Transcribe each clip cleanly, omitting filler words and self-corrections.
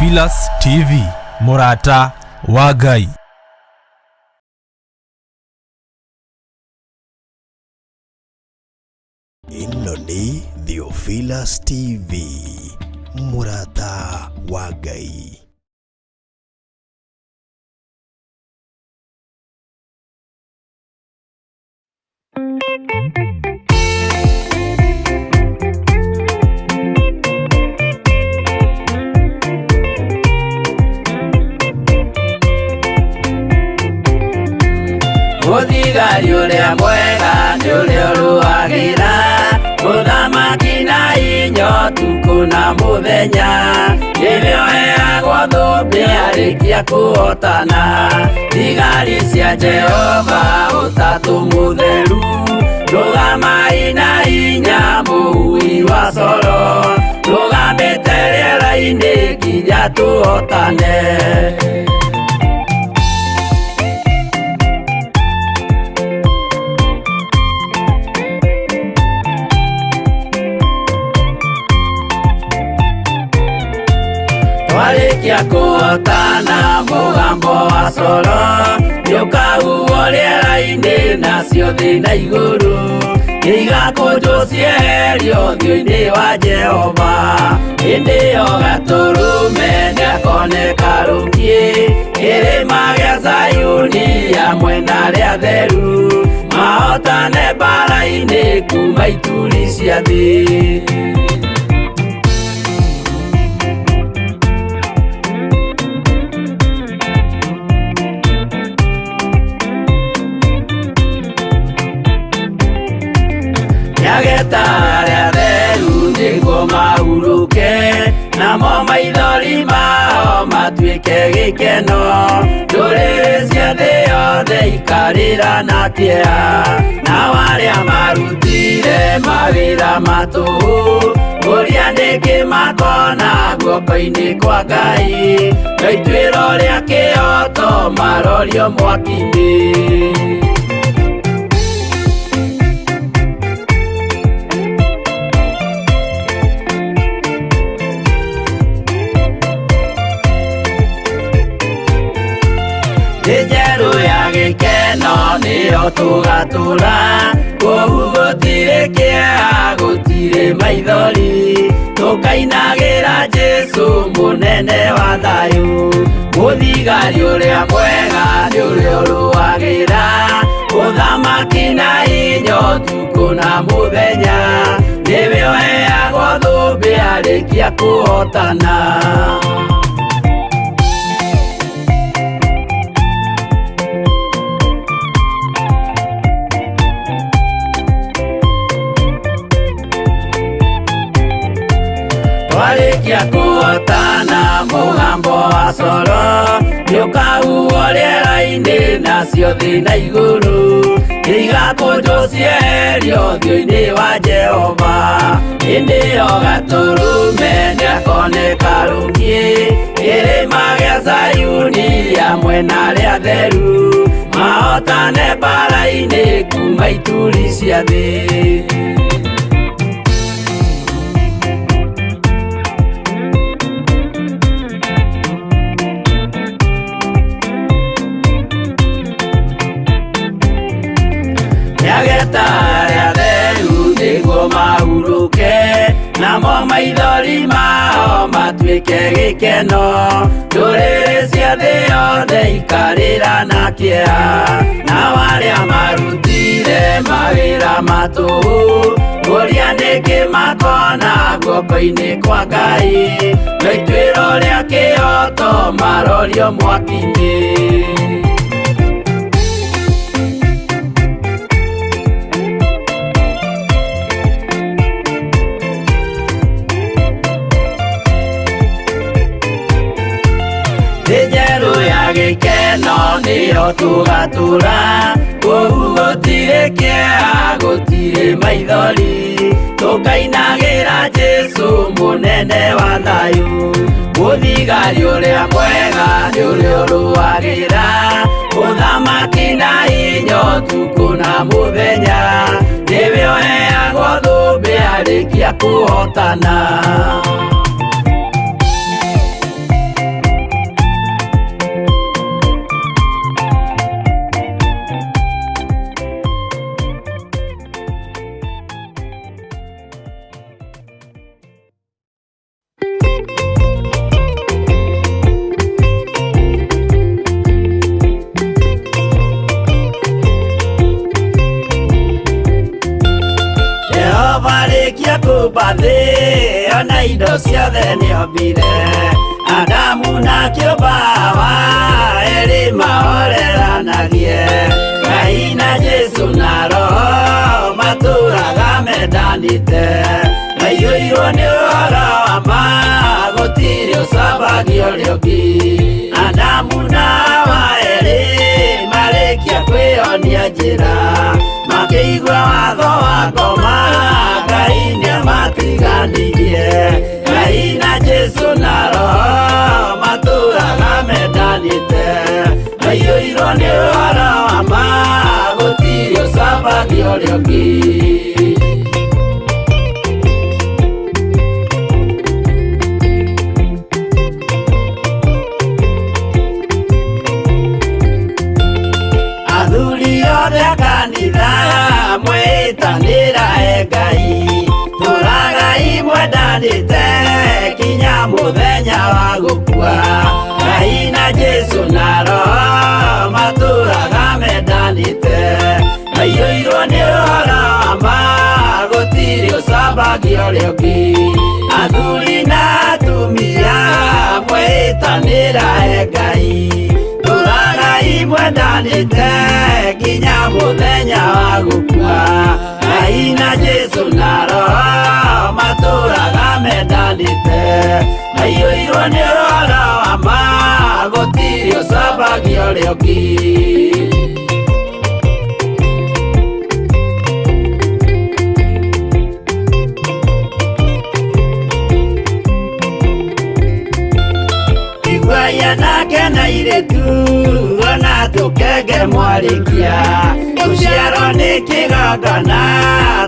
Theophilus TV, mũrata wa Ngai. Ĩno nĩ Theophilus TV, mũrata wa Ngai. Mũthigari ũrĩa mwega nĩ ũrĩa ũrũagĩra mũthamaki na inya ũtukũ na mũthenya, nĩwe ũheagwo thũmbĩ arĩkia kũhotana. Thigari cia Jehova ũtatũ mũtheru, rũgamai na hinya mũhui wa coro, rũgamĩte rĩera-inĩ nginya tũhotane. Twarĩkia kũhotana mũgambo wa coro nĩũkahuhwo rĩera-inĩ, nacio thĩ na igũrũ igakũnjwo cieherio ũthiũ-inĩ wa Jehova. Hĩndĩ ĩyo Gatũrũme nĩakoneka rũkiĩ kĩrĩma gĩa Zayuni hamwe na arĩa atheru, mahotane mbara-inĩ kuma ituri cia thĩ. Nĩageta arĩa atheru nĩguo mahurũke, namo maithori mao matuĩke gĩkeno. Ndũrĩrĩ cia thĩ yothe ikarĩra na kĩeha, nao arĩa marutire mawĩra ma tũhũ, ũrĩa nĩkĩ makona guoko-inĩ kwa Ngai, na ituĩro rĩa kĩhooto marorio mwaki-inĩ. Thĩ njerũ ya gĩkeno nĩyo tũgatũra, kũu gũtirĩ kĩeha, gũtirĩ maithori, tũkainagĩra Jesũ mũnene wa thayũ. Mũthigari ũrĩa mwega nĩ ũrĩa ũrũagĩra ũthamaki na hinya ũtukũ na mũthenya, nĩwe ũheagwo thũmbĩ arĩkia kũhotana. Twarĩkia kũhotana mũgambo wa coro nĩũkahuhwo rĩera-inĩ, nacio thĩ na igũrũ igakũnjwo cieherio ũthiũ-inĩ wa Jehova. Hĩndĩ ĩyo Gatũrũme nĩakoneka rũkiĩ kĩrĩma gĩa Zayuni hamwe na arĩa atheru, mahotane mbara-inĩ kuma ituri cia thĩ. Nĩageta arĩa atheru nĩguo mahurũke, namo maithori mao matuĩke gĩkeno. Ndũrĩrĩ cia thĩ yothe ikarĩra na kĩeha, nao arĩa marutire mawĩra ma tũhũ, ũrĩa nĩkĩ makona guoko-inĩ kwa Ngai, na ituĩro rĩa kĩhooto marorio mwaki-inĩ. Thĩ njerũ ya gĩkeno nĩyo tũgatũra, kũu gũtirĩ kĩeha, gũtirĩ maithori, tũkainagĩra Jesũ mũnene wa thayũ. Mũthigari ũrĩa mwega nĩ ũrĩa ũrũagĩra ũthamaki na hinya ũtukũ na mũthenya, nĩwe ũheagwo thũmbĩ arĩkia kũhotana. Jehova rĩkia kũmba thĩ ona indo ciothe nĩombire Adamu na kĩũmba Hawa erĩ mahoreranagie Ngai na Jesu na Roho matũraga mendanĩte maiyũirwo nĩ ũhoro wa ma gũtirĩ ũcambagia ũrĩa ũngĩ Adamu na Hawa erĩ marĩkia kwĩyonia njĩra makĩigua watho wa ngoma Ngai nĩamatiganirie Ngai na Jesu na Roho matũraga mendanĩte maiyũirwo nĩ ũhoro wa ma gũtirĩ ũcambagia ũrĩa ũngĩ. Athuri othe a kanitha mwĩtanĩra e Ngai tũragai mwendanĩte kinya mũthenya wa gũkua Ngai na Jesu na Roho matũraga mendanĩte maiyũirwo nĩ ũhoro wa ma gũtirĩ ũcambagia ũrĩa ũngĩ Athuri na atumia mwĩtanĩra e Ngai tũragai mwendanĩte kinya mũthenya wa gũkua Ngai na Jesu na Roho matũraga mendanĩte maiyũirwo nĩ ũhoro wa ma gũtirĩ ũcambagia ũrĩa ũngĩ. Iguai anake na airĩtu ona tũkenge mwarĩkia gũciarwo nĩ kĩgongona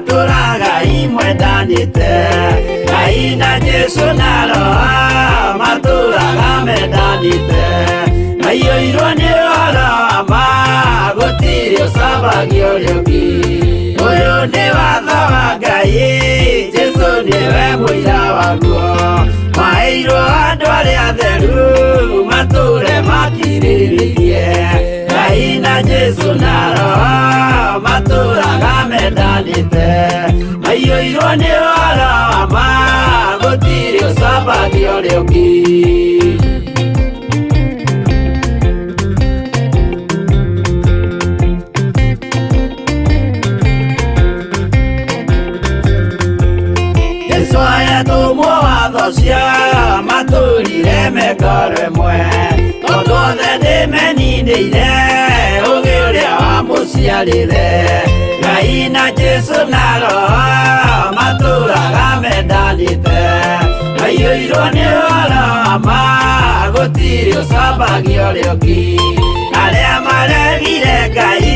tũragai mwendanĩte Ngai na Jesu na Roho matũraga mendanĩte maiyũirwo nĩ ũhoro wa ma gũtirĩ ũcambagia ũrĩa ũngĩ Ũyũ nĩ watho wa Ngai Jesu nĩwe mũira waguo maheirwo andũ arĩa atheru matũre makirĩrĩirie Ngai na Jesu na Roho matũraga mendanĩte maiyũirwo nĩ ũhoro wa ma gũtirĩ ũcambagia ũrĩa ũngĩ. Jesu ayatũmwo watho cia matũrire mekoro ĩmwe tondũ othe nĩmeninĩire ũgĩ ũrĩa wamũciarire Ngai na Jesu na Roho matũraga mendanĩte maiyũirwo nĩ ũhoro wa ma gũtirĩ ũcambagia ũrĩa ũngĩ Arĩa maregire Ngai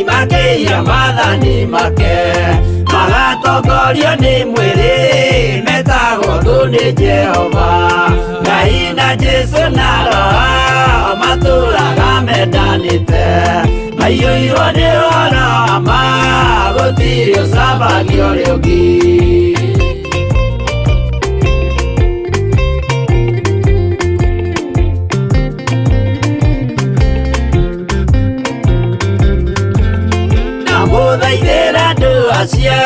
makĩiya maathani make magatongorio nĩ mwĩrĩ metagwo thũ nĩ Jehova Ngai na Jesu na Roho matũraga mendanĩte maiyũirwo nĩ ũhoro wa ma gũtirĩ ũcambagia ũrĩa ũngĩ. Ndamũthaithĩra andũ acio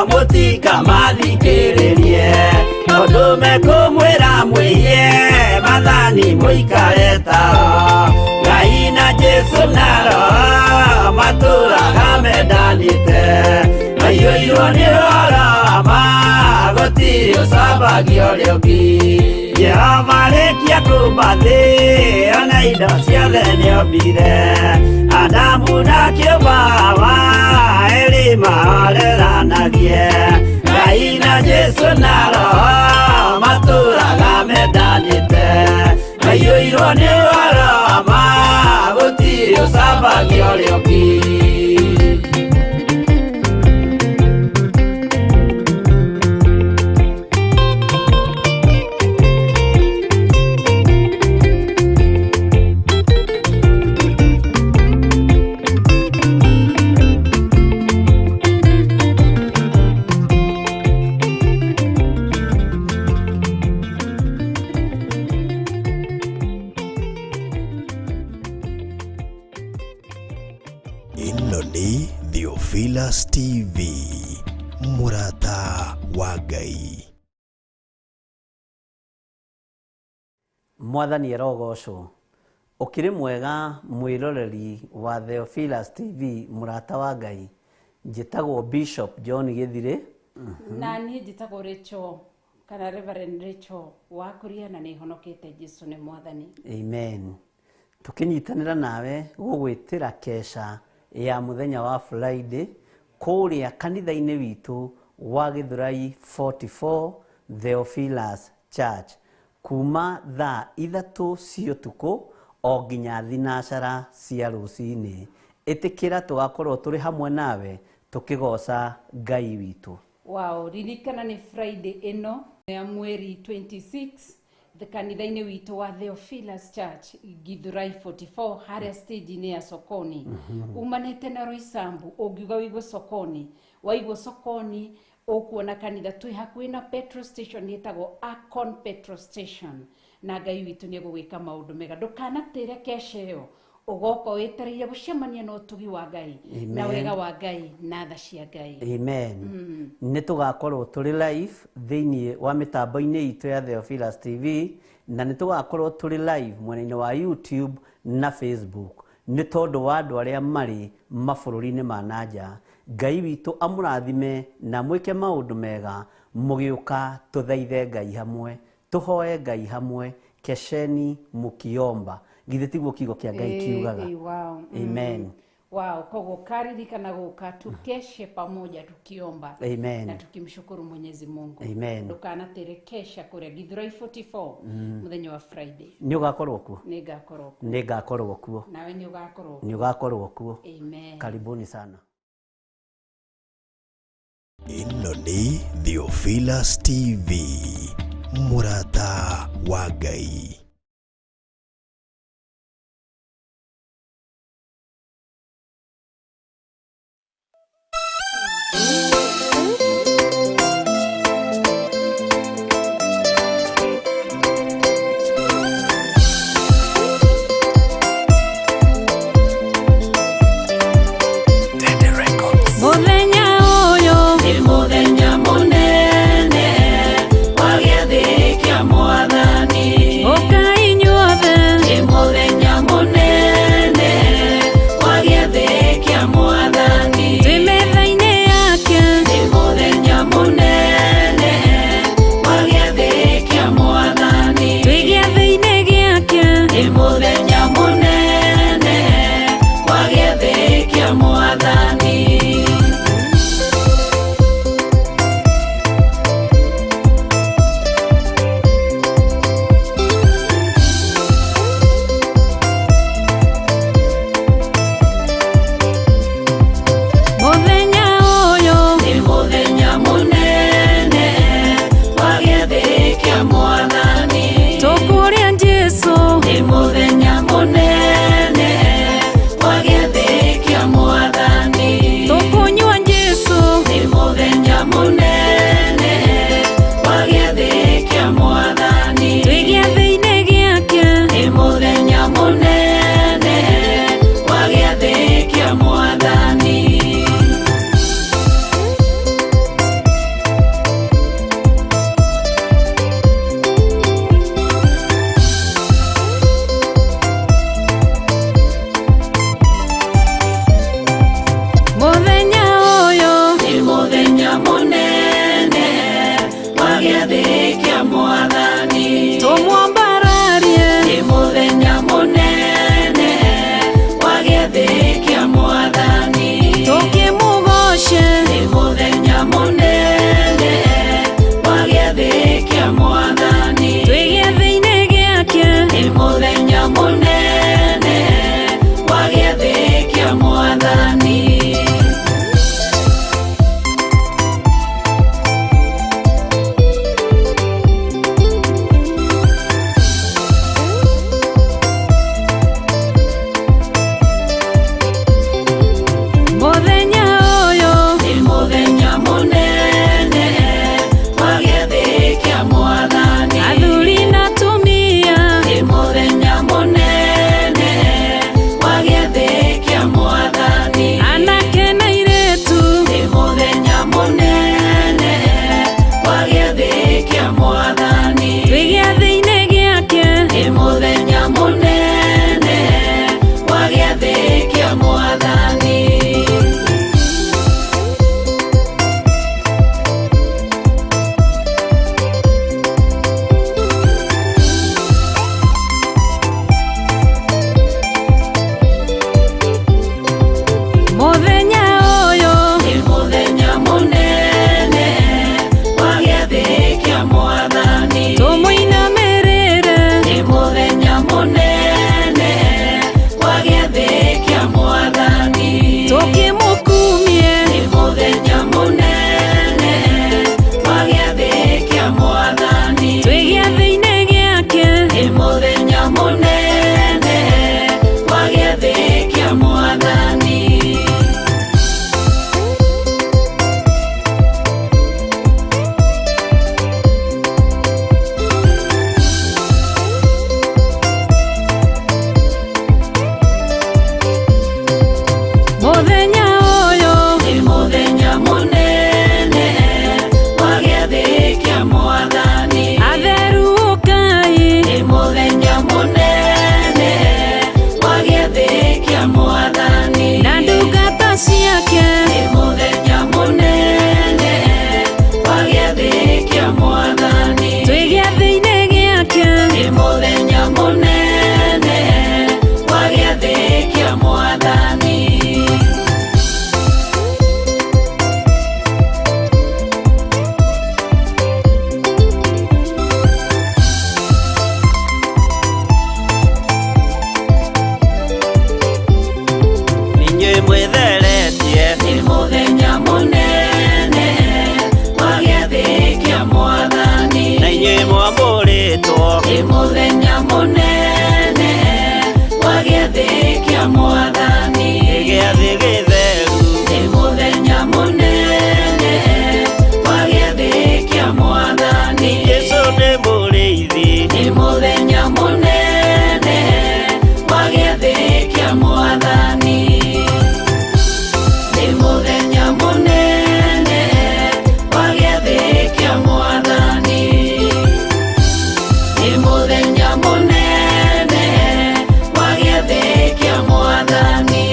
mũtikamathikĩrĩrie tondũ mekũmwĩra mwĩhie maathani mũikare tao Ngai na Jesu na Roho matũraga mendanĩte maiyũirwo nĩ ũhoro wa ma gũtirĩ ũcambagia ũrĩa ũngĩ Jehova rĩkia kũmba thĩ ona indo ciothe nĩombire Adamu na kĩũmba Hawa erĩ mahoreranagie Ngai na Jesu na Roho matũraga mendanĩte maiyũirwo nĩ ũhoro wa ma gũtirĩ ũcambagia ũrĩa ũngĩ. Ĩno nĩ Theophilus TV, Mũrata wa Ngai. Mwathani arogocwo. Ũkĩrĩ mwega mwĩroreri wa Theophilus TV, mũrata wa Ngai. Njĩtagwo Bishop John Gĩthirĩ. Na niĩ njĩtagwo Rachel kana Reverend Rachel wa kũria, na nĩ honokete. Jesu nĩ Mwathani. Amen. Tũkĩnyitanĩra nawe gũgwĩtĩra kesha ya mũthenya wa Friday kũrĩa kanitha-inĩ witũ wa Gĩthũrai 44 Theophilus Church, kuma thaa 3 cia ũtukũ o nginya 4 cia rũcinĩ. Ĩtĩkĩra tũgakorwo tũrĩ hamwe nawe tũkĩgoca Ngai witũ. Wow, ririkana nĩ Friday ĩno ya mweri 26 the kanitha-inĩ witũ wa Theophilus Church, Githurai 44, harĩa stage-inĩ ya Sokoni. Umanĩte na Roysambu, ũngiuga wĩigwe Sokoni, waigwo Sokoni ũkuona kanitha. Twĩ hakuhĩ na petrol station ĩtagwo Akon petrol station, na Ngai witũ nĩ egũgwĩka maũndũ mega. Ndũkanatĩre kesha ĩyo, ũgoka wĩtereire gũcemania na ũtugi wa Ngai na Amen. wega wa Ngai na tha cia Ngai. Amen. Nĩ tũgakorwo tũrĩ live thĩinĩ wa mĩtambo-inĩ itũ ya Theophilus TV, na nĩ tũgakorwo tũrĩ live mwena-inĩ wa YouTube na Facebook, nĩ tondũ wa andũ arĩa marĩ mabũrũri-inĩ ma nanja. Ngai witũ amũrathime na mwĩke maũndũ mega mũgĩũka tũthaithe Ngai hamwe, tũhoe Ngai hamwe. Kesheni mukiomba. Githĩ tiguo kiugo kĩa Ngai kiugaga? Ĩ, wow. Amen. Wow, koguo karirikana gũka tukeshe pamoja tukiomba Amen. na tukimshukuru Mwenyezi Mungu. Amen. Ndũkanatere kesha kũrĩa Githurai 44 mũthenya wa Friday. Nĩ ũgakorwo kuo? Nĩ ngakorwo kuo. Nĩ ngakorwo kuo. Nawe nĩ ũgakorwo kuo. Nĩ ũgakorwo kuo. Amen. Karibuni sana. Ĩno nĩ Theophilus TV, mũrata wa Ngai. Mũthenya ũyũ nĩ mũthenya mũnene wa gĩathĩ kĩa Mwathani. Ũkai inyuothe. Nĩ mũthenya mũnene wa gĩathĩ kĩa Mwathani. Twĩ metha-inĩ yake. Nĩ mũthenya mũnene wa gĩathĩ kĩa Mwathani. Twĩ gĩathĩ-inĩ gĩake. Nĩ mũthenya mũnene wa gĩathĩ kĩa Mwathani. Mũthenya ũyũ nĩ mũthenya mũnene wa gĩathĩ kĩa Mwathani. Tũkũrĩa Jesũ. Nĩ mũthenya mũnene wa gĩathĩ kĩa Mwathani. Tũkũnyua Jesũ. Nĩ mũthenya mũnene wa gĩathĩ kĩa Mwathani. Twĩ gĩathĩ-inĩ gĩake. Nĩ mũthenya mũnene wa gĩathĩ kĩa Mwathani. Mũthenya ũyũ nĩ mũthenya mũnene. Nĩ mũthenya mũnene wa gĩathĩ kĩa mwathani. Nĩ gĩathĩ gĩtheru. Nĩ mũthenya mũnene wa gĩathĩ kĩa mwathani. Jesũ nĩ mũrĩithi. Nĩ mũthenya mũnene wa gĩathĩ kĩa mwathani. Nĩ mũthenya mũnene wa gĩathĩ kĩa mwathani. Nĩ mũthenya mũnene wa gĩathĩ kĩa mwathani.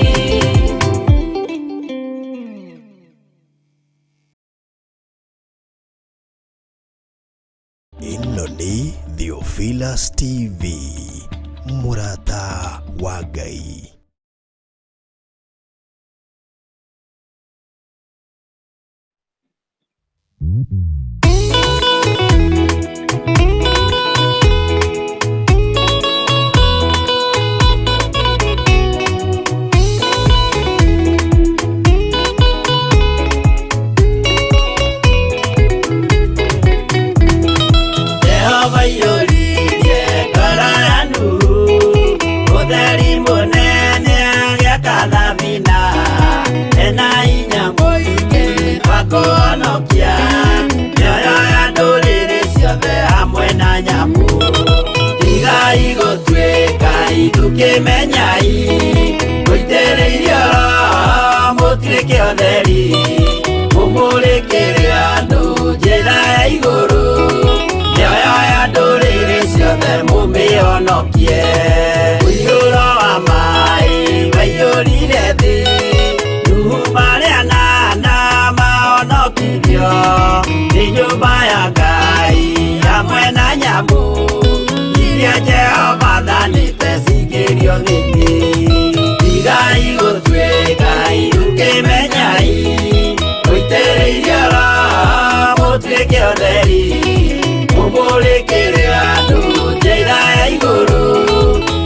Ĩno nĩ Theophilus TV, mũrata wa Ngai. Jehova iyũririe ngoro ya Nuhu, ũtheri mũnene agĩaka thabina, ena hinya mũingĩ wa kũhonokia mĩoyo ya ndũrĩrĩ ciothe hamwe na nyamũ. Tigai gũtuĩka ithukĩmenyai, mũitĩrĩirio Roho mũtuĩke ũtheri, mũmũrĩkĩre andũ njĩra ya igũrũ, mĩoyo ya ndũrĩrĩ ciothe mũmĩhonokie. Mũiyũro wa maĩ waiyũrire thĩ, Nuhu marĩ anana mahonokirio, nĩ nyũmba ya Ngai hamwe na nyamũ iria Jehova athanĩte cingĩrio thĩinĩ. Tigai gũtuĩka ithukĩmenyai, mũitĩrĩirio Roho mũtuĩke ũtheri, mũmũrĩkĩre andũ njĩra ya igũrũ,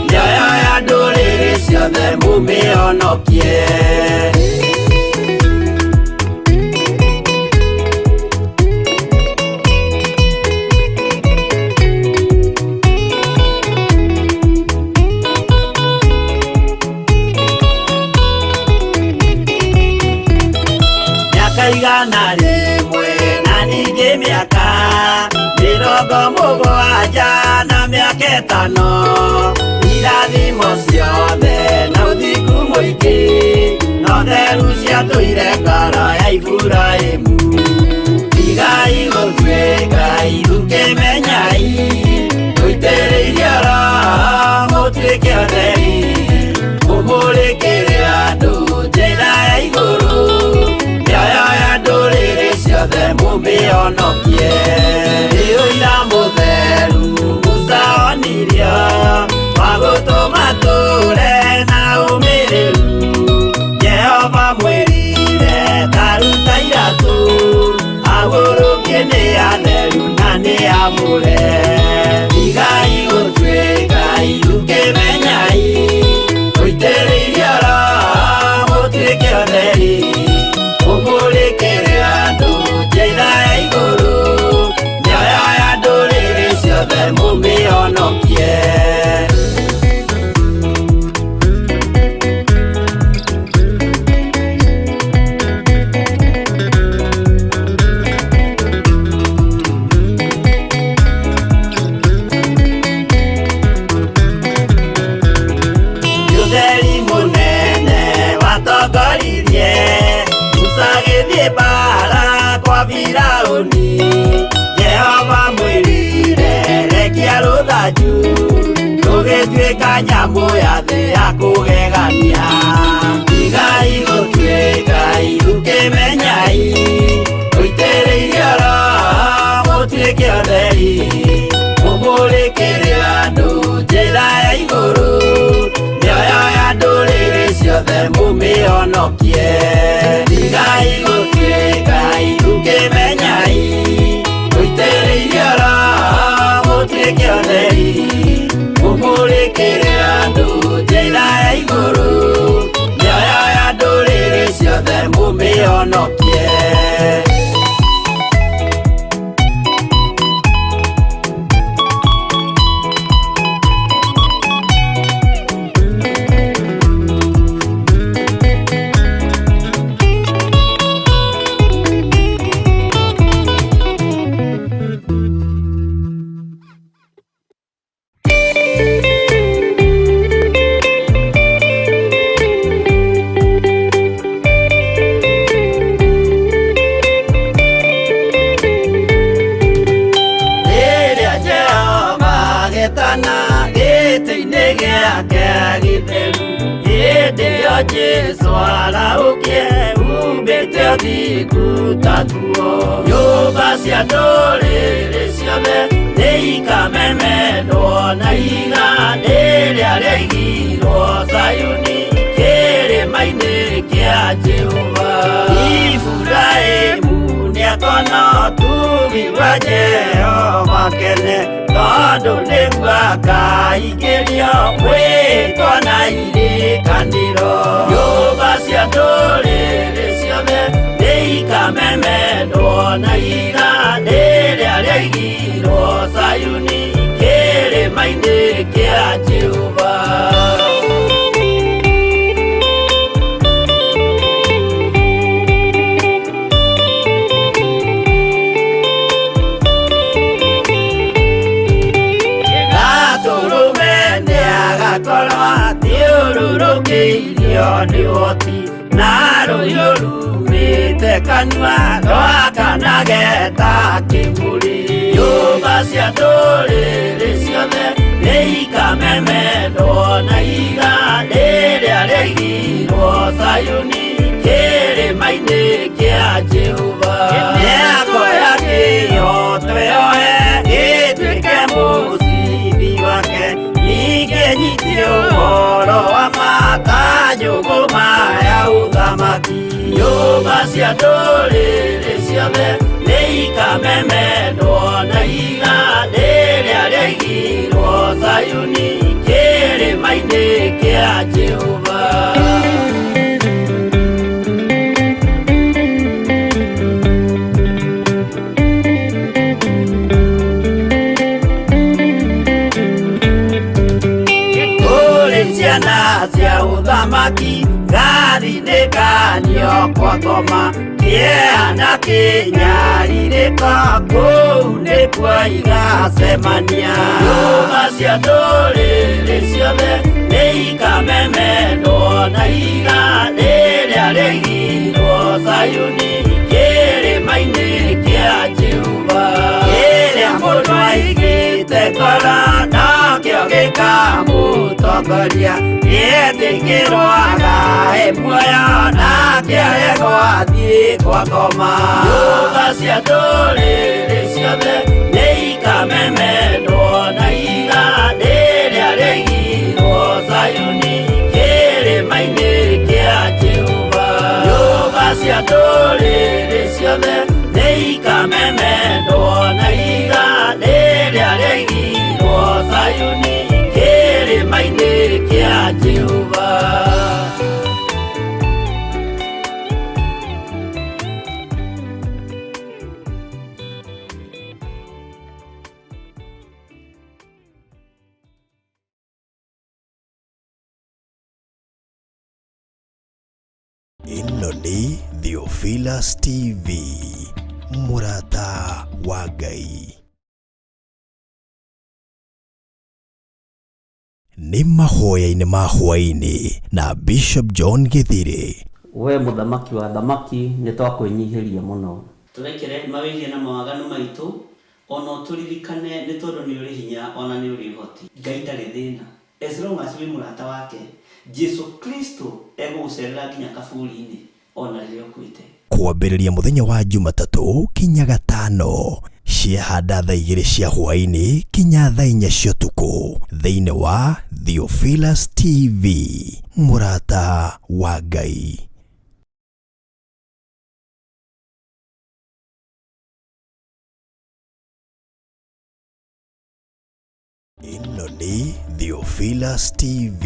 mĩoyo ya ndũrĩrĩ ciothe mũmĩhonokie. Mĩaka 100 na ningĩ mĩaka 70 na mĩaka 5, irathimo ciothe na ũthingu mũingĩ, na ũtheru ciatũire ngoro ya Iburahĩmu. Tigai gũtuĩka ithukĩmenyai, mũitĩrĩirio Roho mũtuĩke ũtheri, mũmũrĩkĩre andũ njĩra ya igũrũ, mĩoyo ya ndũrĩrĩ ciothe mũmĩhonokie. Nĩ ũira mũtheru Musa onirio, wa gũtũma tũre na ũmĩrĩru. Jehova mwĩrire ta ruta iratũ, agũrũkie nĩ atheru na nĩ amũre. Tigai gũtuĩka ithukĩmenyai, mũitĩrĩirio Roho mũtuĩke ũtheri, mũmũrĩkĩre andũ njĩra ya igũrũ, mĩoyo ya ndũrĩrĩ ciothe mũmĩhonokie. Ũtheri mũnene watongoririe Musa agĩthiĩ mbaara kwa Firaũni. Jehova mwĩrire rekia rũthanju, rũgĩtuĩka nyamũ ya thĩ ya kũgegania. Tigai gũtuĩka ithukĩmenyai, mũitĩrĩirio Roho mũtuĩke ũtheri, mũmũrĩkĩre andũ njĩra ya igũrũ, mĩoyo ya ndũrĩrĩ ciothe mũmĩhonokie. Tigai gũtuĩka ithukĩmenyai, mũitĩrĩirio Roho mũtuĩke ũtheri, mũmũrĩkĩre andũ njĩra ya igũrũ, mĩoyo ya ndũrĩrĩ ciothe mũmĩhonokie. Gĩtheru hĩndĩ ĩyo Jesũ arahũkie umbĩte ũthingu ta nguo. Nyũmba cia ndũrĩrĩ ciothe nĩikamemendwo na ihiga rĩrĩa rĩaigirwo Zayuni kĩrĩma-inĩ kĩa Jehova. Iburahĩmu nĩakona ũtugi wa Jehova kene, tondũ nĩguo akaingĩrio mwĩtwa na irĩkanĩro. Nyũmba cia ndũrĩrĩ ciothe nĩikamemendwo na ihiga rĩrĩa rĩaigirwo Zayuni kĩrĩma-inĩ kĩa Jehova. Gatũrũme nĩagakorwo athiũrũrũkĩirio nĩ ũhoti, na rũhiũ rumĩte kanua rwakanage ta kĩmũrĩ. Nyũmba cia ndũrĩrĩ ciothe nĩikamemendwo na ihiga rĩrĩa rĩaigirwo Zayuni kĩrĩma-inĩ kĩa Jehova. Nĩakoya kĩhooto yoe gĩtuĩke mũcibi wake, ningĩ nyitie ũhoro wa ma ta njũgũma ya ũthamaki. Nyũmba cia ndũrĩrĩ ciothe nĩikamemendwo na ihiga rĩrĩa rĩaigirwo Zayuni kĩrĩma-inĩ kĩa Jehova. Kũrĩ ciana cia ũthamaki ngathinĩkanio kwa ngoma, kĩeha na kĩnyarirĩko kũu nĩkuo igacemania. Nyũmba cia ndũrĩrĩ ciothe nĩikamemendwo na ihiga rĩrĩa rĩaigirwo Zayuni kĩrĩma-inĩ kĩa Jehova. Kĩrĩa mũndũ aigĩte ngoro nokĩo gĩkamũtongoria, nĩetĩkĩrwo agae muoyo nake aregwo athiĩ kwa ngoma. Nyũmba cia ndũrĩrĩ ciothe nĩikamemendwo na ihiga rĩrĩa rĩaigirwo Zayuni kĩrĩma-inĩ kĩa Jehova. Nyũmba cia ndũrĩrĩ ciothe nĩikamemendwo na ihiga rĩrĩa rĩaigirwo Zayuni kĩrĩma-inĩ kĩa Jehova. Ĩno nĩ Theophilus TV, mũrata wa Ngai. Nĩ mahoya-inĩ ma hwaĩ-inĩ na Bishop John Gĩthire. We mũthamaki wa thamaki nĩ twakwĩnyihĩria mũno. Tũrekere mawĩhia na mawaganu maitũ, ona ũtũririkane nĩ tondũ nĩ ũrĩ hinya ona nĩ ũrĩ ũhoti. Ngai ndarĩ thĩna, as long as wĩ mũrata wake, Jesu Kristo egũgũcerera nginya kaburi-inĩ ona rĩrĩa ũkuĩte. Kwambĩrĩria mũthenya wa Jumatatũ kinya gatano ciahanda thaa 2 cia hwaĩ-inĩ kinya thaa 4 cia ũtukũ thĩinĩ wa Theophilus TV, mũrata wa Ngai. Ĩno nĩ Theophilus TV,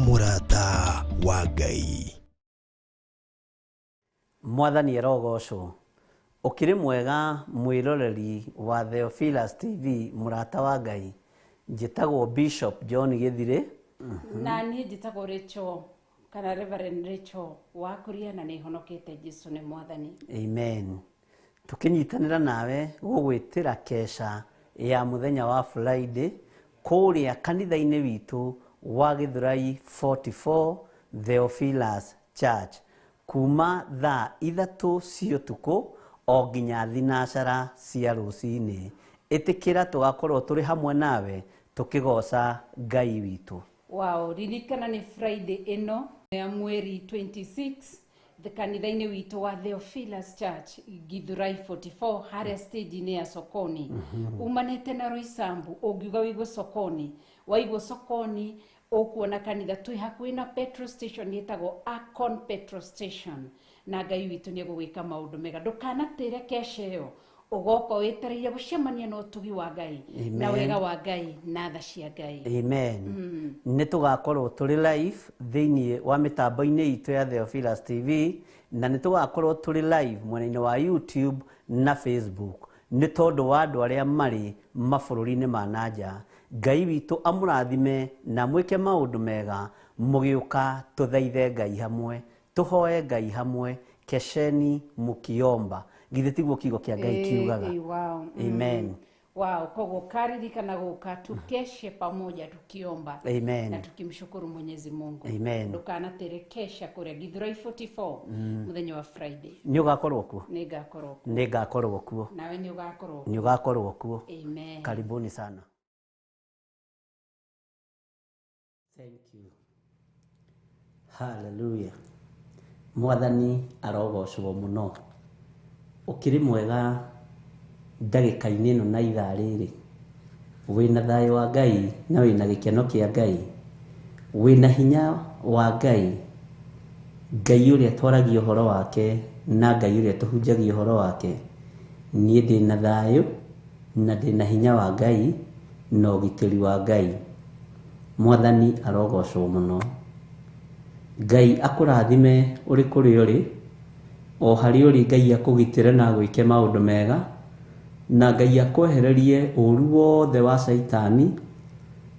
mũrata wa Ngai. Mwathani arogocwo. Ũkĩrĩ mwega mwĩroreri wa Theophilus TV, mũrata wa Ngai. Njĩtagwo Bishop John Gĩthire. Na niĩ njĩtagwo Rachel kana Reverend Rachel wa kũria na nĩ honokete Jesu nĩ mwathani. Amen. Tũkĩnyitanĩra nawe gũgwĩtĩra kesha ya mũthenya wa Friday kũrĩa kanitha-inĩ witũ wa Gĩthũrai 44 Theophilus Church kuma thaa 3 cia ũtukũ o nginya 4 cia rũcinĩ. Ĩtĩkĩra tũgakorwo tũrĩ hamwe nawe tũkĩgoca Ngai witũ. Wow, ririkana nĩ Friday ĩno ya mweri 26 kanitha-inĩ witũ wa Theophilus Church Githurai 44 harĩa stage-inĩ ya sokoni. Umanĩte na Roysambu, ũngiuga wĩigwe sokoni, waigwo sokoni ũkuona kanitha twĩ hakuhĩ na petrol station ĩtagwo Akon petrol station, na Ngai witũ nĩ egũgwĩka maũndũ mega. Ndũkanatĩre kesha ĩyo, ũgoka wĩtereire gũcemania na ũtugi wa Ngai na Amen. wega wa Ngai na tha cia Ngai. Amen. Nĩ tũgakorwo tũrĩ live thĩinĩ wa mĩtambo-inĩ itũ ya Theophilus TV, na nĩ tũgakorwo tũrĩ live mwena-inĩ wa YouTube na Facebook, nĩ tondũ wa andũ arĩa marĩ mabũrũri-inĩ ma nanja. Ngai witũ amũrathime na mwĩke maũndũ mega mũgĩũka tũthaithe Ngai hamwe, tũhoe Ngai hamwe, kesheni mukiomba. Githĩ tiguo kiugo kĩa Ngai kiugaga? Wow. Amen. Wow, koguo karirikana gũka tukeshe pamoja tukiomba. Amen. Na tukimshukuru Mwenyezi Mungu. Amen. Ndũkanatere kesha kũrĩa Githurai 44 mũthenya wa Friday. Nĩ ũgakorwo kuo? Nĩ ngakorwo kuo. Nĩ ngakorwo kuo. Nawe nĩ ũgakorwo kuo. Nĩ ũgakorwo kuo. Amen. Karibuni sana. Thank you. Hallelujah. Mwathani arogocwo mũno. Ũkĩrĩ mwega ndagĩka-inĩ ĩno na ithaa rĩrĩ, wĩna thayũ wa Ngai na wĩna gĩkeno kĩa Ngai, wĩna hinya wa Ngai, Ngai ũrĩa twaragia ũhoro wake na Ngai ũrĩa tũhunjagia ũhoro wake. Niĩ ndĩna thayũ na ndĩna hinya wa Ngai na ũgitĩri wa Ngai. Mwathani arogocwo mũno. Ngai akũrathime ũrĩ kũrĩa ũrĩ, o harĩa ũrĩ Ngai akũgitĩre na agwĩke maũndũ mega, na Ngai akwehererie ũru wothe wa Caitani,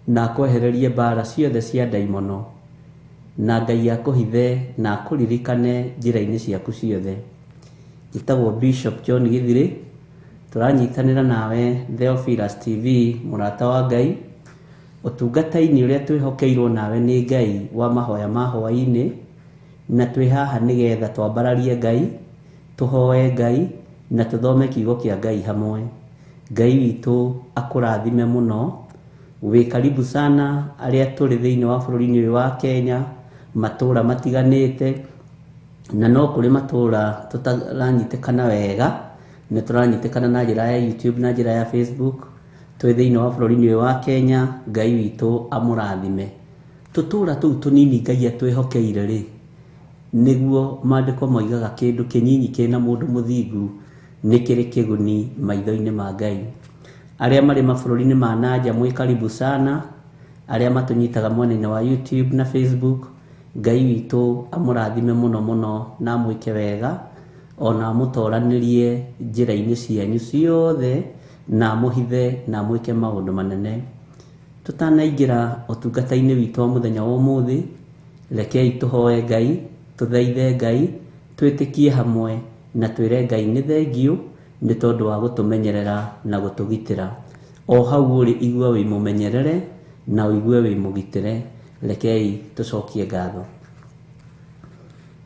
na akwehererie mbara ciothe cia ndaimono, na Ngai akũhithe na akũririkane njĩra-inĩ ciaku ciothe. Njĩtagwo Bishop John Githiri, tũranyitanĩra nawe Theophilus TV, mũrata wa Ngai, ũtungata-inĩ ũrĩa twĩhokeirwo nawe nĩ Ngai wa mahoya ma hwaĩ-inĩ, na twĩ haha nĩgetha twambararie Ngai, tũhoe Ngai, na tũthome kiugo kĩa Ngai hamwe. Ngai witũ akũrathime mũno. Wĩ karibu sana arĩa tũrĩ thĩinĩ wa bũrũri-inĩ ũyũ wa Kenya, matũra matiganĩte, na no kũrĩ matũra tũtaranyitĩkana wega, nĩ tũranyitĩkana na njĩra ya YouTube na njĩra ya Facebook. Twĩ thĩinĩ wa bũrũri-inĩ ũyũ wa Kenya, Ngai witũ amũrathime. Tũtũra tũu tũnini Ngai atwĩhokeire rĩ, nĩguo maandĩko moigaga kĩndũ kĩnyinyi kĩna mũndũ mũthingu nĩ kĩrĩ kĩguni maitho-inĩ ma Ngai. Arĩa marĩ mabũrũri-inĩ ma nanja mwĩ karibu sana, arĩa matũnyitaga mwena-inĩ wa YouTube na Facebook, Ngai witũ amũrathime mũno mũno na amwĩke wega, ona amũtoranĩrie njĩra-inĩ cianyu ciothe, na amũhithe na amwĩke maũndũ manene. Tũtanaingĩra ũtungata-inĩ witũ wa mũthenya wa ũmũthĩ, rekei tũhoe Ngai, tũthaithe Ngai, twĩtĩkie hamwe na twĩre Ngai nĩ thengiũ nĩ tondũ wa gũtũmenyerera na gũtũgitĩra. O hau ũrĩ igua wĩ mũmenyerere na ũigue wĩ mũgitĩre. Rekei tũcokie ngatho.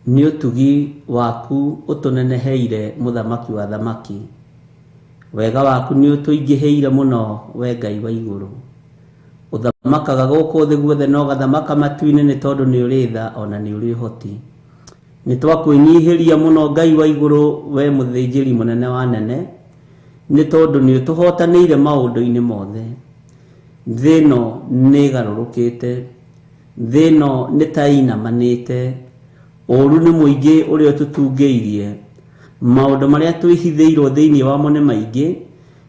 Nĩ ũtugi waku ũtũneneheire, mũthamaki wa thamaki. Wega waku nĩ ũtũingĩhĩire mũno, we Ngai wa igũrũ. Ũthamakaga gũkũ thĩ guothe na ũgathamaka matu-inĩ nĩ tondũ nĩ ũrĩ tha ona nĩ ũrĩ ũhoti. Nĩ twakwĩnyihĩria mũno Ngai wa igũrũ, we mũthĩnjĩri mũnene wa nene, nĩ tondũ nĩ ũtũhotanĩire maũndũ-inĩ mothe. Thĩ ĩno nĩ ĩgarũrũkĩte, thĩ ĩno nĩ ta ĩinamanĩte, ũru nĩ mũingĩ ũrĩa ũtũtungĩirie, maũndũ marĩa twĩhithĩirwo thĩinĩ wamo nĩ maingĩ,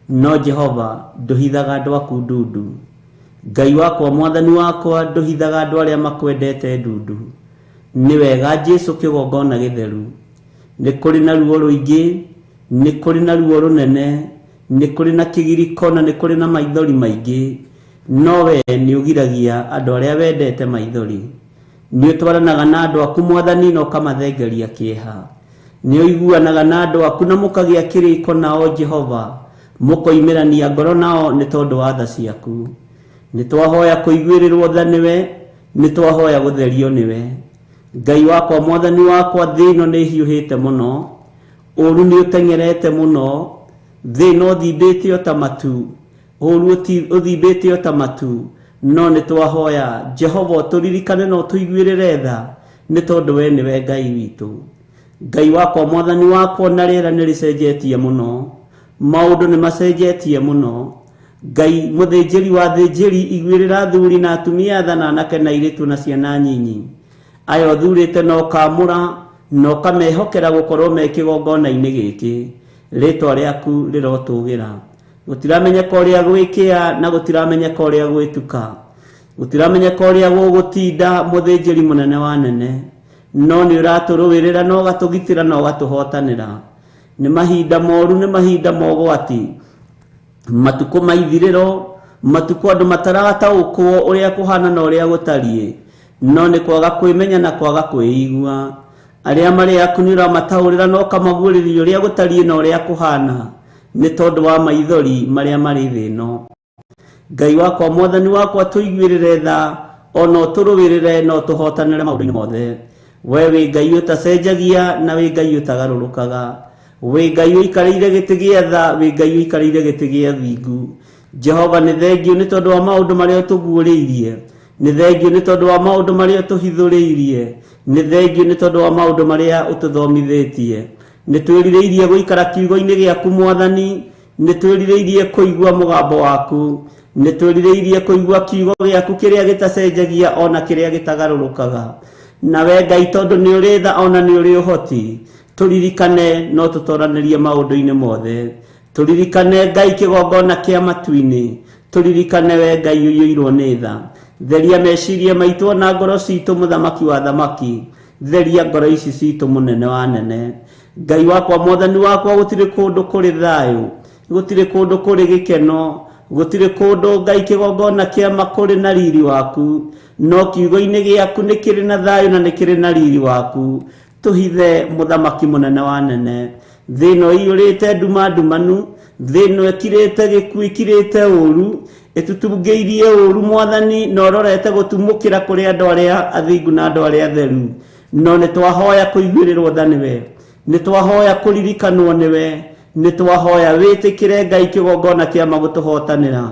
no Jehova ndũhithaga andũ aku ndundu. Ngai wakwa, mwathani wakwa, ndũhithaga andũ arĩa makwendete ndundu. Nĩ wega Jesũ kĩgongona gĩtheru. Nĩ kũrĩ na ruo rũingĩ, nĩ kũrĩ na ruo rũnene, nĩ kũrĩ na kĩgiriko na nĩ kũrĩ na maithori maingĩ, no we nĩ ũgiragia andũ arĩa wendete maithori. Nĩ ũtwaranaga na andũ aku mwathani na ũkamathengeria kĩeha. Nĩ ũiguanaga na andũ aku na mũkagĩa kĩrĩko nao Jehova, mũkoimĩrania ngoro nao nĩ tondũ wa tha ciaku. Nĩ twahoya kũiguĩrĩrwo tha nĩwe, nĩ twahoya gũtherio nĩwe. Ngai wakwa, mwathani wakwa, thĩ ĩno nĩ ĩhiũhĩte mũno, ũru nĩ ũteng'erete mũno, thĩ ĩno ũthimbĩte o ta matu, ũru ũthimbĩte o ta matu, No nĩ twahoya Jehova ũtũririkane na ũtũiguĩrĩre tha, nĩ tondũ we nĩwe Ngai witũ. Ngai wakwa, Mwathani wakwa, na rĩera nĩ rĩcenjetie mũno, maũndũ nĩ macenjetie mũno. Ngai mũthĩnjĩri wa thĩnjĩri, iguĩrĩra athuri na atumia tha, na anake na airĩtu na ciana nyinyi aya ũthurĩte na ũkamũra na ũkamehokera gũkorwo me kĩgongona-inĩ gĩkĩ. Rĩtwa rĩaku rĩrotũgĩra. Gũtiramenyeka ũrĩa gwĩkĩa na gũtiramenyeka ũrĩa gwĩtuka, gũtiramenyeka ũrĩa gũgũtinda, mũthĩnjĩri mũnene wa nene, no nĩ ũratũrũĩrĩra na ũgatũgitĩra na ũgatũhotanĩra. Nĩ mahinda moru, nĩ mahinda mogwati, matukũ ma ithirĩro, matukũ andũ matarataũkwo ũrĩa kũhana na ũrĩa gũtariĩ, no nĩ kwaga kwĩmenya na kwaga kwĩigua. Arĩa marĩ aku nĩ ũramataũrĩra na ũkamaguũrĩria ũrĩa gũtariĩ na ũrĩa kũhana, nĩ tondũ wa maithori marĩa marĩ thĩ ĩno. Ngai wakwa, Mwathani wakwa, tũiguĩrĩre tha, ona ũtũrũĩrĩre na ũtũhotanĩre maũndũ-inĩ mothe. We wĩ Ngai ũtacenjagia na wĩ Ngai ũtagarũrũkaga, wĩ Ngai ũikarĩire gĩtĩ gĩa tha, wĩ Ngai ũikarĩire gĩtĩ gĩa thingu. Jehova, nĩ thengiũ nĩ tondũ wa maũndũ marĩa ũtũguũrĩirie, nĩ thengiũ nĩ tondũ wa maũndũ marĩa ũtũhithũrĩirie, nĩ thengiũ nĩ tondũ wa maũndũ marĩa ũtũthomithĩtie. Nĩ twĩrirĩirie gũikara kiugo-inĩ gĩaku Mwathani, nĩ twĩrirĩirie kũigua mũgambo waku, nĩ twĩrirĩirie kũigua kiugo gĩaku kĩrĩa gĩtacenjagia ona kĩrĩa gĩtagarũrũkaga. Nawe Ngai, tondũ nĩ ũrĩ tha ona nĩ ũrĩ ũhoti, tũririkane no tũtoranĩrie maũndũ-inĩ mothe. Tũririkane Ngai kĩgongona kĩa matu-inĩ, tũririkane we Ngai ũiyũirwo nĩ tha. Theria meciria maitũ ona ngoro citũ, mũthamaki wa thamaki, theria ngoro ici citũ, mũnene wa nene. Ngai wakwa, Mwathani wakwa, gũtirĩ kũndũ kũrĩ thayũ, gũtirĩ kũndũ kũrĩ gĩkeno, gũtirĩ kũndũ Ngai kĩgongona kĩa kũrĩ na riri waku, no kiugo-inĩ gĩaku nĩ kĩrĩ na thayũ na nĩ kĩrĩ na riri waku. Tũhithe mũthamaki mũnene wa nene. Thĩ ĩno ĩiyũrĩte nduma ndumanu, thĩ ĩno ĩkirĩte gĩkuũ, ĩkirĩte ũru, ĩtutungĩirie ũru Mwathani, na ũrorete gũtumũkĩra kũrĩ andũ arĩa athingu na andũ arĩa atheru. No nĩ twahoya kũiguĩrĩrwo tha nĩwe, nĩ twahoya kũririkanwo nĩwe, nĩ twahoya wĩtĩkĩre Ngai kĩgongona kĩa magũtũhotanĩra.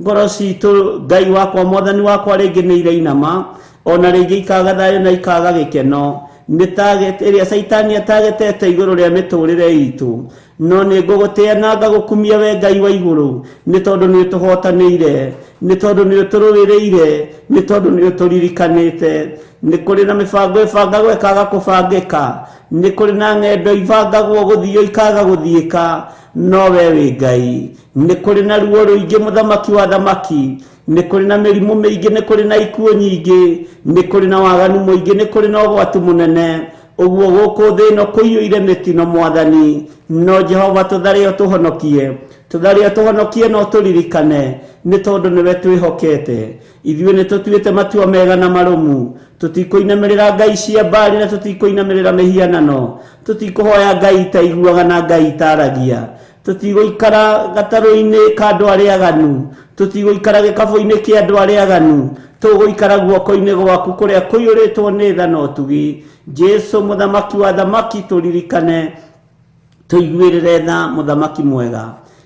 Ngoro citũ Ngai wakwa, Mwathani wakwa, rĩngĩ nĩ irainama, ona rĩngĩ ikaga thayũ na ikaga gĩkeno, nĩ target ĩrĩa Caitani atagetete igũrũ rĩa mĩtũrĩre itũ. No nĩ ngũgũtĩa na ngagũkumia we Ngai wa igũrũ, nĩ tondũ nĩ ũtũhotanĩire, nĩ tondũ nĩ ũtũrũĩrĩire, nĩ tondũ nĩ ũtũririkanĩte. Nĩ kũrĩ na mĩbango ĩbangagwo ĩkaga kũbangĩka, nĩ kũrĩ na ng'endo ibangagwo gũthio ikaga gũthiĩka, no we wĩ Ngai. Nĩ kũrĩ na ruo rũingĩ, mũthamaki wa thamaki, nĩ kũrĩ na mĩrimũ mĩingĩ, nĩ kũrĩ na ikuũ nyingĩ, nĩ kũrĩ na waganu mũingĩ, nĩ kũrĩ na ũgwati mũnene. Ũguo gũkũ thĩ ĩno kũiyũire mĩtino Mwathani, no Jehova tũtharĩo tũhonokie, tũtharĩo tũhonokie no tũririkane, nĩ tondũ nĩwe twĩhokete. Ithuĩ nĩ tũtuĩte matua mega na marũmu, tũtikũinamĩrĩra ngai cia Mbari na tũtikũinamĩrĩra mĩhianano, tũtikũhoya ngai itaiguaga na ngai itaragia, tũtigũikara gatarũ-inĩ ka andũ arĩa aganu, tũtigũikara gĩkabũ-inĩ kĩa andũ arĩa aganu, tũgũikara guoko-inĩ gwaku kũrĩa kũiyũrĩtwo nĩ tha na ũtugi. Jesu mũthamaki wa thamaki, tũririkane, tũiguĩrĩre tha, mũthamaki mwega.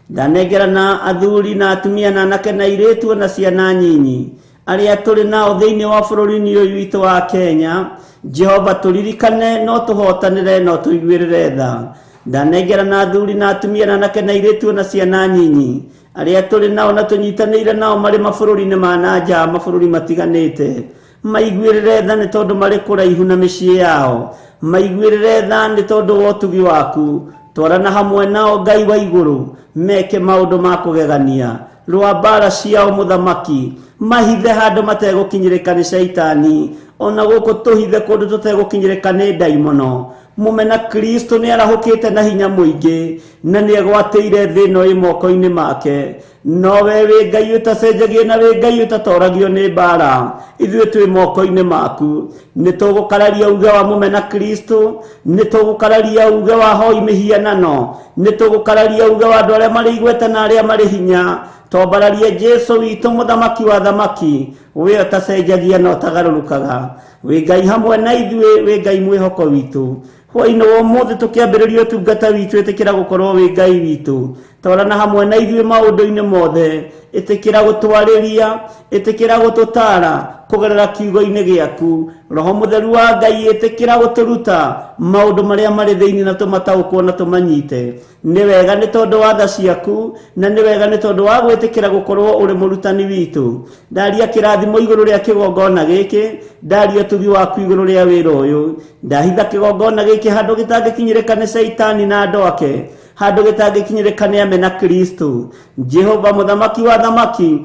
Ndanengerana athuri na atumia na anake na airĩtu na ciana nyinyi arĩa tũrĩ nao thĩinĩ wa bũrũri-inĩ ũyũ witũ wa Kenya. Jehova tũririkane no tũhotanĩre no tũiguĩrĩre tha. Ndanengerana athuri na atumia na anake na airĩtu na ciana nyinyi arĩa tũrĩ nao na tũnyitanĩire nao marĩ mabũrũri-inĩ ma na nja, mabũrũri matiganĩte, maiguĩrĩre tha nĩ tondũ marĩ kũraihu na mĩciĩ yao, maiguĩrĩre tha nĩ tondũ wa ũtugi waku. Twarana hamwe nao Ngai wa igũrũ, meke maũndũ ma kũgegania, rũa mbara ciao mũthamaki, mahithe handũ mategũkinyĩrĩka nĩ Caitani, ona gũkũ tũhithe kũndũ tũtegũkinyĩrĩka nĩ ndaimono. Mũmena Kristo nĩ arahũkĩte na hinya mũingĩ na nĩ egwatĩire thĩ ĩno ĩ moko-inĩ make, no we wĩ Ngai ũtacenjagia na wĩ Ngai ũtatoragio nĩ mbara. Ithuĩ twĩ moko-inĩ maku. Nĩ tũgũkararia uge wa mũmena Kristo, nĩ tũgũkararia uge wa hoi mĩhianano, nĩ tũgũkararia uge wa andũ arĩa marĩ igweta na arĩa marĩ hinya. Twambararie Jesu witũ mũthamaki wa thamaki, we ũtacenjagia na ũtagarũrũkaga. Wĩ Ngai hamwe na ithuĩ, wĩ Ngai mwĩhoko witũ. Hwaĩ-inĩ wa ũmũthĩ tũkĩambĩrĩria ũtungata witũ, ĩtĩkĩra gũkorwo wĩ Ngai witũ. Twarana hamwe na ithuĩ maũndũ-inĩ mothe, ĩtĩkĩra gũtwarĩria, ĩtĩkĩra gũtũtara kũgerera kiugo-inĩ gĩaku. Roho Mũtheru wa Ngai, ĩtĩkĩra gũtũruta maũndũ marĩa marĩ thĩinĩ na tũmataũkwo na tũmanyite. Nĩ wega nĩ tondũ wa tha ciaku, na nĩ wega nĩ tondũ wa gwĩtĩkĩra gũkorwo ũrĩ mũrutani witũ. Ndaria kĩrathimo igũrũ rĩa kĩgongona gĩkĩ, ndaria ũtugi waku igũrũ rĩa wĩra ũyũ. Ndahitha kĩgongona gĩkĩ handũ gĩtangĩkinyĩrĩka nĩ Caitani na andũ ake, handũ gĩtangĩkinyĩrĩka nĩ amena Kristo. Jehova mũthamaki wa thamaki,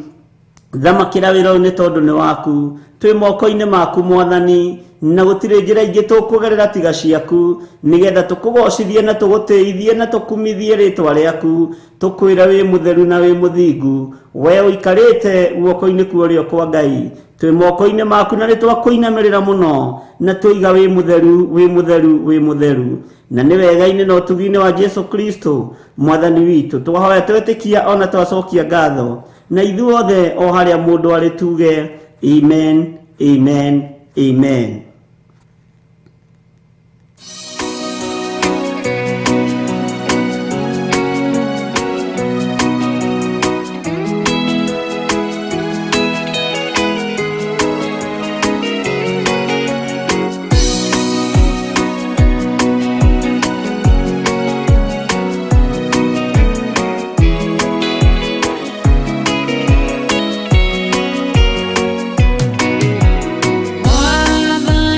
thamakĩra wĩra ũyũ nĩ tondũ nĩ waku. Twĩ moko-inĩ maku Mwathani, na gũtirĩ njĩra ingĩ tũkũgerera tiga ciaku, nĩgetha tũkũgocithie na tũgũtĩithie na tũkumithie rĩtwa rĩaku. Tũkwĩre wĩ mũtheru na wĩ mũthingu, we ũikarĩte guoko-inĩ kwa ũrĩo kwa Ngai. Twĩ moko-inĩ maku na nĩtwakũinamĩrĩra mũno, na tũiga wĩ mũtheru, wĩ mũtheru, wĩ mũtheru. Na nĩ wega-inĩ na ũtugi-inĩ wa Jesu Kristo Mwathani witũ twahoya twetĩkia ona twacokia ngatho, na ithuothe o harĩa mũndũ arĩ tuge amen, amen, amen. Mwathani.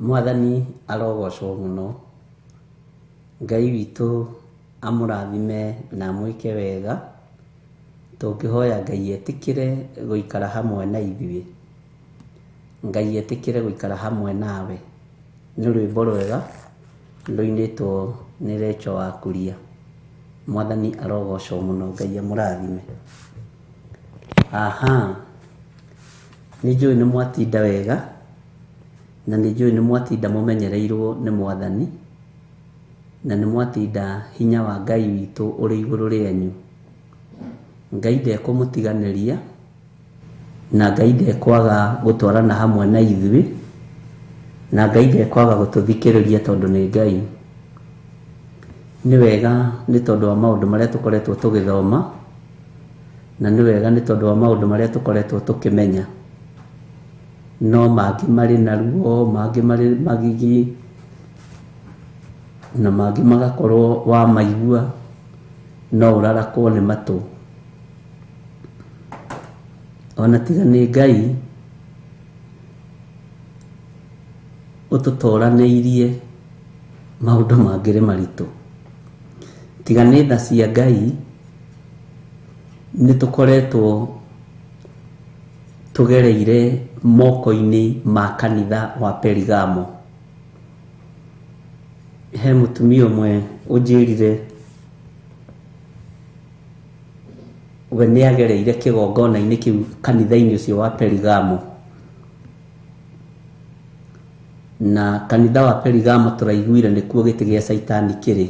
Mwathani arogocwo mũno. Ngai witũ amũrathime na amwĩke wega. Tũngĩhoya Ngai etĩkĩre gũikara hamwe na ithuĩ. Ngai etĩkĩre gũikara hamwe nawe. Nĩ rwĩmbo rwega rũinĩtwo nĩ Rachel wa Kuria. Mwathani arogocwo mũno, Ngai amũrathime. Aha, nĩ njũĩ nĩ mwatinda wega, na nĩ njũĩ nĩ mwatinda mũmenyereirwo nĩ Mwathani, na nĩ mwatinda hinya wa Ngai witũ ũrĩ igũrũ rĩanyu. Ngai ndekũmũtiganĩria, na Ngai ndekwaga gũtwarana hamwe na ithuĩ, na Ngai ndekwaga gũtũthikĩrĩria tondũ nĩ Ngai. Nĩ wega nĩ tondũ wa maũndũ marĩa tũkoretwo tũgĩthoma, na nĩ wega nĩ tondũ wa maũndũ marĩa tũkoretwo tũkĩmenya. No mangĩ marĩ na ruo, mangĩ marĩ magigi, na mangĩ magakorwo wamaigua no ũrarakwo nĩ matũ. Ona tiga nĩ Ngai ũtũtoranĩirie maũndũ mangĩrĩ maritũ. Tiga nĩ tha cia Ngai nĩ tũkoretwo tũgereire moko-inĩ ma kanitha wa Perigamo. He mũtumia ũmwe ũnjĩrire we nĩ agereire kĩgongona-inĩ kĩu kanitha-inĩ ũcio wa Perigamo. Na kanitha wa Perigamo tũraiguire nĩkuo gĩtĩ gĩa Caitani kĩrĩ.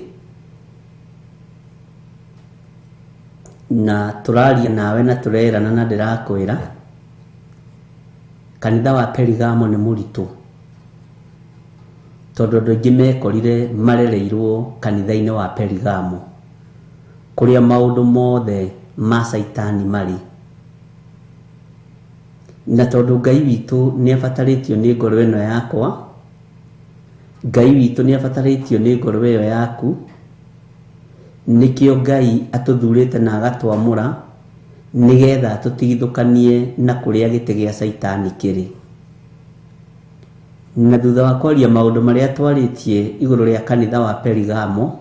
Na tũraria nawe na tũrerana na ndĩrakwĩra kanitha wa Perigamo nĩ mũritũ, tondũ andũ aingĩ mekorire marereirwo kanitha-inĩ wa Perigamo, kũrĩa maũndũ mothe ma Caitani marĩ. Na tondũ Ngai witũ nĩ abatarĩtio nĩ ngoro ĩno yakwa, Ngai witũ nĩ abatarĩtio nĩ ngoro ĩyo yaku, nĩkĩo Ngai atũthurĩte na agatwamũra nĩgetha tũtigithũkanie na kũrĩa gĩtĩ gĩa Caitani kĩrĩ. Na thutha wa kwaria maũndũ marĩa twarĩtie igũrũ rĩa kanitha wa Perigamo,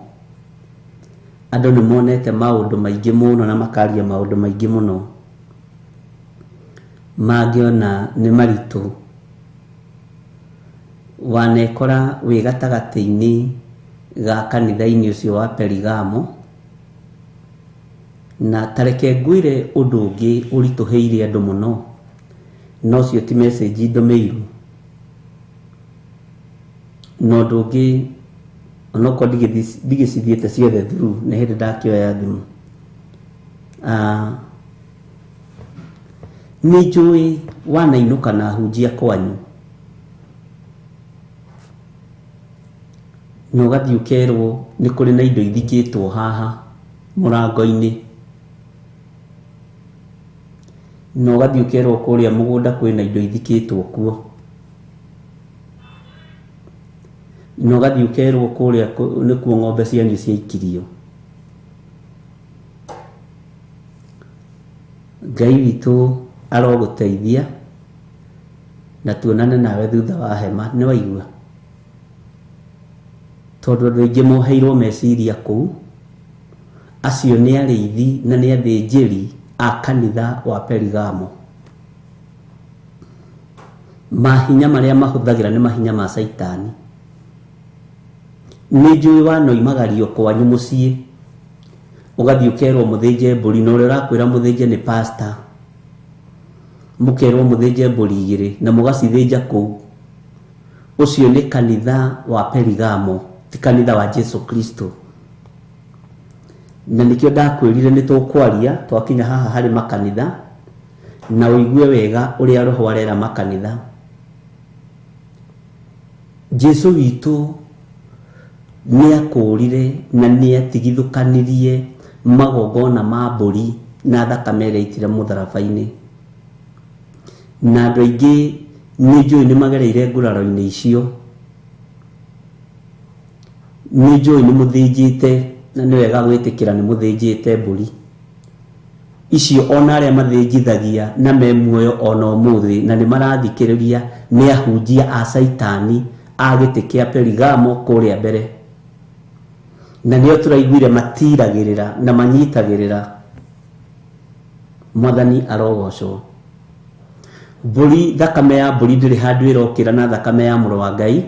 andũ nĩ monete maũndũ maingĩ mũno na makaria maũndũ maingĩ mũno mangĩona nĩ maritũ. Wanekora wĩ gatagatĩ-inĩ ga kanitha-inĩ ũcio wa Perigamo, na tareke ngwĩre ũndũ ũngĩ ũritũhĩire andũ mũno, na ũcio ti message ndũmĩirwo. Na ũndũ ũngĩ onokorwo ndigĩcithiĩte ciothe through, nĩ hĩndĩ ndakĩoya thimũ. Nĩ njũĩ wanainũka na ahunjia kwanyu, na ũgathiĩ ũkerwo nĩ kũrĩ na indo ithikĩtwo haha mũrango-inĩ, na ũgathiĩ ũkerwo kũrĩa mũgũnda kwĩna indo ithikĩtwo kuo, na ũgathiĩ ũkerwo kũrĩa nĩkuo ng'ombe cianyu ciaikirio. Ngai witũ arogũteithia na tuonane nawe thutha wa hema. Nĩ waigua? Tondũ andũ aingĩ moheirwo meciria kũu, acio nĩ arĩithi na nĩ athĩnjĩri a kanitha wa Perigamo. Mahinya marĩa mahũthagĩra nĩ mahinya ma Caitani. Nĩ njũĩ wanoimagario kwanyu mũciĩ, ũgathiĩ ũkerwo mũthĩnje mbũri, na ũrĩa ũrakwĩra mũthĩnje nĩ pastor. Mũkerwo mũthĩnje mbũri igĩrĩ na mũgacithĩnja kũu. Ũcio nĩ kanitha wa Perigamo, ti kanitha wa Jesu Kristo. Na nĩkĩo ndakwĩrire nĩ tũkwaria twakinya haha harĩ makanitha, na ũigue wega ũrĩa Roho arera makanitha. Jesu witũ nĩ akũũrire na nĩ atigithũkanirie magongona ma mbũri na thakame ĩrĩa aitire mũtharaba-inĩ. Na andũ aingĩ nĩ njũĩ nĩ magereire nguraro-inĩ icio. Nĩ njũĩ nĩ mũthĩnjĩte, na nĩ wega gwĩtĩkĩra nĩ mũthĩnjĩte mbũri icio. Ona arĩa mathĩnjithagia na me muoyo ona ũmũthĩ na nĩ marathikĩrĩria nĩ ahunjia a Caitani a gĩtĩ kĩa Perigamo kũrĩa mbere na nĩo tũraiguire matiragĩrĩra na manyitagĩrĩra. Mwathani arogocwo. Mbũri, thakame ya mbũri ndĩrĩ handũ ĩrokĩra na thakame ya mũrũ wa Ngai,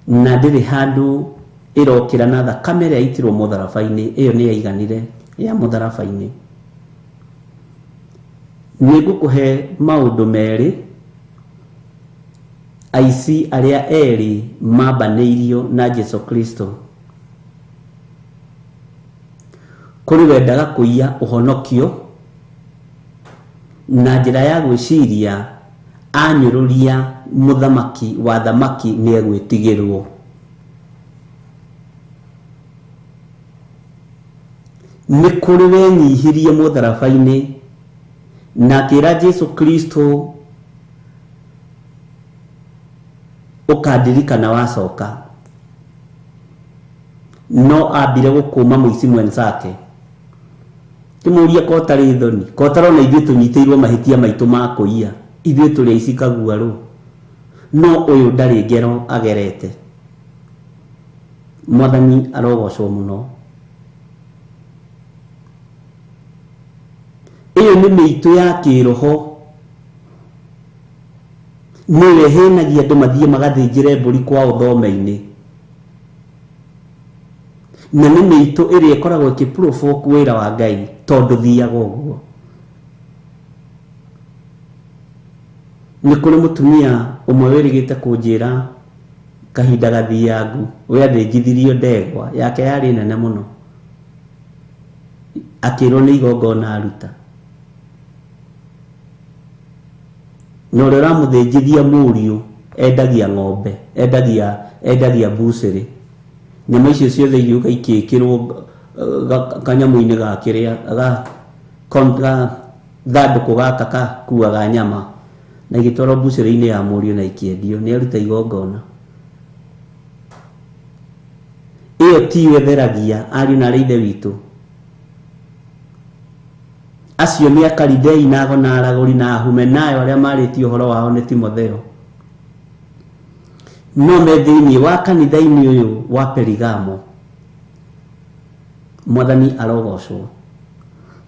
na ndĩrĩ handũ ĩrokĩra na thakame ĩrĩa yaitirwo mũtharaba-inĩ. Ĩyo nĩ yaiganire ya mũtharaba-inĩ. Nĩ ngũkũhe maũndũ merĩ aici arĩa erĩ mambanĩirio na Jesu Kristo. Kũrĩ wendaga kũiya ũhonokio na njĩra ya gwĩciria anyũrũria mũthamaki wa thamaki nĩ egwĩtigĩrwo. Nĩ kũrĩ wenyihirie mũtharaba-inĩ na akĩra Jesu Kristo ũkandirikana wacoka, no ambire gũkũma mũici mwenzake. Kĩmũria ko tarĩ thoni, ko tarona ithuĩ tũnyitĩirwo mahĩtia maitũ ma kũiya, ithuĩ tũrĩ aici kaguarũ, no ũyũ ndarĩ ngero agerete. Mwathani arogocwo mũno. Ĩyo nĩ mĩitũ ya kĩroho, nĩwe ĩhenagia andũ mathiĩ magathĩnjĩre mbũri kwao thome-inĩ, na nĩ mĩitũ ĩrĩa ĩkoragwo ĩkĩ-provoke wĩra wa Ngai tondũ thiaga ũguo. Nĩ kũrĩ mũtumia ũmwe wĩrĩgĩte kũnjĩra kahinda gathiangu we athĩnjithirio ndegwa yake yarĩ nene mũno, akĩrwo nĩ igongona aruta, na ũrĩa ũramũthĩnjithia mũriũ endagia ng'ombe, endagia mbucĩrĩ. Nyama icio ciothe igĩũka ikĩĩkĩrwo kanyamũ-inĩ ga kĩrĩa ga thandũkũ gaka gakuaga nyama, na igĩtwarwo mbucĩrĩ-inĩ ya mũriũ na ikĩendio. Nĩ aruta igongona. Ĩyo tiyo ĩtheragia ariũ na arĩ ithe witũ. Acio nĩ Akaridei na ago na aragũri na Ahumenayo arĩa marĩtie ũhoro wao nĩ Timotheo, no me thĩinĩ wa kanitha-inĩ ũyũ wa Perigamo. Mwathani arogocwo.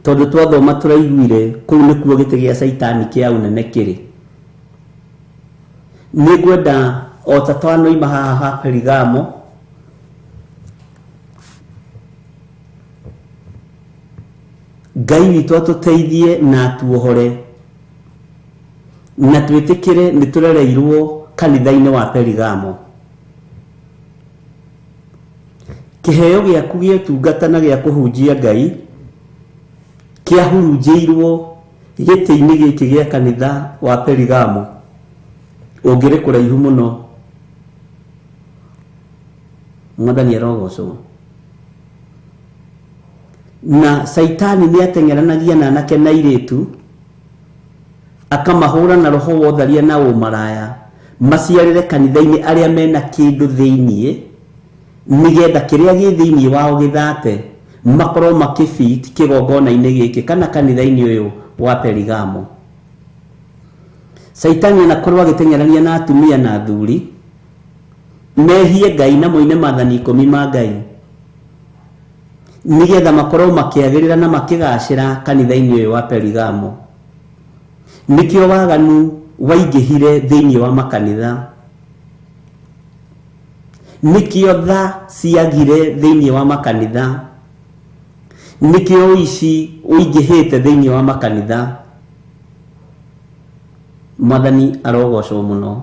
Tondũ twathoma tũraiguire kũu nĩkuo gĩtĩ gĩa Caitani kĩa ũnene kĩrĩ. Nĩ ngwenda o ta twanoima haha ha Perigamo, Ngai witũ atũteithie na atuohore na twĩtĩkĩre nĩ tũrereirwo kanitha-inĩ wa Perigamo. Kĩheo gĩaku gĩa ũtungata na gĩa kũhunjia Ngai kĩahurunjĩirwo gĩtĩ-inĩ gĩkĩ gĩa kanitha wa Perigamo. Ũngĩrĩ kũraihu mũno. Mwathani arogocwo. Na Caitani nĩ ateng'eranagia na anake na airĩtu, akamahũra na roho wa ũtharia na ũmaraya, maciarĩre kanitha-inĩ arĩa mena kĩndũ thĩiniĩ, nĩgetha kĩrĩa gĩ thĩiniĩ wao gĩthate, makorwo makĩbit kĩgongona-inĩ gĩkĩ kana kanitha-inĩ ũyũ wa Perigamo. Caitani anakorwo agĩteng'erania na atumia na athuri, mehie Ngai na moine maathani 10 ma Ngai, nĩgetha makorwo makĩagĩrĩra na makĩgacĩra kanitha-inĩ ũyũ wa Perigamo. Nĩkĩo waganu waingĩhire thĩinĩ wa makanitha, nĩkĩo tha ciagire thĩinĩ wa makanitha, nĩkĩo ũici ũingĩhĩte thĩinĩ wa makanitha. Mwathani arogocwo mũno.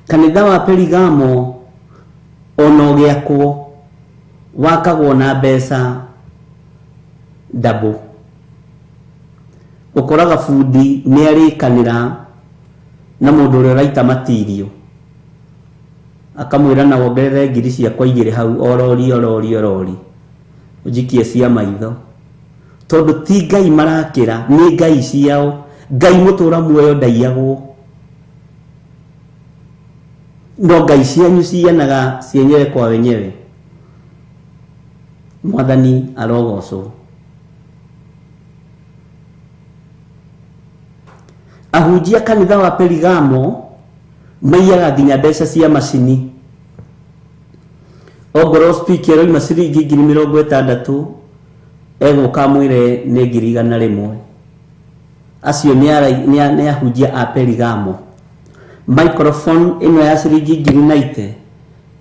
Kanitha wa Perigamo ona ũgĩakwo wakagwo na mbeca ndabũ. Ũkoraga bundi nĩ arĩkanĩra na mũndũ ũrĩa ũraita matirio, akamwĩra na wongerere ngiri ciakwa 2 hau orori orori orori, ũnjikie cia maitho, tondũ ti Ngai marakĩra, nĩ Ngai ciao. Ngai mũtũra muoyo ndaiyagwo, no Ngai cianyu ciyanaga cienyewe kwa wenyewe. Mwathani arogocwo. Ahunjia kanitha wa Perigamo Maiyaga nginya mbeca cia macini. Ongorwo speaker ĩroima ciringi 60,000, egũka mwĩre nĩ 100,000. Acio nĩ ahunjia a Perigamo. Microphone ĩno ya ciringi 90,000,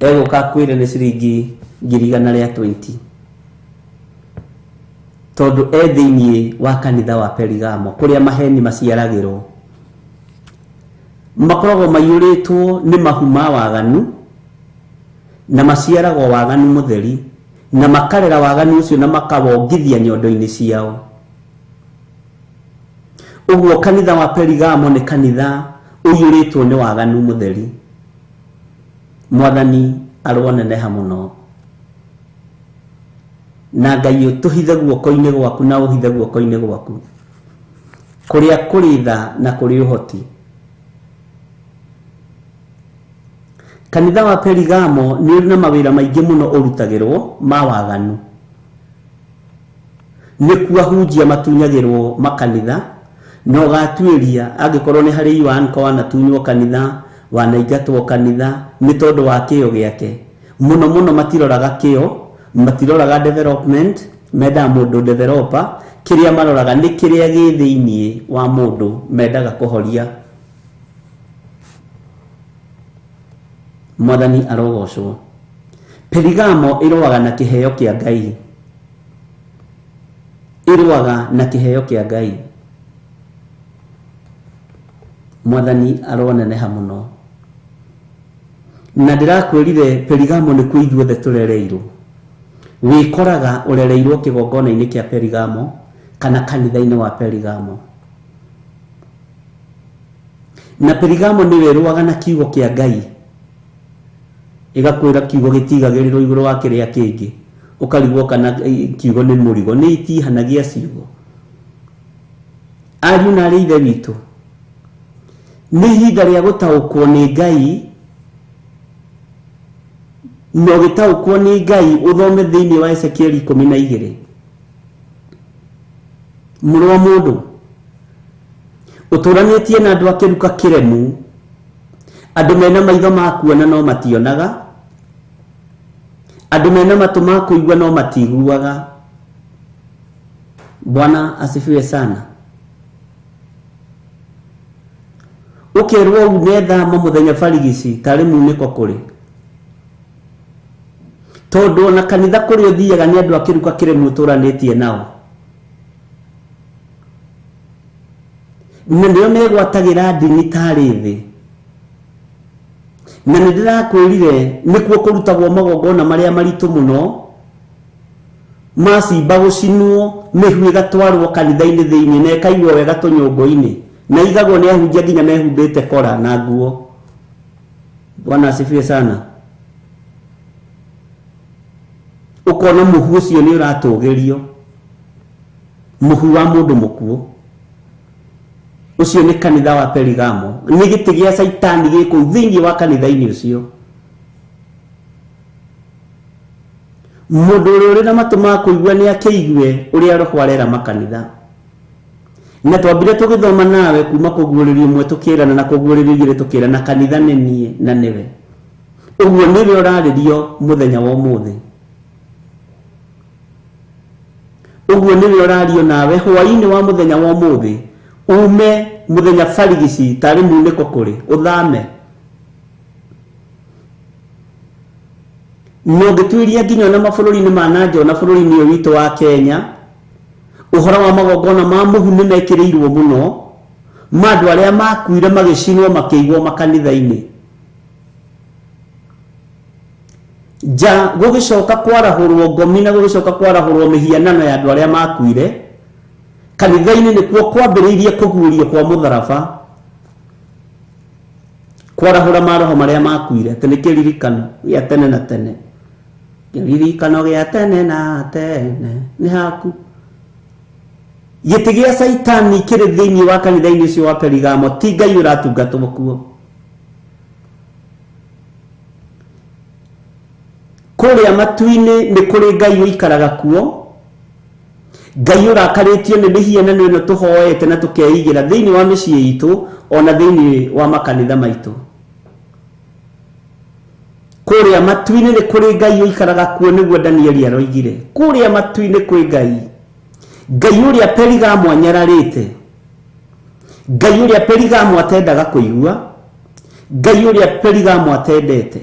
egũka kwĩre nĩ ciringi 120,000, tondũ e thĩiniĩ wa kanitha wa Perigamo kũrĩa maheni maciaragĩrwo. Makoragwo maiyũrĩtwo nĩ mahu ma waganu, na maciaragwo waganu mũtheri, na makarera waganu ũcio na makawongithia nyondo-inĩ ciao. Ũguo kanitha wa Perigamo nĩ kanitha ũiyũrĩtwo nĩ waganu mũtheri. Mwathani aroneneha mũno, na Ngai ũtũhithe guoko-inĩ gwaku na ũhithe guoko-inĩ gwaku kũrĩa kũrĩ tha na kũrĩ ũhoti. Kanitha wa Perigamo nĩ ũrĩ na mawĩra maingĩ mũno ũrutagĩrwo ma waganu. Nĩkuo ahunjia matunyagĩrwo makanitha, na ũgatuĩria angĩkorwo nĩ harĩ Iwanko wanatunywo kanitha, wanaingatwo kanitha nĩ tondũ wa kĩo gĩake. Mũno mũno matiroraga kĩo, matiroraga development, mendaga mũndũ developer. Kĩrĩa maroraga nĩ kĩrĩa gĩ thĩiniĩ wa mũndũ mendaga kũhoria. Mwathani arogocwo. Perigamo ĩrũaga na kĩheo kĩa Ngai. Ĩrũaga na kĩheo kĩa Ngai. Mwathani aroneneha mũno. Na ndĩrakwĩrire Perigamo nĩkuo ithuothe tũrereirwo. Wĩkoraga ũrereirwo kĩgongona-inĩ kĩa Perigamo kana kanitha-inĩ wa Perigamo. Na Perigamo nĩwe ĩrũaga na kiugo kĩa Ngai. Ĩgakwĩra kiugo gĩtigagĩrĩrwo igũrũ wa kĩrĩa kĩngĩ, ũkarigwo kana kiugo nĩ mũrigo. Nĩ itihanagia ciugo. Ariũ na arĩ ithe witũ, nĩ ihinda rĩa gũtaũkwo nĩ Ngai, na ũgĩtaũkwo nĩ Ngai ũthome thĩinĩ wa Ezekieli 12. Mũrũ wa mũndũ, ũtũranĩtie na andũ a kĩruka kĩremu, andũ mena maitho ma kuona no mationaga, andũ mena matũ ma kũigua no matiguaga. Bwana asifiwe sana. Ũkerwo une thama mũthenya barigici tarĩ munĩko kũrĩ, tondũ ona kanitha kũrĩa ũthiaga nĩ andũ a kĩruka kĩremu ũtũranĩtie nao, na nĩo megwatagĩra ndini tarĩ thĩ. Na nĩ ndĩrakwĩrire nĩkuo kũrutagwo magongona marĩa maritũ mũno, macimba gũcinwo, mĩhu ĩgatwarwo kanitha-inĩ thĩinĩ na ĩkaigwo wega tũnyũngũ-inĩ, na igagwo nĩ ahunjia nginya mehumbĩte kora na nguo. Bwana asifiwe sana. Ũkona mũhu ũcio nĩ ũratũgĩrio, mũhu wa mũndũ mũkuũ. Ũcio nĩ kanitha wa Perigamo, nĩ gĩtĩ gĩa Caitani gĩ kũu thĩinĩ wa kanitha-inĩ ũcio. Mũndũ ũrĩa ũrĩ na matũ ma kũigua nĩ akĩigue ũrĩa Roho arera makanitha. Na twambire tũgĩthoma nawe kuma kũguũrĩrio ĩmwe tũkĩrana na kũguũrĩrio igĩrĩ tũkĩrana, kanitha nĩ niĩ na nĩwe. Ũguo nĩwe ũrarĩrio mũthenya wa ũmũthĩ. Ũguo nĩwe ũrario nawe hwaĩ-inĩ wa mũthenya wa ũmũthĩ, ume mũthenya barigici tarĩ munĩko kũrĩ, ũthame. Na ũngĩtuĩria nginya ona mabũrũri-inĩ ma na nja, ona bũrũri-inĩ ũyũ witũ wa Kenya, ũhoro wa magongona ma mũhu nĩ mekĩrĩirwo mũno, ma andũ arĩa makuire magĩcinwo makĩigwo makanitha-inĩ. Nja gũgĩcoka kwarahũrwo ngomi na gũgĩcoka kwarahũrwo mĩhianano ya andũ arĩa makuire, kanitha-inĩ nĩkuo kwambĩrĩirie kũguũrio kwa mũtharaba, kwarahũra maroho marĩa makuire, atĩ nĩ kĩririkano gĩa tene na tene. Kĩririkano gĩa tene na tene nĩ haku. Gĩtĩ gĩa Caitani kĩrĩ thĩinĩ wa kanitha-inĩ ũcio wa Perigamo, ti Ngai ũratungatwo kuo. Kũrĩa matu-inĩ nĩ kũrĩ Ngai ũikaraga kuo, Ngai ũrakarĩtio nĩ mĩhianano ĩno tũhoete na tũkeigĩra thĩinĩ wa mĩciĩ itũ ona thĩinĩ wa makanitha maitũ. Kũrĩa matu-inĩ nĩ kũrĩ Ngai ũikaraga kuo, nĩguo Danieli aroigire. Kũrĩa matu-inĩ kwĩ Ngai, Ngai ũrĩa Perigamo anyararĩte, Ngai ũrĩa Perigamo atendaga kũigua, Ngai ũrĩa Perigamo atendete.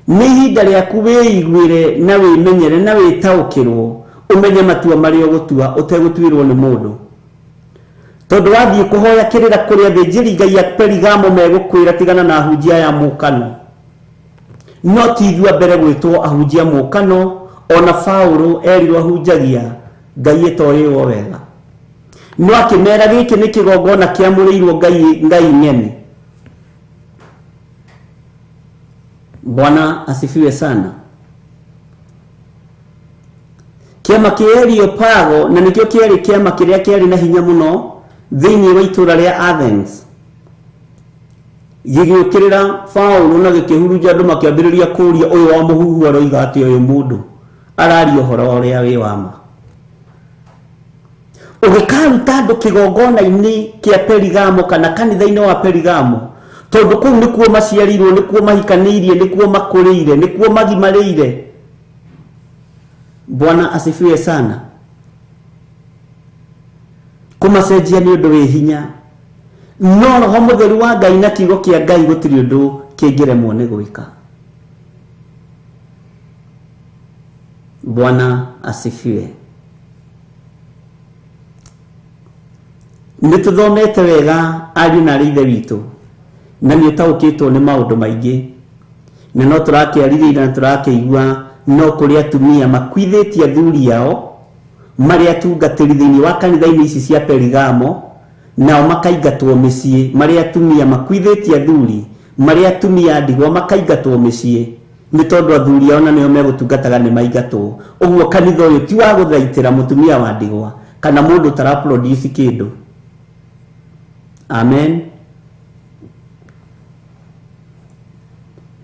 Nĩ ihinda rĩaku wĩiguĩre na wĩmenyere na wĩtaũkĩrwo, ũmenye matua marĩa ũgũtua ũtegũtuĩrwo nĩ mũndũ. Tondũ wathiĩ kũhoya kĩrĩra kũrĩ athĩnjĩri Ngai a Perigamo megũkwĩra tigana na ahunjia aya mũkano. No ti ithuĩ a mbere gwĩtwo ahunjia mũkano, ona Paũlũ erirwo ahunjagia Ngai ĩtoĩwo wega. No akĩmera gĩkĩ nĩ kĩgongona kĩamũrĩirwo Ngai, Ngai ng'eni. Bwana asifiwe sana. Kĩama kĩa Areopago na nĩkĩo kĩarĩ kĩama kĩrĩa kĩarĩ na hinya mũno thĩinĩ wa itũũra rĩa Athens, gĩgĩũkĩrĩra Paũlũ na gĩkĩhurunja andũ makĩambĩrĩria kũũria ũyũ wa mũhuhu aroiga atĩ ũyũ mũndũ araria ũhoro ũrĩa wĩ wa ma. Ũgĩkaruta andũ kĩgongona-inĩ kĩa Perigamo kana kanitha-inĩ wa Perigamo, tondũ kũu nĩkuo maciarĩirwo, nĩkuo mahikanĩirie, nĩkuo makũrĩire, nĩkuo magimarĩire. Bwana asifiwe sana. Kũmacenjia nĩ ũndũ wĩ hinya, no roho mũtheru wa Ngai na kiugo kĩa Ngai gũtirĩ ũndũ kĩngĩremwo nĩ gwĩka. Bwana asifiwe. Nĩ tũthomete wega ariũ na arĩ ithe witũ, na nĩ ũtaũkĩtwo nĩ maũndũ maingĩ, na no tũrakĩarĩrĩria na tũrakĩigua no kũrĩ atumia makuithĩtie athuri ao marĩ atungatĩri thĩinĩ wa kanitha-inĩ ici cia Perigamo, nao makaingatwo mĩciĩ. Marĩ atumia makuithĩtie athuri, marĩ atumia a ndigwa makaingatwo mĩciĩ, nĩ tondũ athuri ao na nĩo megũtungataga nĩ maingatwo. Ũguo kanitha ũyũ ti wa gũthaitĩra mũtumia wa ndigwa kana mũndũ ũtaraproduce kĩndũ. Amen.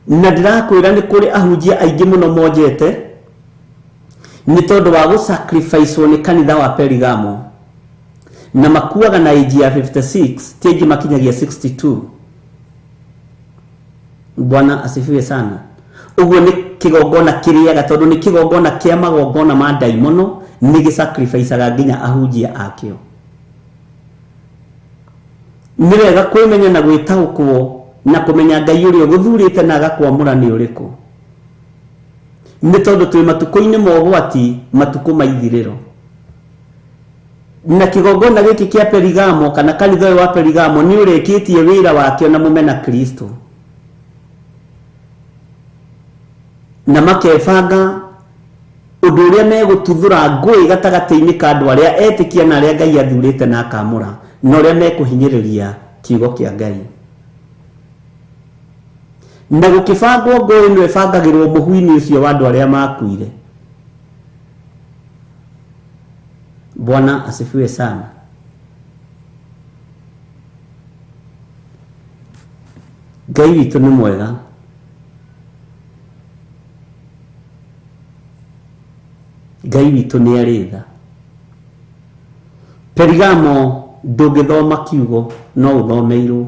Na ndĩrakwĩra nĩ kũrĩ ahunjia aingĩ mũno monjete nĩ tondũ wa gũsacrificewo nĩ kanitha wa Perigamo, na makuaga na age ya 56, ti aingĩ makinyagia 62. Bwana asifiwe sana. Ũguo nĩ kĩgongona kĩrĩaga, tondũ nĩ kĩgongona kĩa magongona ma ndaimono, nĩ gĩsacrificaga nginya ahunjia akĩo. Nĩ wega kwĩmenya na gwĩtaũkwo na kũmenya Ngai ũrĩa ũgũthurĩte na agakwamũra nĩ ũrĩkũ, nĩ tondũ twĩ matukũ-inĩ ma ũgwati, matukũ ma ithirĩro. Na kĩgongona gĩkĩ kĩa Perigamo kana kanitha ũyũ wa Perigamo nĩ ũrĩkĩtie wĩra wakĩo na mũmena Kristo, na makebanga ũndũ ũrĩa megũtuthũra ngũĩ gatagatĩ-inĩ ka andũ arĩa etĩkia na arĩa Ngai athurĩte na akamũra, na ũrĩa mekũhinyĩrĩria kiugo kĩa Ngai. Na gũkĩbangwo ngũĩ ĩno ĩbangagĩrwo mũhu-inĩ ũcio wa andũ arĩa makuire. Bwana asifiwe sana. Ngai witũ nĩ mwega. Ngai witũ nĩ arĩ tha. Perigamo ndũngĩthoma kiugo no ũthomeirwo.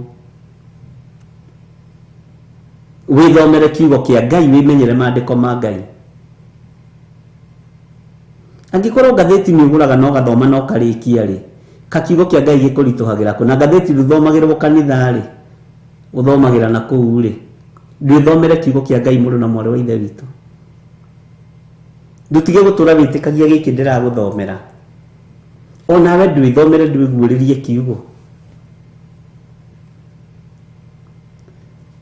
Wĩthomere kiugo kĩa Ngai, wĩmenyere maandĩko ma Ngai. Angĩkorwo ngathĩti nĩ ũgũraga na ũgathoma na ũkarĩkia rĩ, ka kiugo kĩa Ngai gĩkũritũhagĩra kũ? Na ngathĩti ndũthomagĩrwo kanitha rĩ, ũthomagĩra na kũu rĩ, ndwĩthomere kiugo kĩa Ngai mũrũ na mwarĩ wa ithe witũ. Ndũtige gũtũra wĩtĩkagia gĩkĩ ndĩragũthomera. Onawe ndwĩthomere, ndwĩguũrĩrie kiugo.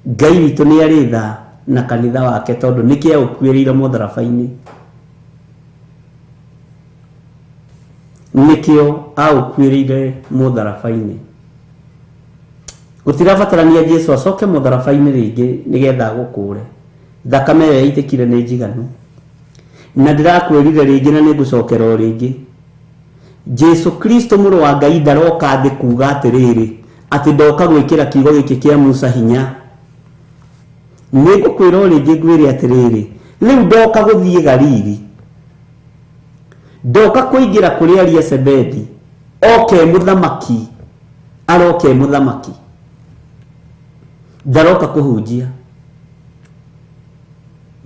Ngai witũ nĩ arĩ tha na kanitha wake, tondũ nĩkĩo aũkuĩrĩire mũtharaba-inĩ, nĩkĩo aũkuĩrĩire mũtharaba-inĩ. Gũtirabatarania Jesu acoke mũtharaba-inĩ rĩngĩ nĩgetha agũkũũre. Thakame ĩyo yaitĩkire nĩ njiganu. Na ndĩrakwĩrire rĩngĩ na nĩngũcokera o rĩngĩ, Jesu Kristo mũrũ wa Ngai ndaroka thĩ kuga atĩrĩrĩ, atĩ ndoka gwĩkĩra kiugo gĩkĩ kĩa Musa hinya. Nĩngũkwĩra o rĩngĩ ngwĩre atĩrĩrĩ, rĩu ndoka gũthiĩ Galili, ndoka kũingĩra kũrĩ aria Sebedi, oke mũthamaki, aroke mũthamaki, ndaroka kũhunjia.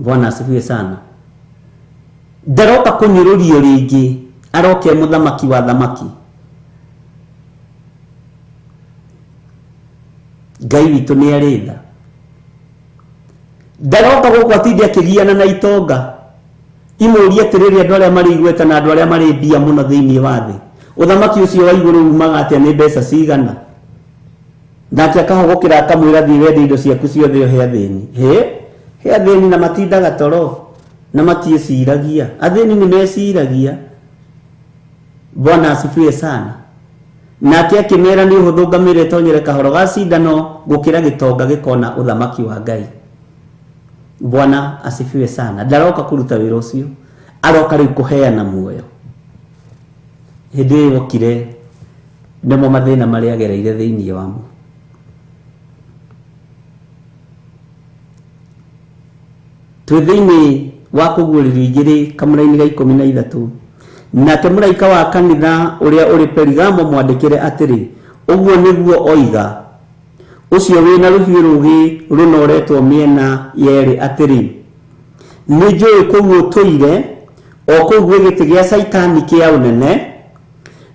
Bwana asifiwe sana. Ndaroka kũnyũrũrio rĩngĩ, aroke mũthamaki wa thamaki. Ngai witũ nĩ arĩ tha. Ndaroka gũkũ atinde akĩgiana na itonga. Imũrie atĩrĩrĩ andũ arĩa marĩ igweta na andũ arĩa marĩ mbia mũno thĩinĩ wa thĩ, ũthamaki ũcio wa igũrũ umaga atĩa, nĩ mbeca cigana? Nake akahũgũkĩra akamwĩra thiĩ wende indo ciaku ciothe ũhe athĩni. He athĩni na matindaga toro na matiĩciragia. Athĩni nĩ meciragia. Bwana asifiwe sana. Nake akĩmera nĩ ũhũthũ ngamĩra ĩtonyere kahoro ga cindano gũkĩra gĩtonga gĩkona ũthamaki wa Ngai. Bwana asifiwe sana. Ndaroka kũruta wĩra ũcio, aroka rĩu kũheana muoyo. Hĩndĩ ĩyo okire nĩmo mathĩna marĩa agereire thĩinĩ wamo. Twĩ thĩinĩ wa kũguũrĩrio igĩrĩ kamũraini ga 13. Nake mũraika wa kanitha ũrĩa ũrĩ Perigamo mwandĩkĩre atĩrĩ, ũguo nĩguo oiga ũcio wĩna rũhiũ rũũgĩ rũnoretwo mĩena yerĩ atĩrĩ, nĩ njũĩ kũu ũtũire, o kũu gwĩ gĩtĩ gĩa Caitani kĩa ũnene,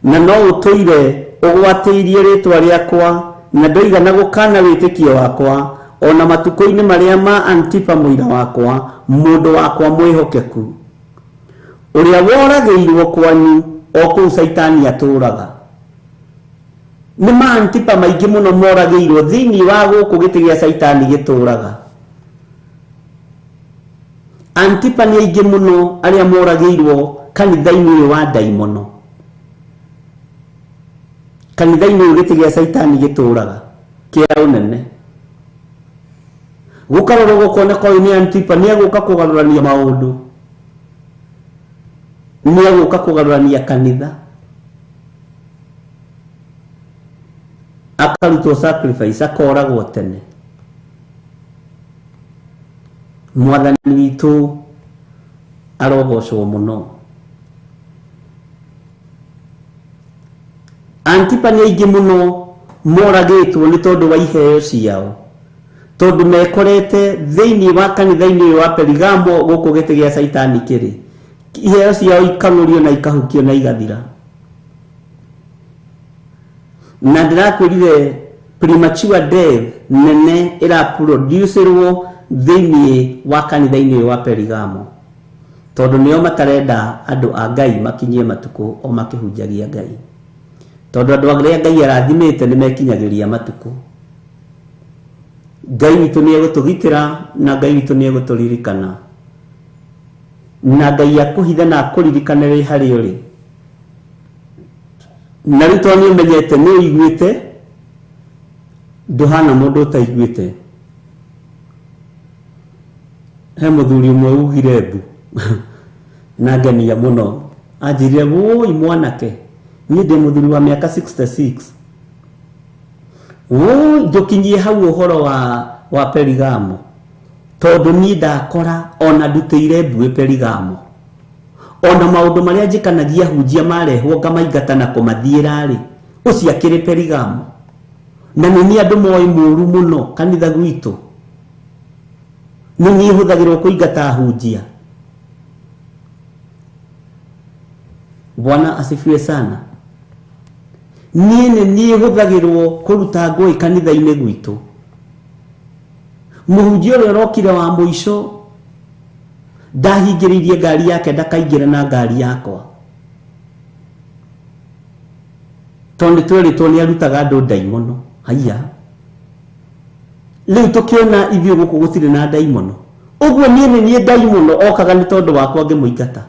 na no ũtũire ũgwatĩirie rĩtwa rĩakwa, na ndoigana gũkana wĩtĩkio wakwa, ona matukũ-inĩ marĩa ma Antipa mũira wakwa, mũndũ wakwa mwĩhokeku, ũrĩa woragĩirwo kwanyu, o kũu Caitani atũũraga. Nĩ ma Antipa maingĩ mũno moragĩirwo thĩinĩ wa gũkũ gĩtĩ gĩa Caitani gĩtũũraga. Antipa nĩ aingĩ mũno arĩa moragĩirwo kanitha-inĩ ũyũ wa ndaimono. Kanitha-inĩ ũyũ gĩtĩ gĩa Caitani gĩtũũraga kĩa ũnene. Gũkarorwo gũkoneka ũyũ nĩ Antipa, nĩ egũka kũgarũrania maũndũ, nĩ egũka kũgarũrania kanitha, akarutwo sacrifice, akoragwo tene. Mwathani witũ arogocwo mũno. Antipa nĩ aingĩ mũno moragĩtwo nĩ tondũ wa iheo ciao, tondũ mekorete thĩinĩ wa kanitha-inĩ ũyũ wa Perigamo gũkũ gĩtĩ gĩa Caitani kĩrĩ. Iheo ciao ikang'ũrio na ikahukio na igathira. Na ndĩrakwĩrire premature death nene ĩraproducerwo thĩinĩ wa kanitha-inĩ ũyũ wa Perigamo, tondũ nĩo matarenda andũ a Ngai makinyie matukũ o makĩhunjagia Ngai, tondũ andũ arĩa Ngai arathimĩte nĩ mekinyagĩria matukũ. Ngai witũ nĩ egũtũgitĩra na Ngai witũ nĩ egũtũririkana, na Ngai akũhithe na akũririkane wĩ harĩa ũrĩ. Na rĩu tondũ nĩ ũmenyete, nĩ ũiguĩte, ndũhana mũndũ ũtaiguĩte. He mũthuri ũmwe ugire mbu na ngenia mũno, anjĩrire wũi mwanake, niĩ ndĩ mũthuri wa mĩaka 66, wũi ndũkinyie hau ũhoro wa Perigamo, tondũ niĩ ndakora ona ndutĩire mbuĩ Perigamo, ona maũndũ marĩa njĩkanagia hunjia marehwo ngamaingata na kũmathiĩra rĩ, ũcio akĩrĩ Perigamo. Na nĩ niĩ andũ moĩ mũru mũno kanitha gwitũ, nĩ niĩ hũthagĩrwo kũingata hunjia. Bwana asifiwe sana. Niĩ nĩ niĩ hũthagĩrwo kũruta ngũĩ kanitha-inĩ gwitũ. Mũhunjia ũrĩa ũrokire wa mũico ndahingĩrĩirie ngari yake ndakaingĩre na ngari yakwa, tondũ nĩtwerĩtwo nĩ arutaga andũ ndaimono. Haiya, rĩu tũkĩona ithuĩ gũkũ gũtirĩ na ndaimono, ũguo niĩ nĩ niĩ ndaimono okaga nĩ tondũ wakwa ngĩmũingata.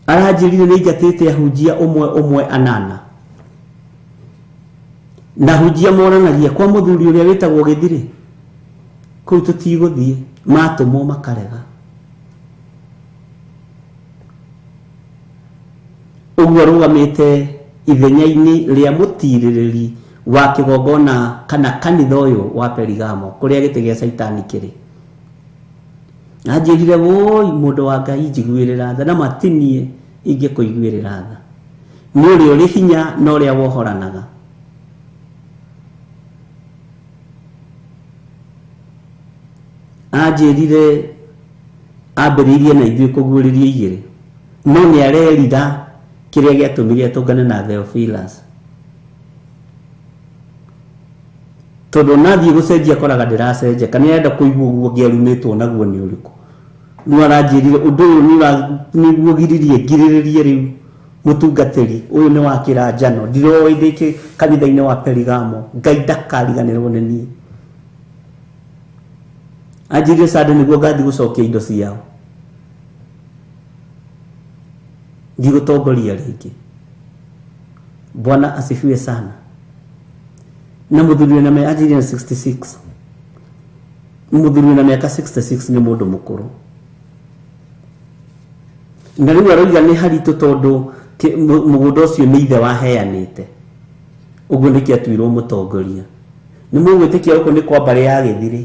Aranjĩrire nĩ aingatĩte ahunjia ũmwe ũmwe anana, na hunjia moranagia kwa mũthuri ũrĩa wĩtagwo Gĩthirĩ, kũu tũtigũthiĩ, matũmwo makarega. Ũguo arũgamĩte ithenya-inĩ rĩa mũtirĩrĩri wa kĩgongona kana kanitha ũyũ wa Perigamo kũrĩa gĩtĩ gĩa Caitani kĩrĩ. Anjĩrire wũi mũndũ wa Ngai njiguĩrĩra tha, na matinie ingĩkũiguĩrĩra tha, nĩ ũrĩa ũrĩ hinya na ũrĩa wohoranaga. Anjĩrire ambĩrĩirie na ithuĩ kũguũrĩria igĩrĩ no nĩ arerira kĩrĩa gĩatũmire atũngane na Theophilus tondũ nathiĩ gũcenjia koraga ndĩracenjia kana arenda kũigua ũguo ngĩarumĩtwo naguo nĩ ũrĩkũ no aranjĩrire ũndũ ũyũ nĩguo giririe ngirĩrĩrie rĩu mũtungatĩri ũyũ nĩ wa kĩranjano ndiroĩ ndĩ kanitha-inĩ wa Perigamo Ngai ndakariganĩrwo nĩ niĩ. Anjĩrire Sunday nĩguo ngathiĩ gũcokia indo ciao ndigũtongoria rĩngĩ. Bwana asifiwe sana. Na mũthuri wĩna anjĩrire na 66 mũthuri wĩna mĩaka 66 nĩ mũndũ mũkũrũ na rĩu aroiga nĩ haritũ tondũ mũgũnda ũcio nĩ ithe waheanĩte ũguo nĩkĩo atuirwo mũtongoria. Nĩ mũgwĩtĩkia gũkũ nĩ kwa mbarĩ ya Gĩthirĩ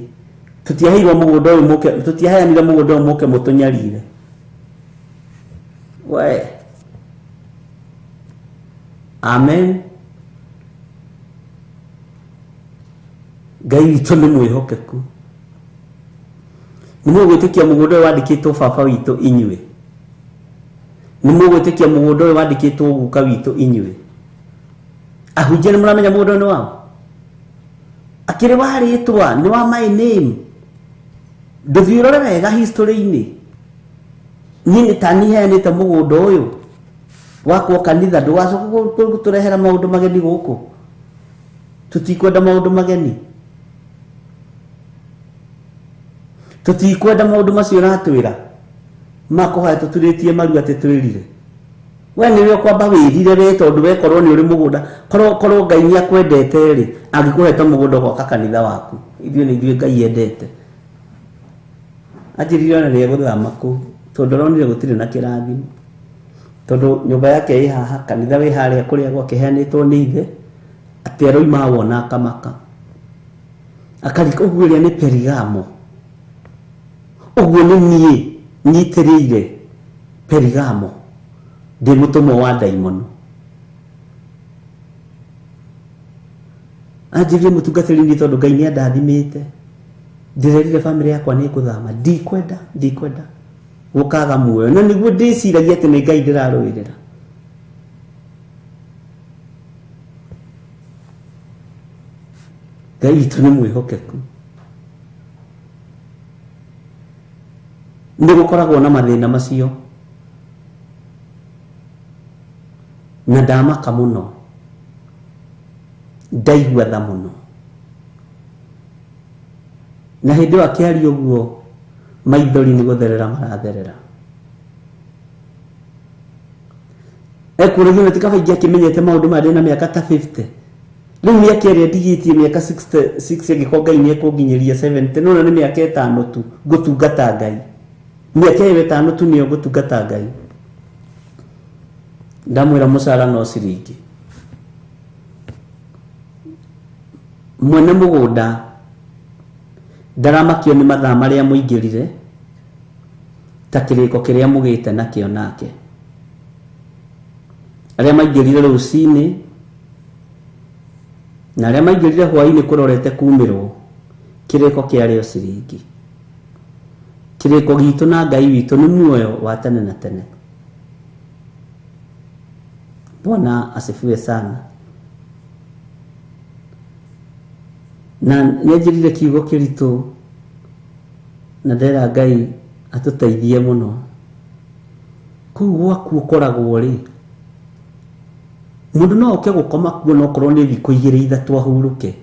tũtiaheirwo mũgũnda ũyũ mũke tũtiaheanire mũgũnda ũyũ mũke mũtũnyarire we. Amen. Ngai witũ nĩ mwĩhokeku. Nĩ mũgwĩtĩkia mũgũnda ũyũ wandĩkĩtwo baba witũ inyuĩ. Nĩ mũgwĩtĩkia mũgũnda ũyũ wandĩkĩtwo guka witũ inyuĩ. Ahunjia nĩ mũramenya mũgũnda ũyũ nĩ wao? Akĩrĩ wa rĩtwa nĩ wa my name. Ndũthiĩ ũrore wega history-inĩ. Niĩ nĩ ta niĩ heanĩte mũgũnda ũyũ wakwo kanitha ndũgacoka gũtũrehera maũndũ mageni gũkũ. Tũtikwenda maũndũ mageni. Tũtikwenda maũndũ macio ũratwĩra makũhoya tũturĩtie maru atĩ twĩrire. We nĩwe ũkwamba wĩrire we tondũ we korwo nĩ ũrĩ mũgũnda korwo Ngai nĩ akwendete rĩ angĩkũhete mũgũnda gwaka kanitha waku. Ithuĩ nĩ ithuĩ Ngai endete. Anjĩrire ona nĩ egũthama kũu tondũ aronire gũtirĩ na kĩrathimo tondũ nyũmba yake ĩ haha kanitha wĩ harĩa kũrĩa gwake heanĩtwo nĩ ithe atĩ aroima wona akamaka akarika ũguo ĩrĩa nĩ Perigamo ũguo nĩ niĩ nyitĩrĩire Perigamo ndĩ mũtũmwo wa ndaimono. Anjĩrire mũtungatĩri niĩ tondũ Ngai nĩ andathimĩte ndĩrerire bamĩrĩ yakwa nĩ ngũthama ndikwenda gũkaga muoyo na nĩguo ndĩciragia atĩ nĩ Ngai ndĩrarũĩrĩra. Ngai witũ nĩ mwĩhokeku. Nĩ gũkoragwo na mathĩna macio na ndamaka mũno ndaigua tha mũno na hĩndĩ ĩyo akĩaria ũguo maithori nĩ gũtherera maratherera. Ekũragio na ti kaba ingĩakĩmenyete maũndũ maya ndĩna mĩaka ta 50 rĩu mĩaka ĩrĩa ndigĩtie mĩaka 66 angĩkorwo Ngai nĩ ekũnginyĩria 70 no nĩ mĩaka ĩtano tu ngũtungata Ngai. Mĩaka ĩyo ĩtano tu nĩyo ngũtungata Ngai. Ndamwĩra mũcara no ciringi. Mwene mũgũnda ndaramakio nĩ mathaa marĩa mũingĩrire ta kĩrĩko kĩrĩa mũgĩte nakĩo nake. Arĩa maingĩrire rũcinĩ na arĩa maingĩrire hwaĩ-inĩ kũrorete kumĩrwo kĩrĩko kĩarĩ o ciringi. Kĩrĩko gitũ na Ngai witũ nĩ muoyo wa tene na tene. Bwana asifiwe sana. Na nĩanjĩrire kiugo kĩritũ na ndera Ngai atũteithie mũno. Kũu gwaku ũkoragwo rĩ mũndũ no oke gũkoma kuo no korwo nĩ thikũ igĩrĩ ithatũ ahurũke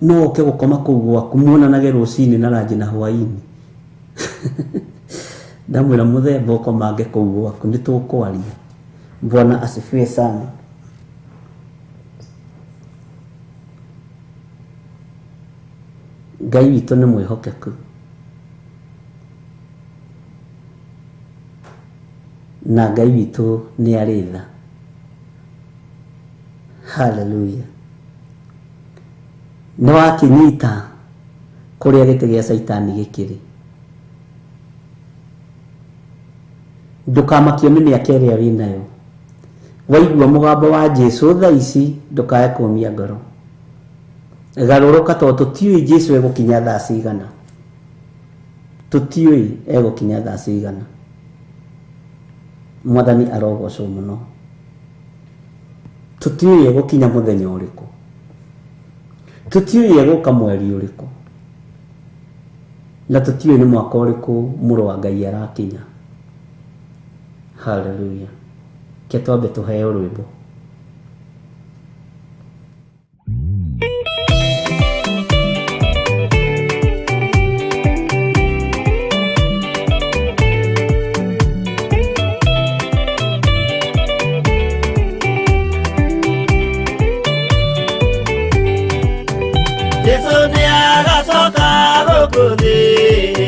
no oke gũkoma kũu gwaku muonanage rũcinĩ na ranji na hwaĩ-inĩ. Ndamwĩra mũthemba ũkomange kũu gwaku nĩ tũkwaria. Bwana asifiwe sana. Ngai witũ nĩ mwĩhokeku na Ngai witũ nĩ arĩ tha. Haleluya. Nĩ wakĩnyita kũrĩa gĩtĩ gĩa Caitani gĩkĩrĩ. Ndũkamakio nĩ mĩaka ĩrĩa wĩnayo. Waigua mũgambo wa Jesũ thaa ici ndũkae kũmia ngoro. Garũrũka tondũ tũtiũĩ Jesũ egũkinya thaa cigana. Tũtiũĩ egũkinya thaa cigana. Mwathani arogocwo mũno. Tũtiũĩ egũkinya mũthenya ũrĩkũ. Tũtiũĩ egũka mweri ũrĩkũ. Na tũtiũĩ nĩ mwaka ũrĩkũ mũrũ wa Ngai arakinya. Hallelujah. Ke twambe tũheo rwĩmbo. Jesu nĩ agacoka gũkũ thĩ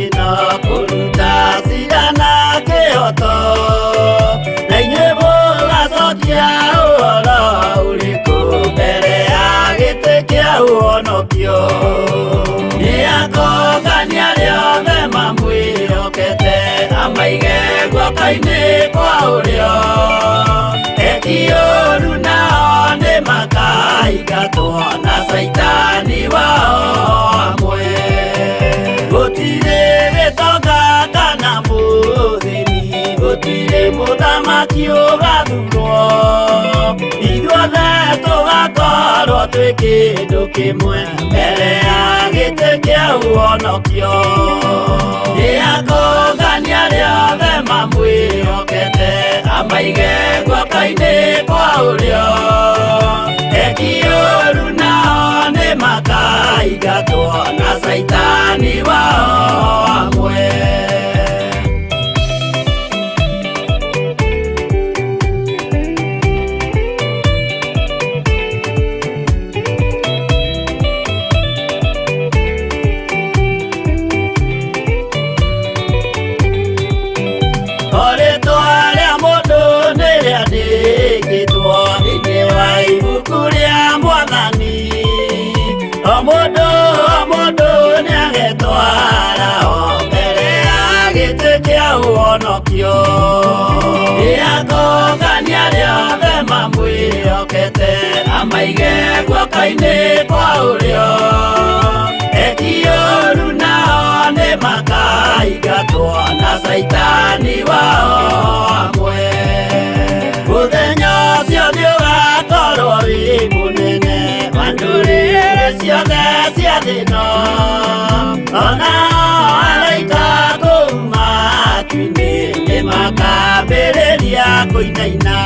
ĩno kũruta cira na kĩhooto, na inyuĩ mũgacokia ũhoro ũrĩkũ mbere ya gĩtĩ kĩa ũhonokio. Nĩ akongania arĩa othe mamwĩhokete, amaige guoko-inĩ kwa ũrĩo. Eki ũũru nao nĩ makaingatwo na Caitani wao hamwe. Gũtirĩ gĩtonga kana mũthĩni, gũtirĩ mũthamaki ũgathurwo. Ithuothe tũgakorwo twĩ kĩndũ kĩmwe mbere ya gĩtĩ kĩa ũhonokio. Nĩ akongania arĩa othe mamwĩhokete, amaige guoko-inĩ kwa ũrĩo. Eki ũũru nao nĩ makaingatwo na Caitani wao hamwe. Rĩtwa rĩa mũndũ nĩ rĩandĩkĩtwo thĩinĩ wa ibuku rĩa Mwathani. O mũndũ o mũndũ nĩagetwara o mbere ya gĩtĩ kĩa ũhonokio. Nĩ akongania arĩa othe mamwĩhokete, amaige guoko-inĩ kwa ũrĩo. Eki ũũru nao nĩ makaingatwo na Caitani wao hamwe. Mũthenya ũcio nĩũgakorwo wĩ mũnene wa ndũrĩrĩ ciothe cia thĩ ĩno. Ona araika kũu matu-inĩ nĩmakambĩrĩria kũinaina.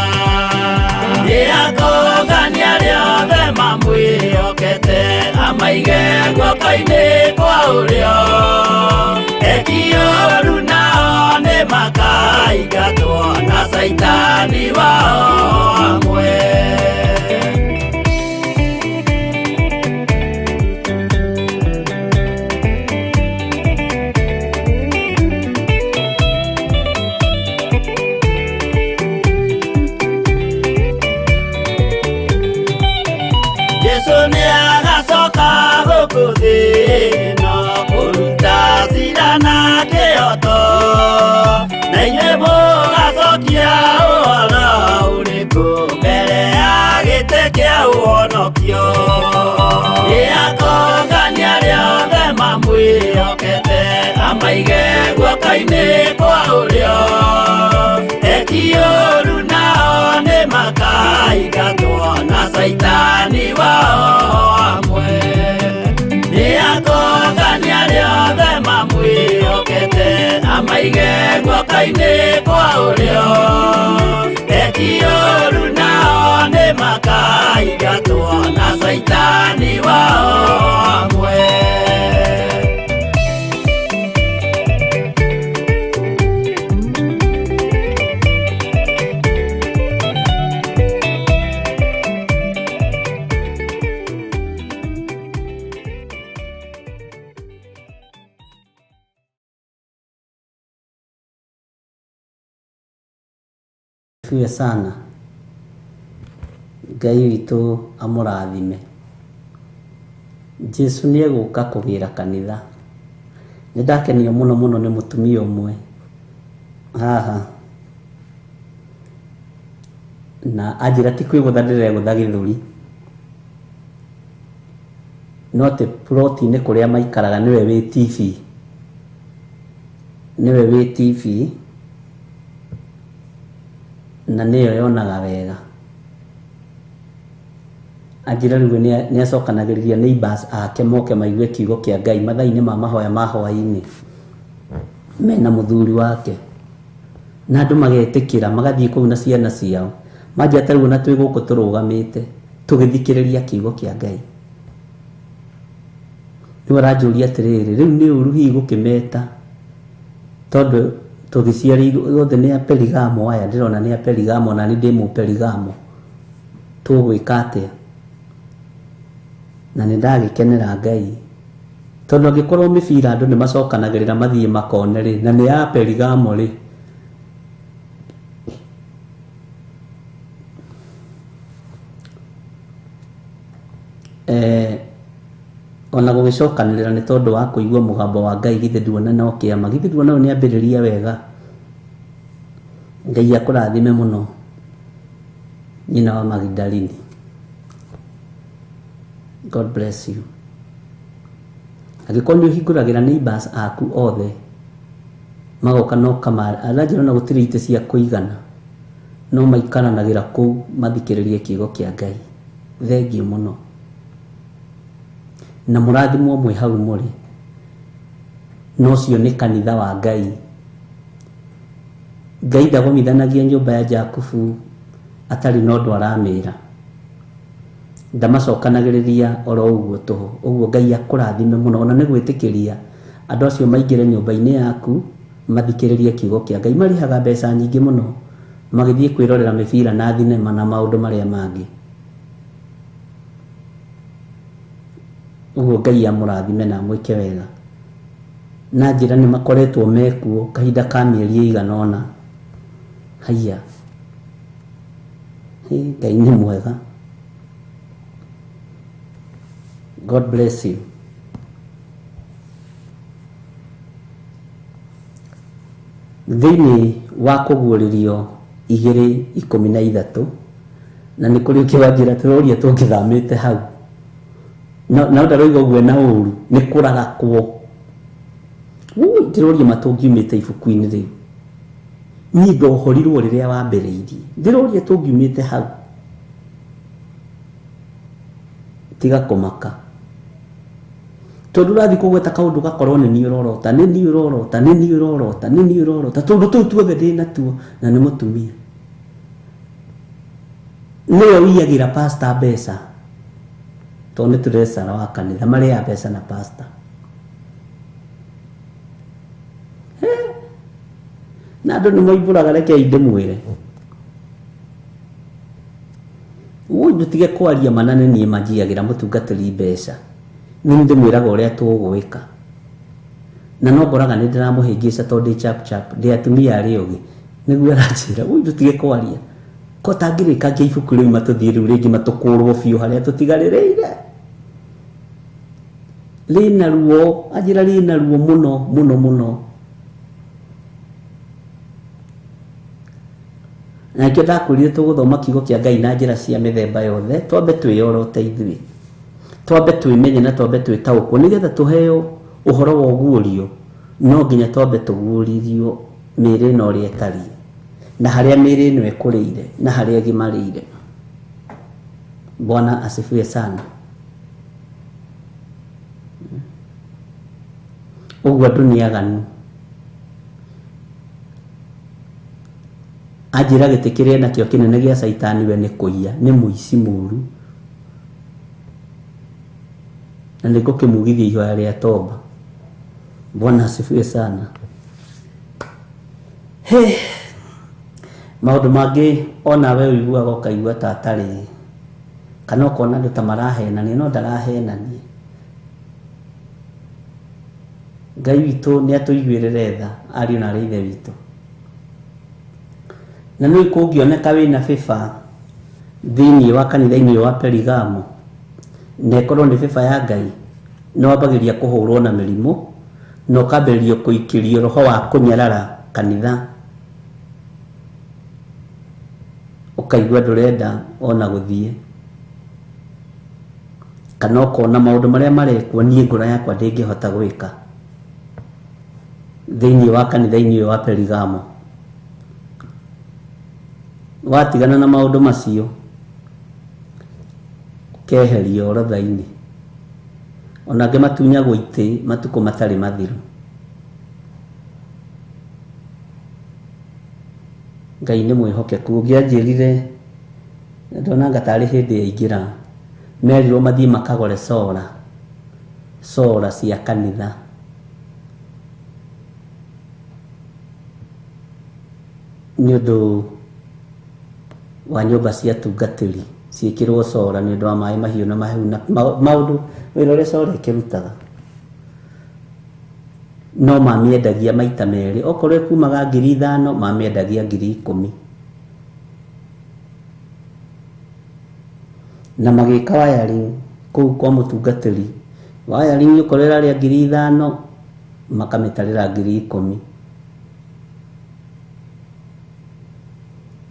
Nĩ akongania arĩa othe mamwĩhokete, amaige guoko-inĩ kwa ũrĩo. Eki ũũru nao nĩ makaingatwo na Caitani wao hamwe. Jesu nĩ agacoka gũkũ thĩ ĩno kũruta cira na kĩhooto, na inyuĩ mũgacokia ũhoro ũrĩkũ mbere ya gĩtĩ kĩa ũhonokio. Nĩ akongania arĩa othe mamwĩhokete, amaige guoko-inĩ kwa ũrĩo. Eki ũũru nao nĩ makaingatwo na Caitani wao hamwe. Nĩ akongania arĩa othe mamwĩhokete, amaige guoko-inĩ kwa ũrĩo. Eki ũũru nao nĩ makaingatwo na Caitani wao hamwe. Asifiwe sana. Ngai witũ amũrathime. Jesu nĩ egũka kũgĩra kanitha. Nĩ ndakenio mũno mũno nĩ mũtumia ũmwe haha, na anjĩra ti kwĩgũtha ndĩregũtha gĩthũri, no atĩ ploti-inĩ kũrĩa maikaraga nĩwe wĩ TV. Nĩwe wĩ TV na nĩyo yonaga wega. Anjĩra rĩu nĩ acokanagĩrĩria neighbors ake moke maigue kiugo kĩa Ngai mathaa-inĩ ma mahoya ma hwaĩ-inĩ mena mũthuri wake, na andũ magetĩkĩra magathiĩ kũu na ciana ciao. Manjia ta rĩu ona twĩ gũkũ tũrũgamĩte tũgĩthikĩrĩria kiugo kĩa Ngai. Rĩu aranjũria atĩrĩrĩ, rĩu nĩ ũru hihi gũkĩmeta tondũ tũgĩciarĩirwo othe nĩ a Perigamo aya, ndĩrona nĩ a Perigamo na nĩ ndĩ Mũperigamo, tũgwĩka atĩa? Na nĩ ndagĩkenera Ngai tondũ angĩkorwo mĩbira andũ nĩ macokanagĩrĩra mathiĩ makone rĩ, na nĩ ya Perigamo rĩ, ona gũgĩcokanĩrĩra nĩ tondũ wa kũigua mũgambo wa Ngai, githĩ nduona no kĩama, githĩ nduona ũyũ nĩ ambĩrĩria wega. Ngai akũrathime mũno nyina wa Magdalini. God bless you. Angĩkorwo nĩ ũhingũragĩra neighbors aku othe magoka no kama aranjĩra ona gũtirĩ itĩ cia kũigana, no maikaranagĩra kũu mathikĩrĩrie kiugo kĩa Ngai. Thengiũ mũno na mũrathimwo mwĩ hau mũrĩ, na ũcio nĩ kanitha wa Ngai. Ngai ndagomithanagia nyũmba ya Jakubu atarĩ na ũndũ aramĩra, ndamacokanagĩrĩria oro ũguo tũhũ. Ũguo Ngai akũrathime mũno ona nĩ gwĩtĩkĩria andũ acio maingĩre nyũmba-inĩ yaku mathikĩrĩrie kiugo kĩa Ngai. Marĩhaga mbeca nyingĩ mũno magĩthiĩ kwĩrorera mĩbira na thinema na maũndũ marĩa mangĩ. Ũguo Ngai amũrathime na amwĩke wega. Na njĩra nĩ makoretwo mekuo kahinda ka mĩeri ĩigana ũna. Haiya, Ngai nĩ mwega. God bless you. Thĩinĩ wa kũguũrĩrio 2:13 na nĩ kũrĩ ũkĩwanjĩra tũroria tũngĩthamĩte hau, na ndaroiga ũguo na ũru nĩ kũrarakwo. Ndĩroria matũngiumĩte ibuku-inĩ rĩu, niĩ ndohorirwo rĩrĩa wambĩrĩirie, ndĩroria tũngiumĩte hau. Tiga kũmaka tondũ ũrathiĩ kũgweta kaũndũ gakorwo nĩ niĩ ũrorota, nĩ niĩ ũrorota, nĩ niĩ ũrorota, nĩ niĩ ũrorota, tondũ tũu tuothe ndĩ natuo na nĩ mũtumia. Nĩwe ũiyagĩra pastor mbeca tondũ nĩ tũrecara wa kanitha, marĩaga mbeca na pastor. Na andũ nĩ moimbũraga, rekei ndĩmwĩre. Ũyũ ndũtige kwaria mana, nĩ niĩ manjiyagĩra mũtungatĩri mbeca, nĩ ndĩmwĩraga ũrĩa tũgwĩka, na no ngoraga nĩ ndĩramũhĩngĩca tondũ ndĩ chap chap, ndĩ atumia arĩa ũgĩ, nĩguo aranjĩra ũyũ ndũtige kwaria ko tangĩrĩkangia ibuku rĩu matũthiĩ rĩu rĩngĩ matũkũrwo biũ harĩa tũtigarĩrĩire. Rĩna ruo, anjĩra rĩna ruo mũno mũno mũno. Na nĩkĩo ndakwĩrire tũgũthoma kiugo kĩa Ngai na njĩra cia mĩthemba yothe, twambe twĩyorote ithuĩ, twambe twĩmenye na twambe twĩtaũkwo, nĩgetha tũheo ũhoro wa ũguũrio. No nginya twambe tũguũrĩrio mĩĩrĩ ĩno ũrĩa ĩtariĩ, na harĩa mĩĩrĩ ĩno ĩkũrĩire na harĩa ĩgimarĩire. Bwana asifiwe sana. Ũguo andũ nĩ aganu. Anjĩra gĩtĩ kĩrĩa nakĩo kĩnene gĩa Caitani we nĩ kũiya, nĩ mũici mũru, na nĩ ngũkĩmugithia ihoya rĩa toba. Bwana asifiwe sana. He, maũndũ mangĩ ona we ũiguaga ũkaigua ta atarĩ, kana ũkona andũ ta marahenania, no ndarahenania. Ngai witũ nĩ atũiguĩrĩre tha, ariũ na aarĩ a Ithe witũ. Na nĩ kũngĩoneka wĩna bĩba thĩinĩ wa kanitha-inĩ wa Perigamo, na ĩkorwo nĩ bĩba ya Ngai, nĩ wambagĩrĩria kũhũrwo na mĩrimũ, na ũkambĩrĩria kũikĩrio roho wa kũnyarara kanitha, ũkaigua ndũrenda ona gũthiĩ, kana ũkona maũndũ marĩa marekwo niĩ ngoro yakwa ndĩngĩhota gwĩka. Thĩinĩ wa kanitha-inĩ ũyũ wa Perigamo. Watigana na maũndũ macio ũkeherio orodha-inĩ. Ona angĩ matunyagwo itĩ matukũ matarĩ mathiru. Ngai nĩ mwĩhokeku. Ũngĩanjĩrire ndonanga tarĩ hĩndĩ yaingĩra merirwo mathiĩ makagũre sora, sora cia kanitha. Nĩ ũndũ wa nyũmba cia tungatĩri ciĩkĩrwo sora nĩ ũndũ wa maĩ mahiũ na mahehu na maũndũ wĩra ũrĩa sora ĩkĩrutaga. No mamĩendagia maita merĩ, okorwo ĩkumaga 5,000 mamĩendagia 10,000. Na magĩka wiring kũu kwa mũtungatĩri, wiring okorwo ĩrarĩa 5,000 makamĩtarĩra 10,000.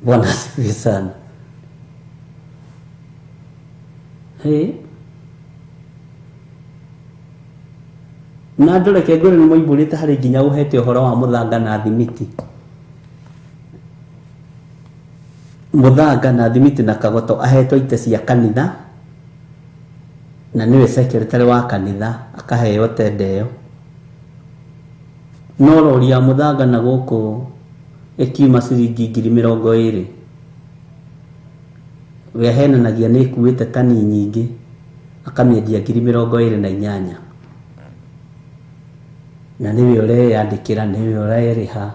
Bwana asifiwe sana. Hey. Na andũ reke ngwĩre nĩ moimbũrĩte harĩ nginya ũhete ũhoro wa mũthanga na thimiti. Mũthanga na thimiti na kagoto ahetwo itĩ cia kanitha na nĩwe secretary wa kanitha akaheo tenda ĩyo. No rori ya mũthanga na gũkũ ĩkiuma ciringi 20,000. We ahenanagia nĩ ĩkuĩte tani nyingĩ akamĩendia 28,000. Na nĩwe ũreyandĩkĩra, nĩwe ũrerĩha.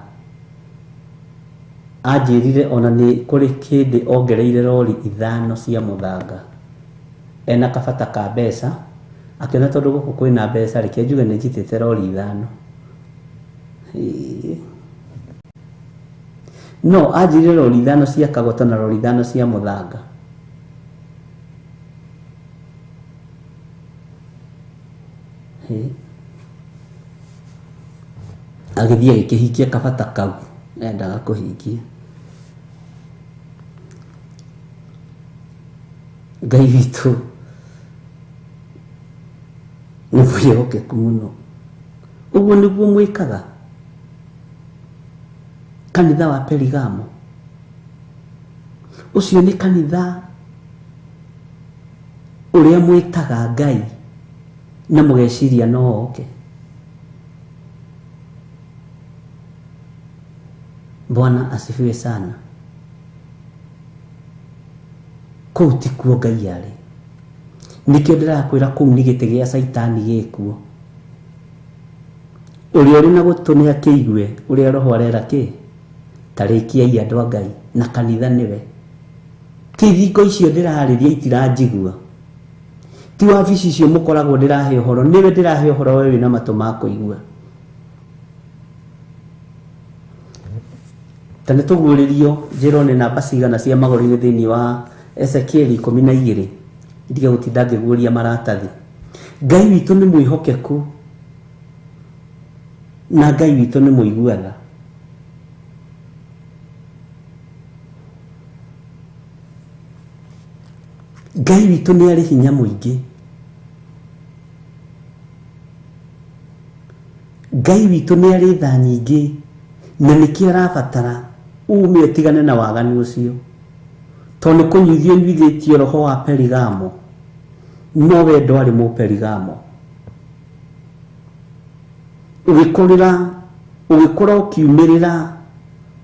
Anjĩrire ona nĩ kũrĩ kĩndĩ ongereire rori 5 cia mũthanga. Ena kabata ka mbeca, akĩona tondũ gũkũ kwĩna mbeca reke njuge nĩ njitĩte rori 5. No anjĩrire rori 5 cia kagoto na rori 5 cia mũthanga. Agĩthiĩ agĩkĩhingia kabata kau endaga kũhingia. Ngai witũ nĩ mwĩhokeku mũno. Ũguo nĩguo mwĩkaga kanitha wa Perigamo. Ũcio nĩ kanitha ũrĩa mwĩtaga Ngai na mũgeciria no oke. Bwana asifiwe sana. Kũu ti kuo Ngai arĩ. Nĩkĩo ndĩrakwĩra kũu nĩ gĩtĩ gĩa Caitani gĩkuo. Ũrĩa ũrĩ na gũtũ nĩ akĩigue ũrĩa Roho arera kĩ. Tarĩkiai andũ a Ngai na kanitha nĩwe. Ti thingo icio ndĩrarĩria itiranjigua. Ti wabici icio mũkoragwo ndĩrahe ũhoro, nĩwe ndĩrahe ũhoro we wĩna matũ ma kũigua. Ta nĩ tũguũrĩrio njĩrwo nĩ namba cigana cia magũrũ-inĩ thĩinĩ wa Ezekieli 12. Ndige gũtinda ngĩguũria maratathi. Ngai witũ nĩ mwĩhokeku na Ngai witũ nĩ mũiguaga. Ngai witũ nĩ arĩ hinya mũingĩ. Ngai witũ nĩ arĩ tha nyingĩ na nĩkĩo arabatara ume ũtigane na waganu ũcio. Tondũ nĩ kũnyuithio nyuithĩtio roho wa Perigamo, no we ndwarĩ mũperigamo. Ũgĩkũra ũkiumĩrĩra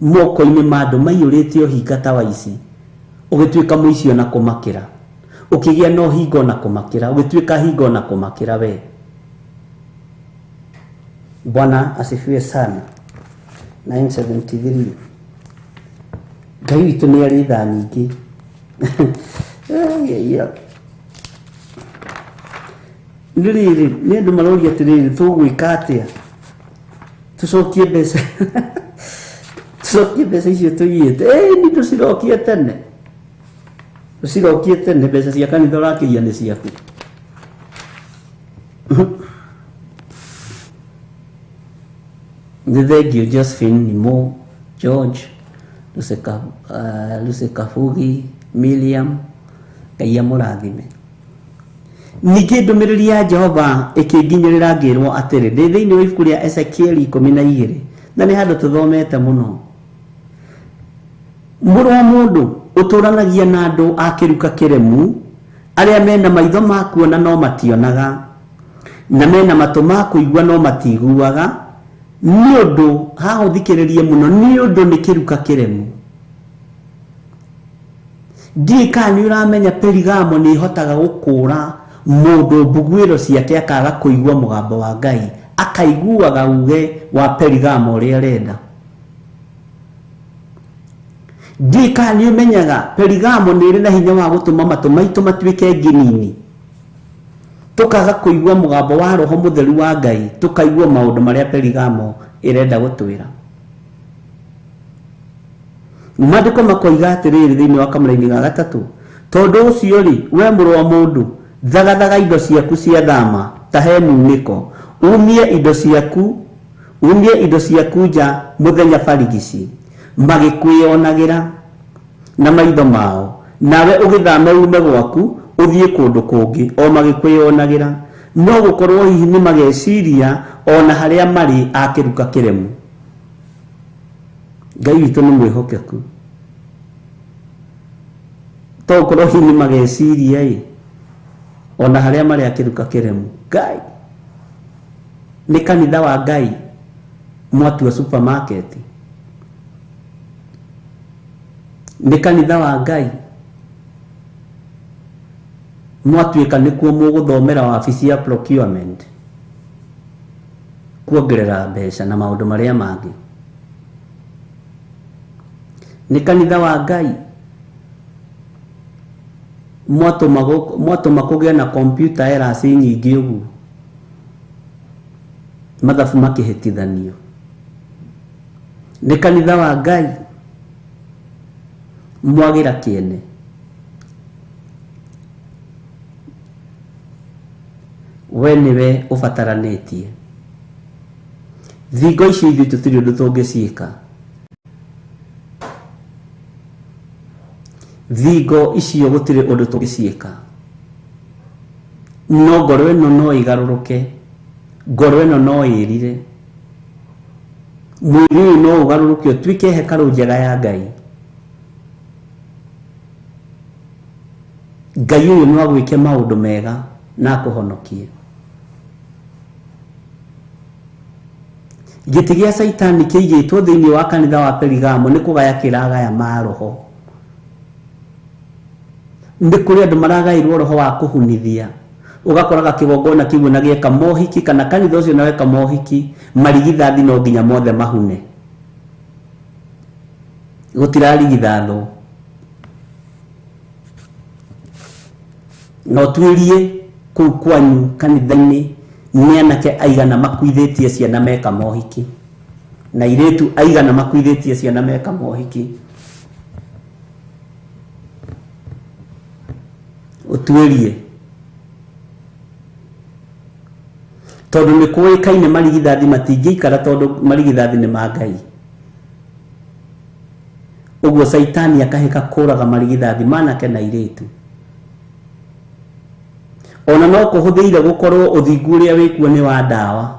moko-inĩ ma andũ maiyũrĩte ũhinga ta wa ici, ũgĩtuĩka mũici ona kũmakĩra, ũkĩgĩa na ũhinga ona kũmakĩra, ũgĩtuĩka hinga ona kũmakĩra we. Bwana asifiwe sana. 973. Ngai witũ nĩ arĩ tha nyingĩ. Nĩ rĩrĩ, nĩ andũ maroria atĩrĩrĩ, tũgwĩka atĩa? Tũcokie mbeca. Tũcokie mbeca icio tũiyĩte. Nĩ tũcirokie tene. Tũcirokie tene, mbeca cia kanitha ũrakĩiya nĩ ciaku. Nĩ thengio Josephine Nimo, George, Lucy Kabugi, Miriam, Ngai amũrathime. Ningĩ ndũmĩrĩri ya Jehova ĩkĩnginyĩrĩra ngĩrwo atĩrĩ, ndĩ thĩinĩ wa ibuku rĩa Ezekieli 12 na nĩ handũ tũthomete mũno. Mũrũ wa mũndũ, ũtũranagia na andũ a kĩruka kĩremu, arĩa mena maitho ma kuona no mationaga, na mena matũ ma kũigua no matiguaga, nĩ ũndũ haha ũthikĩrĩrie mũno, nĩ ũndũ nĩ kĩruka kĩremu. Ndiũĩ kana nĩ ũramenya Perigamo nĩ ĩhotaga gũkũra mũndũ mbuguĩro ciake akaga kũigua mũgambo wa Ngai, akaiguaga uge wa Perigamo ũrĩa arenda. Ndiũĩ kana nĩ ũmenyaga Perigamo nĩ ĩrĩ na hinya wa gũtũma matũ maitũ matuĩke nginini, tũkaga kũigua mũgambo wa Roho Mũtheru wa Ngai, tũkaigua maũndũ marĩa Perigamo ĩrenda gũtwĩra. Maandĩko makoiga atĩrĩrĩ thĩinĩ wa kamũraini ga gatatũ, tondũ ũcio rĩ, we mũrũ wa mũndũ, thagathaga indo ciaku cia thama ta he munĩko, umie indo ciaku nja mũthenya barigici, magĩkwĩonagĩra na maitho mao, nawe ũgĩthame ume gwaku ũthiĩ kũndũ kũngĩ o magĩkwĩonagĩra. No gũkorwo hihi nĩ mageciria ona harĩa marĩ a kĩruka kĩremu. Ngai witũ nĩ mwĩhokeku. To gũkorwo hihi nĩ mageciria ĩ ona harĩa marĩ a kĩruka kĩremu. Ngai nĩ kanitha wa Ngai mwatua supermarket, nĩ kanitha wa Ngai mwatuĩka nĩkuo mũgũthomera wabici ya procurement, kuongerera mbeca na maũndũ marĩa mangĩ. Nĩ kanitha wa Ngai mwatũma kũgĩe na computer errors nyingĩ ũguo, mathabu makĩhĩtithanio. Nĩ kanitha wa Ngai mwagĩra kĩene. We nĩwe ũbataranĩtie. Thingo ici ithuĩ tũtirĩ ũndũ tũngĩciĩka. Thingo icio gũtirĩ ũndũ tũngĩciĩka. No ngoro ĩno no ĩgarũrũke, ngoro ĩno no ĩrire, mwĩrĩ ũyũ no ũgarũrũke ũtuĩke hekarũ njega ya Ngai. Ngai ũyũ no agwĩke maũndũ mega na akũhonokie. Gĩtĩ gĩa Caitani kĩigĩtwo thĩinĩ wa kanitha wa Perigamo nĩ kũgaya kĩragaya maroho. Nĩ kũrĩ andũ maragaĩrwo roho wa kũhunithia, ũgakoraga kĩgongona kĩu na gĩeka mohiki kana kanitha ũcio na weka mohiki, marigithathi no nginya mothe mahune, gũtirarigithathwo. No tuĩrie kũu kwanyu kanitha-inĩ nĩ anake aigana makuithĩtie ciana meka mohiki, na airĩtu aigana makuithĩtie ciana meka mohiki. Ũtuĩrie, tondũ nĩ kũĩkaine marigithathi matingĩikara, tondũ marigithathi nĩ ma Ngai. Ũguo Caitani akahĩka kũraga marigithathi manake na airĩtu. Ona no kũhũthĩire gũkorwo ũthingu ũrĩa wĩkuo nĩ wa ndawa.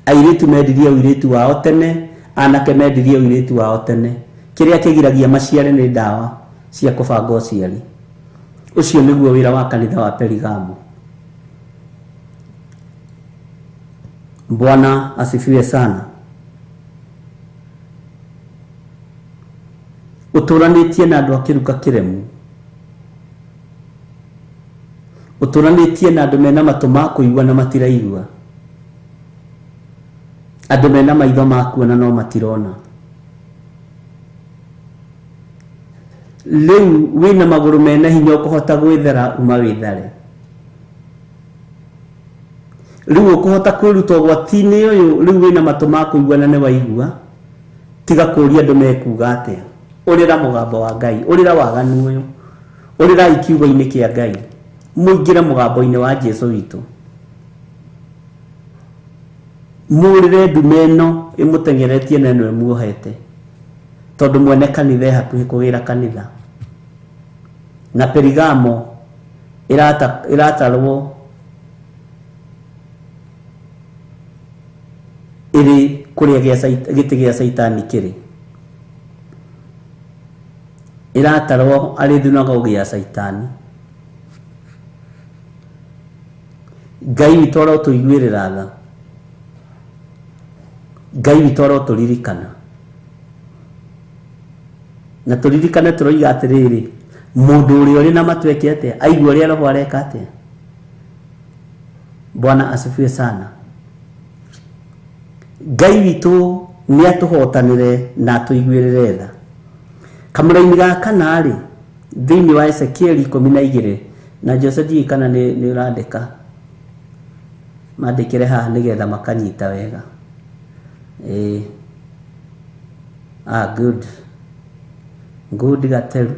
Airĩtu mendirie ũirĩtu wao tene, anake mendirie ũirĩtu wao tene. Kĩrĩa kĩgiragia maciare nĩ ndawa cia kũbanga ũciari. Ũcio nĩguo wĩra wa kanitha wa Perigamo. Bwana asifiwe sana. Ũtũranĩtie na andũ a kĩruka kĩremu, ũtũranĩtie na andũ mena matũ ma kũigua na matiraigua, andũ mena maitho ma kuona no matirona. Rĩu wĩna magũrũ mena hinya ũkũhota gwĩthara uma wĩthare. Rĩu ũkũhota kwĩruta ũgwati-inĩ ũyũ, rĩu wĩna matũ ma kũigua na nĩ waigua, tiga kũũria andũ mekuga atĩa. Ũrĩra mũgambo wa Ngai, ũrĩra waganu ũyũ, ũrĩrai kiugo-inĩ kĩa Ngai, mũingĩre mũgambo-inĩ wa Jesũ witũ, mũrĩre ndume ĩno ĩmũteng'eretie na ĩno ĩmuohete, tondũ mwene kanitha e hakuhĩ kũgĩra kanitha. Na Perigamo Ĩratarwo ĩrĩ kũrĩa gĩtĩ gĩa Caitani kĩrĩ. Ĩratarwo arĩ thunagogi ya Caitani. Ngai witũ arotũiguĩrĩra tha. Ngai witũ arotũririkana. Na tũririkane tũroiga atĩrĩrĩ, mũndũ ũrĩa ũrĩ na matũ eke atĩa? Aigua ũrĩa Roho areka atĩa? Bwana asifiwe sana. Ngai witũ nĩ atũhotanĩre na atũiguĩrĩre tha. Kamũraini ga kana rĩ, thĩinĩ wa Ezekieli 12, na Jose ndiũĩ kana nĩ ũrandĩka, mandĩkĩre haha nĩgetha makanyita wega. Good. Good Gateru.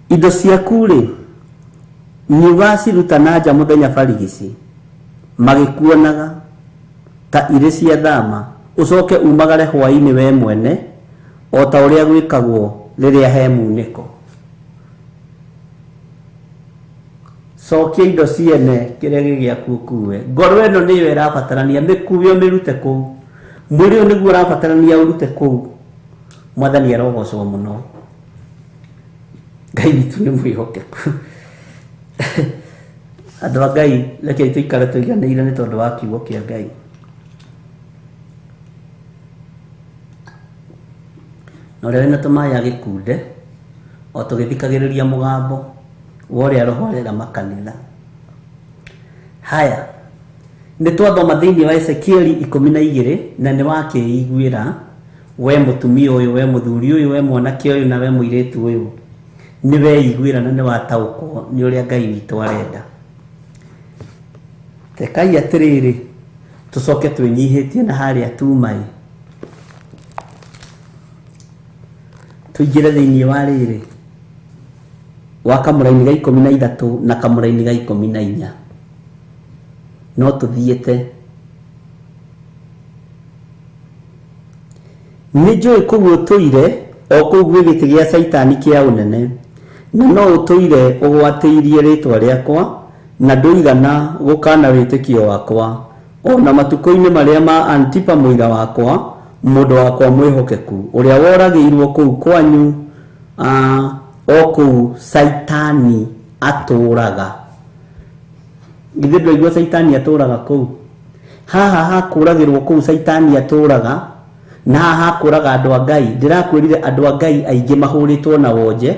Indo ciaku rĩ, nĩ ũgaciruta na nja mũthenya barigici, magĩkuonaga ta irĩ cia thama, ũcoke umagare hwaĩ-inĩ we mwene, o ta ũrĩa gwĩkagwo rĩrĩa he munĩko. Cokia indo ciene kĩrĩa gĩ gĩaku ũkue. Ngoro ĩno nĩyo ĩrabatarania, mĩkue ũmĩrute kũu. Mwĩrĩ ũyũ nĩguo ũrabatarania ũrute kũu. Mwathani arogocwo mũno. Ngai witũ nĩ mwĩhokeku. Andũ a Ngai, rekei tũikare tũiganĩire nĩ tondũ wa kiugo kĩa Ngai. Na ũrĩa wĩna tũmaĩ agĩkunde, o tũgĩthikagĩrĩria mũgambo wa ũrĩa Roho arera makanitha. Haya, nĩ twathoma thĩinĩ wa Ezekieli 12, na nĩ wakĩiguĩra we mũtumia ũyũ, we mũthuri ũyũ, we mwanake ũyũ, na we mũirĩtu ũyũ. Nĩ weiguĩra na nĩ wataũkwo nĩ ũrĩa Ngai witũ arenda. Tekai atĩrĩrĩ, tũcoke twĩnyihĩtie na harĩa tumaĩ. Tũingĩre thĩinĩ wa rĩrĩ wa kamũraini ga 13 na kamũraini ga 14. No tũthiĩte. Nĩ njũĩ kũu ũtũire, o kũu gwĩ gĩtĩ gĩa Caitani kĩa ũnene, na no ũtũire ũgwatĩirie rĩtwa rĩakwa, na ndũigana gũkana wĩtĩkio wakwa, o na matukũ-inĩ marĩa ma Antipa mũira wakwa, mũndũ wakwa mwĩhokeku, ũrĩa woragĩirwo kũu kwanyu, o kũu Caitani atũũraga. Githĩ ndwaigua Caitani atũũraga kũu? Haha hakũragĩrwo kũu Caitani atũũraga, na haha hakũraga andũ a Ngai. Ndĩrakwĩrire andũ a Ngai aingĩ mahũrĩtwo na wonje,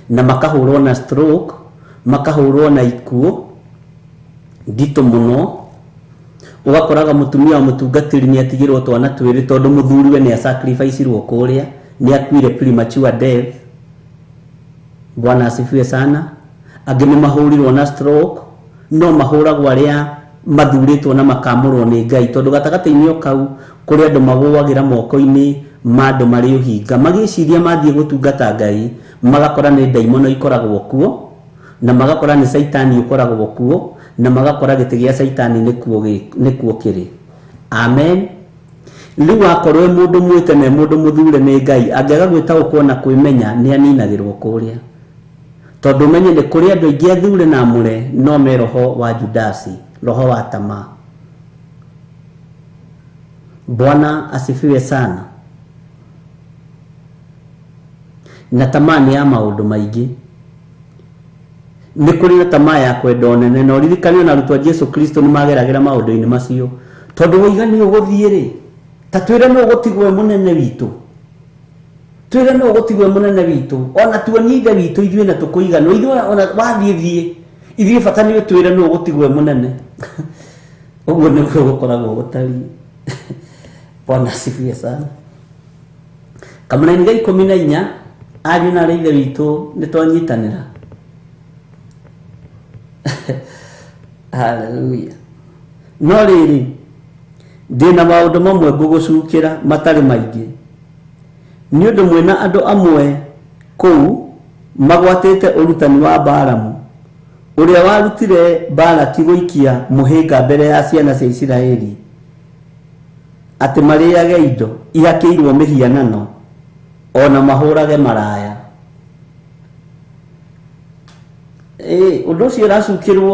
na makahũrwo na stroke, makahũrwo na ikuũ nditũ mũno. Ũgakoraga mũtumia wa mũtungatĩri nĩ atigĩrwo twana twĩrĩ tondũ mũthuriwe nĩ asacrificeirwo kũrĩa, nĩ akuire premature death. Bwana asifiwe sana. Angĩ nĩ mahũrirwo na stroke, no mahũragwo arĩa mathurĩtwo na makamũrwo nĩ Ngai, tondũ gatagatĩ-inĩ o kau kũrĩ andũ magũagĩra moko-inĩ ma andũ marĩ ũhinga, magĩciria mathiĩ gũtungata Ngai, magakora nĩ ndaimono ikoragwo kuo, na magakora nĩ Caitani ũkoragwo kuo, na magakora gĩtĩ gĩa Caitani nĩkuo kĩrĩ. Amen. Rĩu akorwo e mũndũ mwĩte na e mũndũ mũthure nĩ Ngai, angĩaga gwĩtaũkwo na kwĩmenya, nĩ aninagĩrwo kũrĩa. Tondũ ũmenye nĩ kũrĩ andũ aingĩ athure na amũre, no me roho wa Judasi, roho wa tamaa. Bwana asifiwe sana. Na tamaa nĩ ya maũndũ maingĩ. Nĩ kũrĩ na tamaa ya kwenda ũnene, na ũririkane ona arutwo a Jesu Kristo nĩ mageragĩra maũndũ-inĩ macio. Tondũ woiga nĩ ũgũthiĩ rĩ, ta twĩre nũ ũgũtigwo e mũnene witũ. Twĩre nũ ũgũtigwo e mũnene witũ. Ona tuonie ithe witũ ithuĩ na tũkũiganwo. Ithuĩ ona wathiĩ thiĩ, ithuĩ bata nĩ ũtwĩre nũ ũgũtigwo e mũnene. Ũguo nĩguo gũkoragwo gũtariĩ. Bwana asifiwe sana. Kamũraini ga 14, ariũ na aarĩ a ithe witũ nĩ twanyitanĩra. Hallelujah. No rĩrĩ, ndĩna maũndũ mamwe ngũgũcukĩra matarĩ maingĩ. Nĩ ũndũ mwĩna andũ amwe kũu magwatĩte ũrutani wa Balamu, ũrĩa warutire Balaki gũikia mũhĩnga mbere ya ciana cia Isiraeli, atĩ marĩage indo ihakĩirwo mĩhianano, ona mahũrage maraya. Ũndũ ũcio ũracukĩrwo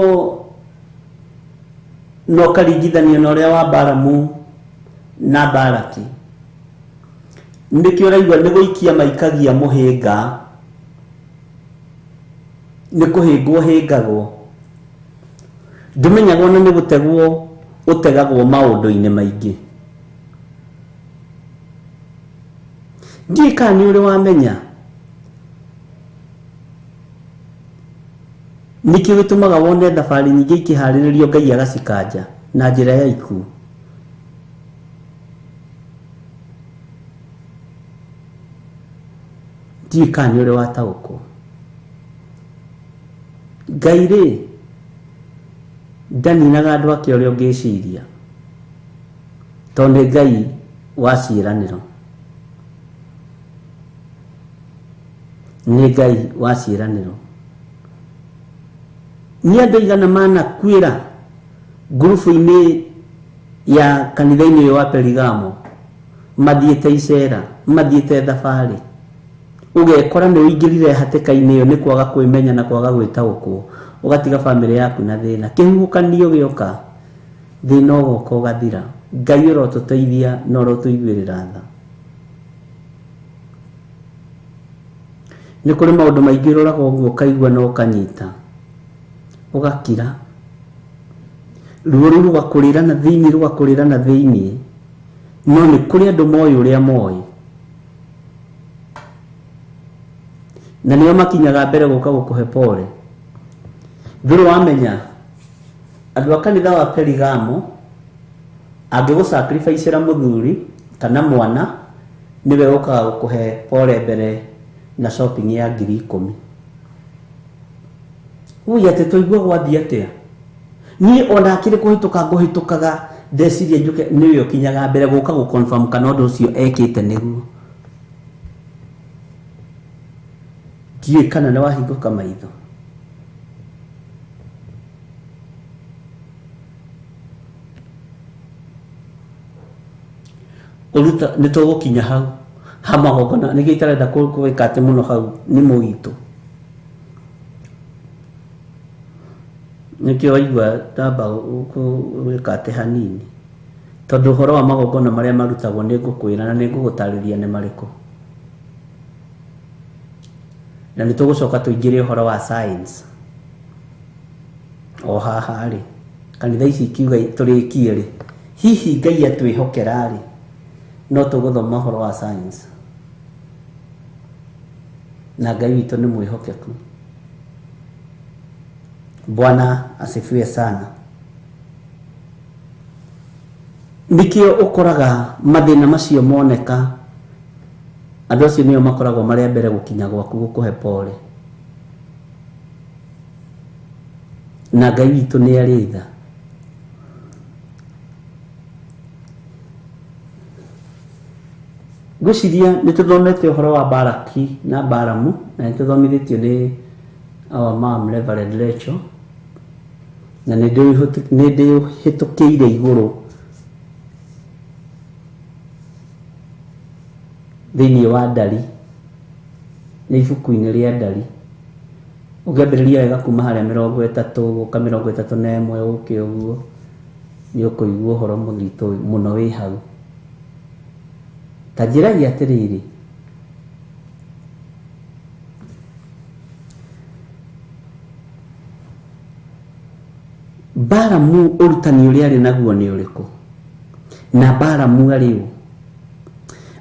na ũkaringithanio na ũrĩa wa Balamu na Balaki. Nĩkĩo ũraigua nĩ gũikia maikagia mũhĩnga, nĩ kũhĩngwo hĩngagwo, ndũmenyagwo na nĩ gũtegwo ũtegagwo maũndũ-inĩ maingĩ. Ndiũĩ kana nĩ ũrĩ wamenya nĩkĩo gĩtũmaga wone thabarĩ nyingĩ ikĩharĩrĩrio Ngai agacikanja na njĩra ya ikuũ. Ndiũĩ kana nĩ ũrĩ wataũkwo. Ngai rĩ ndaninaga andũ ake ũrĩa ũngĩciria, tondũ nĩ Ngai wa ciĩranĩro, nĩ Ngai wa ciĩranĩro. Nĩ andũ aigana manakuĩra ngurubu-inĩ ya kanitha-inĩ ũyũ wa Perigamo, mathiĩte icera, mathiĩte thabarĩ, ũgekora nĩ ũingĩrire hatĩka-inĩ ĩyo nĩ kwaga kwĩmenya na kwaga gwĩtaũkwo, ũgatiga bamĩrĩ yaku na thĩna. Kĩhuhũkanio gĩoka, thĩna ũgoka ũgathira. Ngai ũrotũteithia na ũrotũiguĩrĩra tha. Nĩ kũrĩ maũndũ maingĩ ũroraga ũguo ũkaigua na ũkanyita, ũgakira, ruo rũu rũgakũrĩra na thĩinĩ, rũgakũrĩra na thĩinĩ, no nĩ kũrĩ andũ moĩ ũrĩa moĩ, na nĩo makinyaga mbere gũka gũkũhe pole. Ndũrĩ wamenya andũ a kanitha wa Perigamo angĩgũsacrificera mũthuri kana mwana, nĩwe ũkaga gũkũhe pole mbere na shopping ya 10,000. Ui, atĩ twaigua gwathiĩ atĩa? Niĩ ona akĩrĩ kũhĩtũka ngũhĩtũkaga ndeciria njuke, nĩwe ũkinyaga mbere gũka gũ-confirm kana ũndũ ũcio ekĩte nĩguo. Ndiũĩ kana nĩ wahingũka maitho. Ũruta nĩ tũgũkinya hau ha magongona, nĩkĩo itarenda gwĩka atĩ mũno hau nĩ mũgitũ. Nĩkĩo waigua ndamba gwĩka atĩ hanini, tondũ ũhoro wa magongona marĩa marutagwo nĩ ngũkwĩra na nĩ ngũgũtarĩria nĩ marĩkũ, na nĩ tũgũcoka tũingĩre ũhoro wa science o haha rĩ. Kanitha ici ikiuga tũrĩkie rĩ, hihi Ngai atwĩhokera rĩ, no tũgũthoma ũhoro wa science, na Ngai witũ nĩ mwĩhokeku. Bwana asifiwe sana. Nĩkĩo ũkoraga mathĩna macio moneka, andũ acio nĩo makoragwo marĩ a mbere gũkinya gwaku gũkũhe pole. Na Ngai witũ nĩ arĩ tha. Ngwĩciria nĩ tũthomete ũhoro wa Balaki na Balamu, na nĩ tũthomithĩtio nĩ our mom Reverend Rachel, na nĩ ndĩhĩtũkĩire igũrũ thĩinĩ wa ndari, nĩ ibuku-inĩ rĩa ndari. Ũngĩambĩrĩria wega kuma harĩa 30 gũka 31 ũke ũguo, nĩ ũkũigua ũhoro mũritũ mũno wĩ hau. Ta njĩragia atĩrĩrĩ, Balamu ũrutani ũrĩa arĩ naguo nĩ ũrĩkũ? Na Balamu arĩ ũ?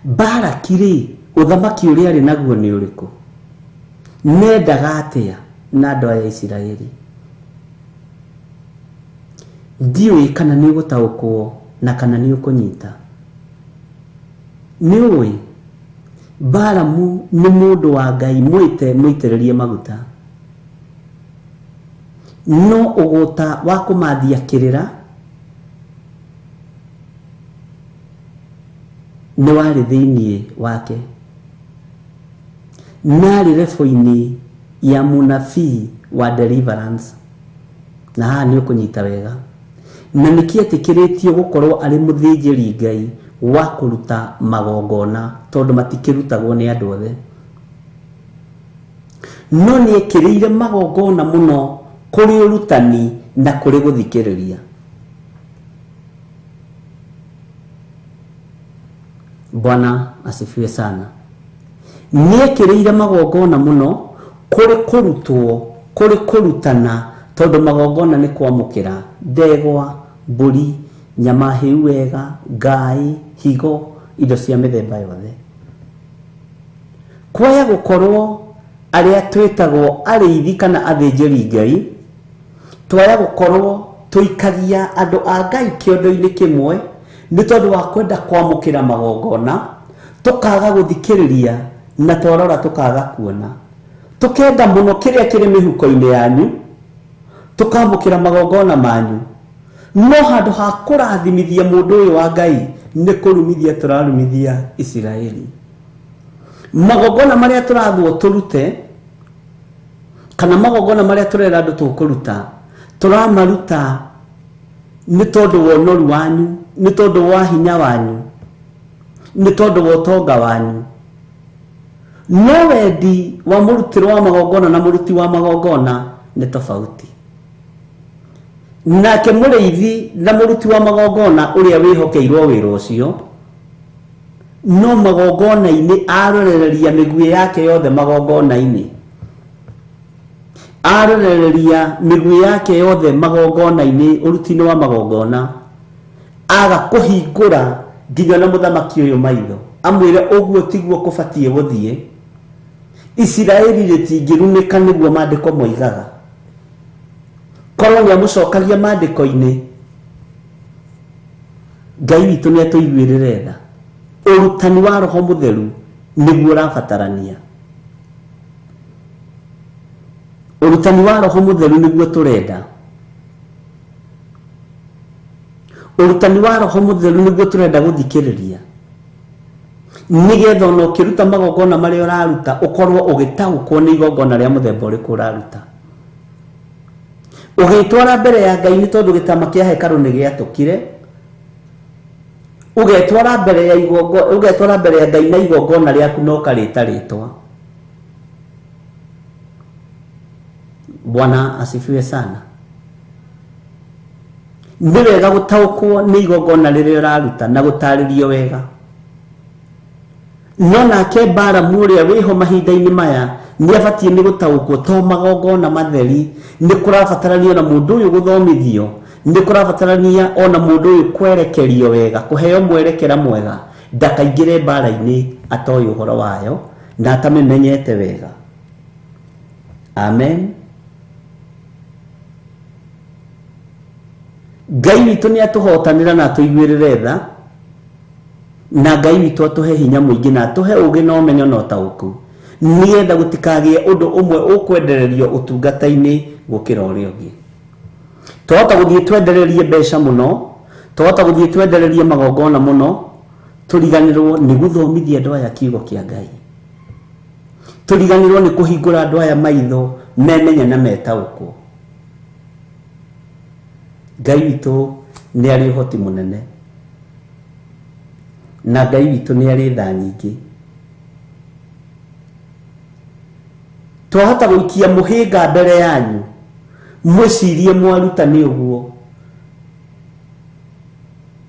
Balaki rĩ, ũthamaki ũrĩa arĩ naguo nĩ ũrĩkũ? Mendaga atĩa na andũ aya a Isiraeli? Ndiũĩ kana nĩ ũgũtaũkwo na kana nĩ ũkũnyita. Nĩ ũĩ Balamu nĩ mũndũ wa Ngai mwĩte mũitĩrĩrie maguta, no ũgũta wa kũmathia kĩrĩra nĩ warĩ thĩinĩ wake, narĩ rebo-inĩ ya mũnabii wa deliverance. Na haha nĩ ũkũnyita wega, na nĩkĩetĩkĩrĩtio gũkorwo arĩ mũthĩnjĩri Ngai wa kũruta magongona, tondũ matikĩrutagwo nĩ andũ othe. No nĩ ekĩrĩire magongona mũno kũrĩ ũrutani na kũrĩ gũthikĩrĩria. Bwana asifiwe sana. Nĩ ekĩrĩire magongona mũno kũrĩ kũrutwo, kũrĩ kũrutana, tondũ magongona nĩ kwamũkĩra ndegwa, mbũri, nyama hĩu wega, ngai, higo, indo cia mĩthemba yothe. Kwaya gũkorwo arĩa twĩtagwo arĩithi kana athĩnjĩri Ngai, twaya gũkorwo tũikagia andũ a Ngai kĩondo-inĩ kĩmwe nĩ tondũ wa kwenda kwamũkĩra magongona, tũkaga gũthikĩrĩria na twarora tũkaga kuona. Tũkenda mũno kĩrĩa kĩrĩ mĩhuko-inĩ yanyu, tũkamũkĩra magongona manyu, no handũ ha kũrathimithia mũndũ ũyũ wa Ngai nĩ kũrumithia tũrarumithia Isiraeli. Magongona marĩa tũrathwo tũrute kana magongona marĩa tũrera andũ tũkũruta, tũramaruta nĩ tondũ wa ũnoru wanyu, nĩ tondũ wa hinya wanyu, nĩ tondũ wa ũtonga wanyu. No wendi wa mũrutĩro wa magongona na mũruti wa magongona nĩ tofauti. Nake mũrĩithi na mũruti wa magongona ũrĩa wĩhokeirwo wĩra ũcio, no magongona-inĩ arorereria mĩguĩ yake yothe magongona-inĩ, arorereria mĩguĩ yake yothe magongona-inĩ, ũruti-inĩ wa magongona, aga kũhingũra nginya na mũthamaki ũyũ maitho, amwĩre ũguo tiguo kũbatiĩ gũthiĩ. Isiraeli rĩtingĩrumĩka nĩguo maandĩko moigaga. Korwo nĩ amũcokagia maandĩko-inĩ, Ngai witũ nĩ atũiguĩrĩre tha. Ũrutani wa Roho Mũtheru nĩguo ũrabatarania. Ũrutani wa Roho Mũtheru nĩguo tũrenda. Ũrutani wa Roho Mũtheru nĩguo tũrenda gũthikĩrĩria, nĩgetha ona ũkĩruta magongona marĩa ũraruta ũkorwo ũgĩtaũkwo nĩ igongona rĩa mũthemba ũrĩkũ ũraruta. Ũgĩtwara mbere ya Ngai nĩ tondũ gĩtama kĩa hekarũ nĩ gĩatũkire, ũgetwara mbere ya igongona, ũgetwara mbere ya Ngai na igongona rĩaku no ũkarĩta rĩtwa. Bwana asifiwe sana. Nĩ wega gũtaũkwo nĩ igongona rĩrĩa ũraruta na gũtarĩrio wega. No nake Balamu ũrĩa wĩho mahinda-inĩ maya nĩ abatiĩ nĩ gũtaũkwo, to magongona matheri nĩ kũrabatarania ona mũndũ ũyũ gũthomithio, nĩ kũrabatarania ona mũndũ ũyũ kwerekerio wega, kũheo mwerekera mwega, ndakaingĩre mbara-inĩ atoĩ ũhoro wayo na atamĩmenyete wega. Amen. Ngai witũ nĩ atũhotanĩra na atũiguĩrĩre tha, na Ngai witũ atũhe hinya mũingĩ na atũhe ũũgĩ na ũmenyo na ũtaũku, nĩgetha gũtikagĩe ũndũ ũmwe ũkwendererio ũtungata-inĩ gũkĩra ũrĩa ũngĩ. Twahota gũthiĩ twendererie mbeca mũno, twahota gũthiĩ twendererie magongona mũno, tũriganĩrwo nĩ gũthomithia andũ aya kiugo kĩa Ngai, tũriganĩrwo nĩ kũhingũra andũ aya maitho memenye na metaũkwo. Ngai witũ nĩ arĩ ũhoti mũnene, na Ngai witũ nĩ arĩ tha nyingĩ. Twahota gũikia mũhĩnga mbere yanyu, mwĩcirie mwaruta nĩ ũguo,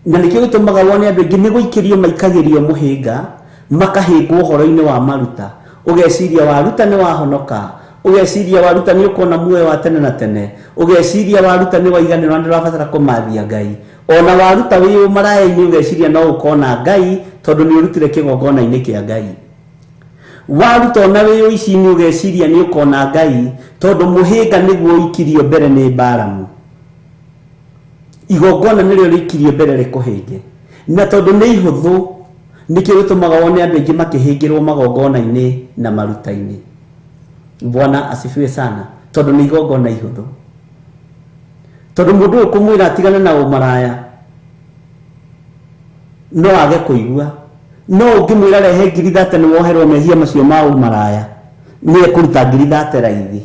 na nĩkĩo gĩtũmaga wone andũ aingĩ nĩ gũikĩrio maikagĩrio mũhĩnga, makahĩngwo ũhoro-inĩ wa maruta. Ũgeciria waruta nĩ wahonoka, ũgeciria waruta nĩ ũkona muoyo wa tene na tene, ũgeciria waruta nĩ waiganĩrwo na ndũrabatara kũmathia Ngai. Ona waruta wĩ ũmaraya-inĩ ũgeciria no ũkona Ngai tondũ nĩ ũrutire kĩgongona-inĩ kĩa Ngai. Waruta ona wĩ ũici-inĩ ũgeciria nĩ ũkona Ngai tondũ mũhĩnga nĩguo ũikirio mbere nĩ Balamu. Igongona nĩrĩo rĩikirio mbere rĩkũhĩnge, na tondũ nĩ ihũthũ nĩkĩo gĩtũmaga wone andũ aingĩ makĩhĩngĩrwo magongona-inĩ na maruta-inĩ. Bwana asifiwe sana. Tondũ nĩ igongona ihũthũ, tondũ mũndũ ũyũ kũmwĩra atigane na ũmaraya no age kũigua, no ũngĩmwĩra rehe 30,000 nĩ woherwo mehia macio ma ũmaraya, nĩ ekũruta 30,000 raithi.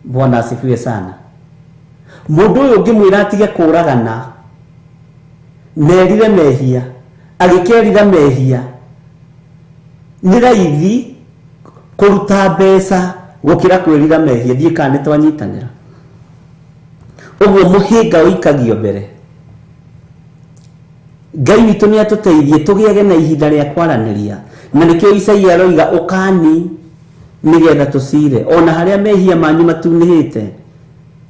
Bwana asifiwe sana. Mũndũ ũyũ ũngĩmwĩra atige kũragana, nerire mehia, agĩkerira mehia, nĩ raithi Kũruta mbeca gũkĩra kwĩrira mehia. Thiĩ kana nĩ twanyitanĩra. Ũguo mũhĩnga ũikagio mbere. Ngai witũ nĩ atũteithie tũgĩage na ihinda rĩa kwaranĩria. Na nĩkĩo Isaia aroiga ũkani nĩgetha tũcire. Ona harĩa mehia manyu matunĩhĩte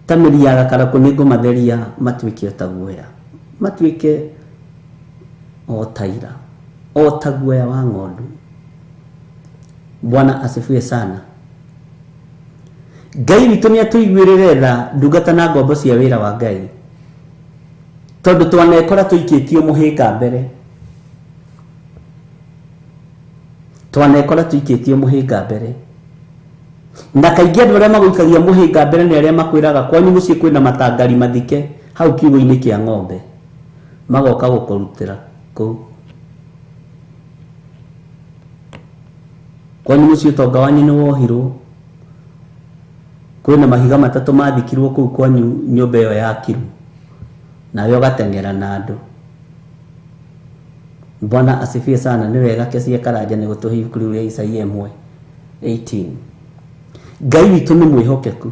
ta mĩri ya gakarakũ nĩngũmatheria matuĩke o ta guoya. Matuĩke o ta ira, o ta guoya wa ng'ondu. Bwana asifiwe sana. Ngai witũ nĩ atũiguĩrĩre tha ndungata na ngombo cia wĩra wa Ngai. Tondũ twanekora tũikĩtio mũhĩnga mbere. Twanekora tũikĩtio mũhĩnga mbere. Na kaingĩ andũ arĩa magũikagia mũhĩnga mbere nĩ arĩa makwĩraga kwanyu mũciĩ kwĩna matangari mathike hau kiugũ-inĩ kĩa ng'ombe. Magoka gũkũrutĩra kũu. Kwanyu mũciĩ ũtonga wanyu nĩ wohirwo. Kwĩna mahiga matatũ mathikirwo kũu kwanyu nyũmba ĩyo yakirwo. Nawe ũgateng'era na andũ. Bwana asifiwe sana. Nĩ wega Kesia Karanja nĩ gũtũhe ibuku rĩu rĩa Isaia 1:18. Ngai witũ nĩ mwĩhokeku.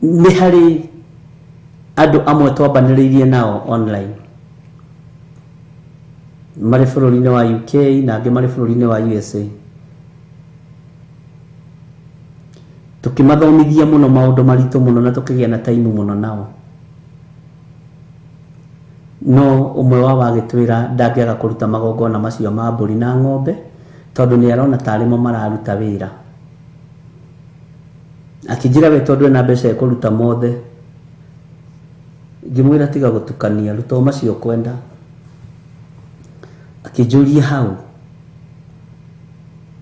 Nĩ harĩ andũ amwe twambanĩrĩirie nao online marĩ bũrũri-inĩ wa UK na angĩ marĩ bũrũri-inĩ wa USA. Tũkĩmathomithia mũno maũndũ maritũ mũno na tũkĩgĩa na time mũno nao. No ũmwe wao agĩtwĩra ndangĩaga kũruta magongona macio ma mbũri na ng'ombe tondũ nĩ arona tarĩ mo mararuta wĩra. Akĩnjĩra we tondũ ena mbeca ekũruta mothe. Ngĩmwĩra tiga gũtukania, ruta o macio ũkwenda. Akĩnjũria hau.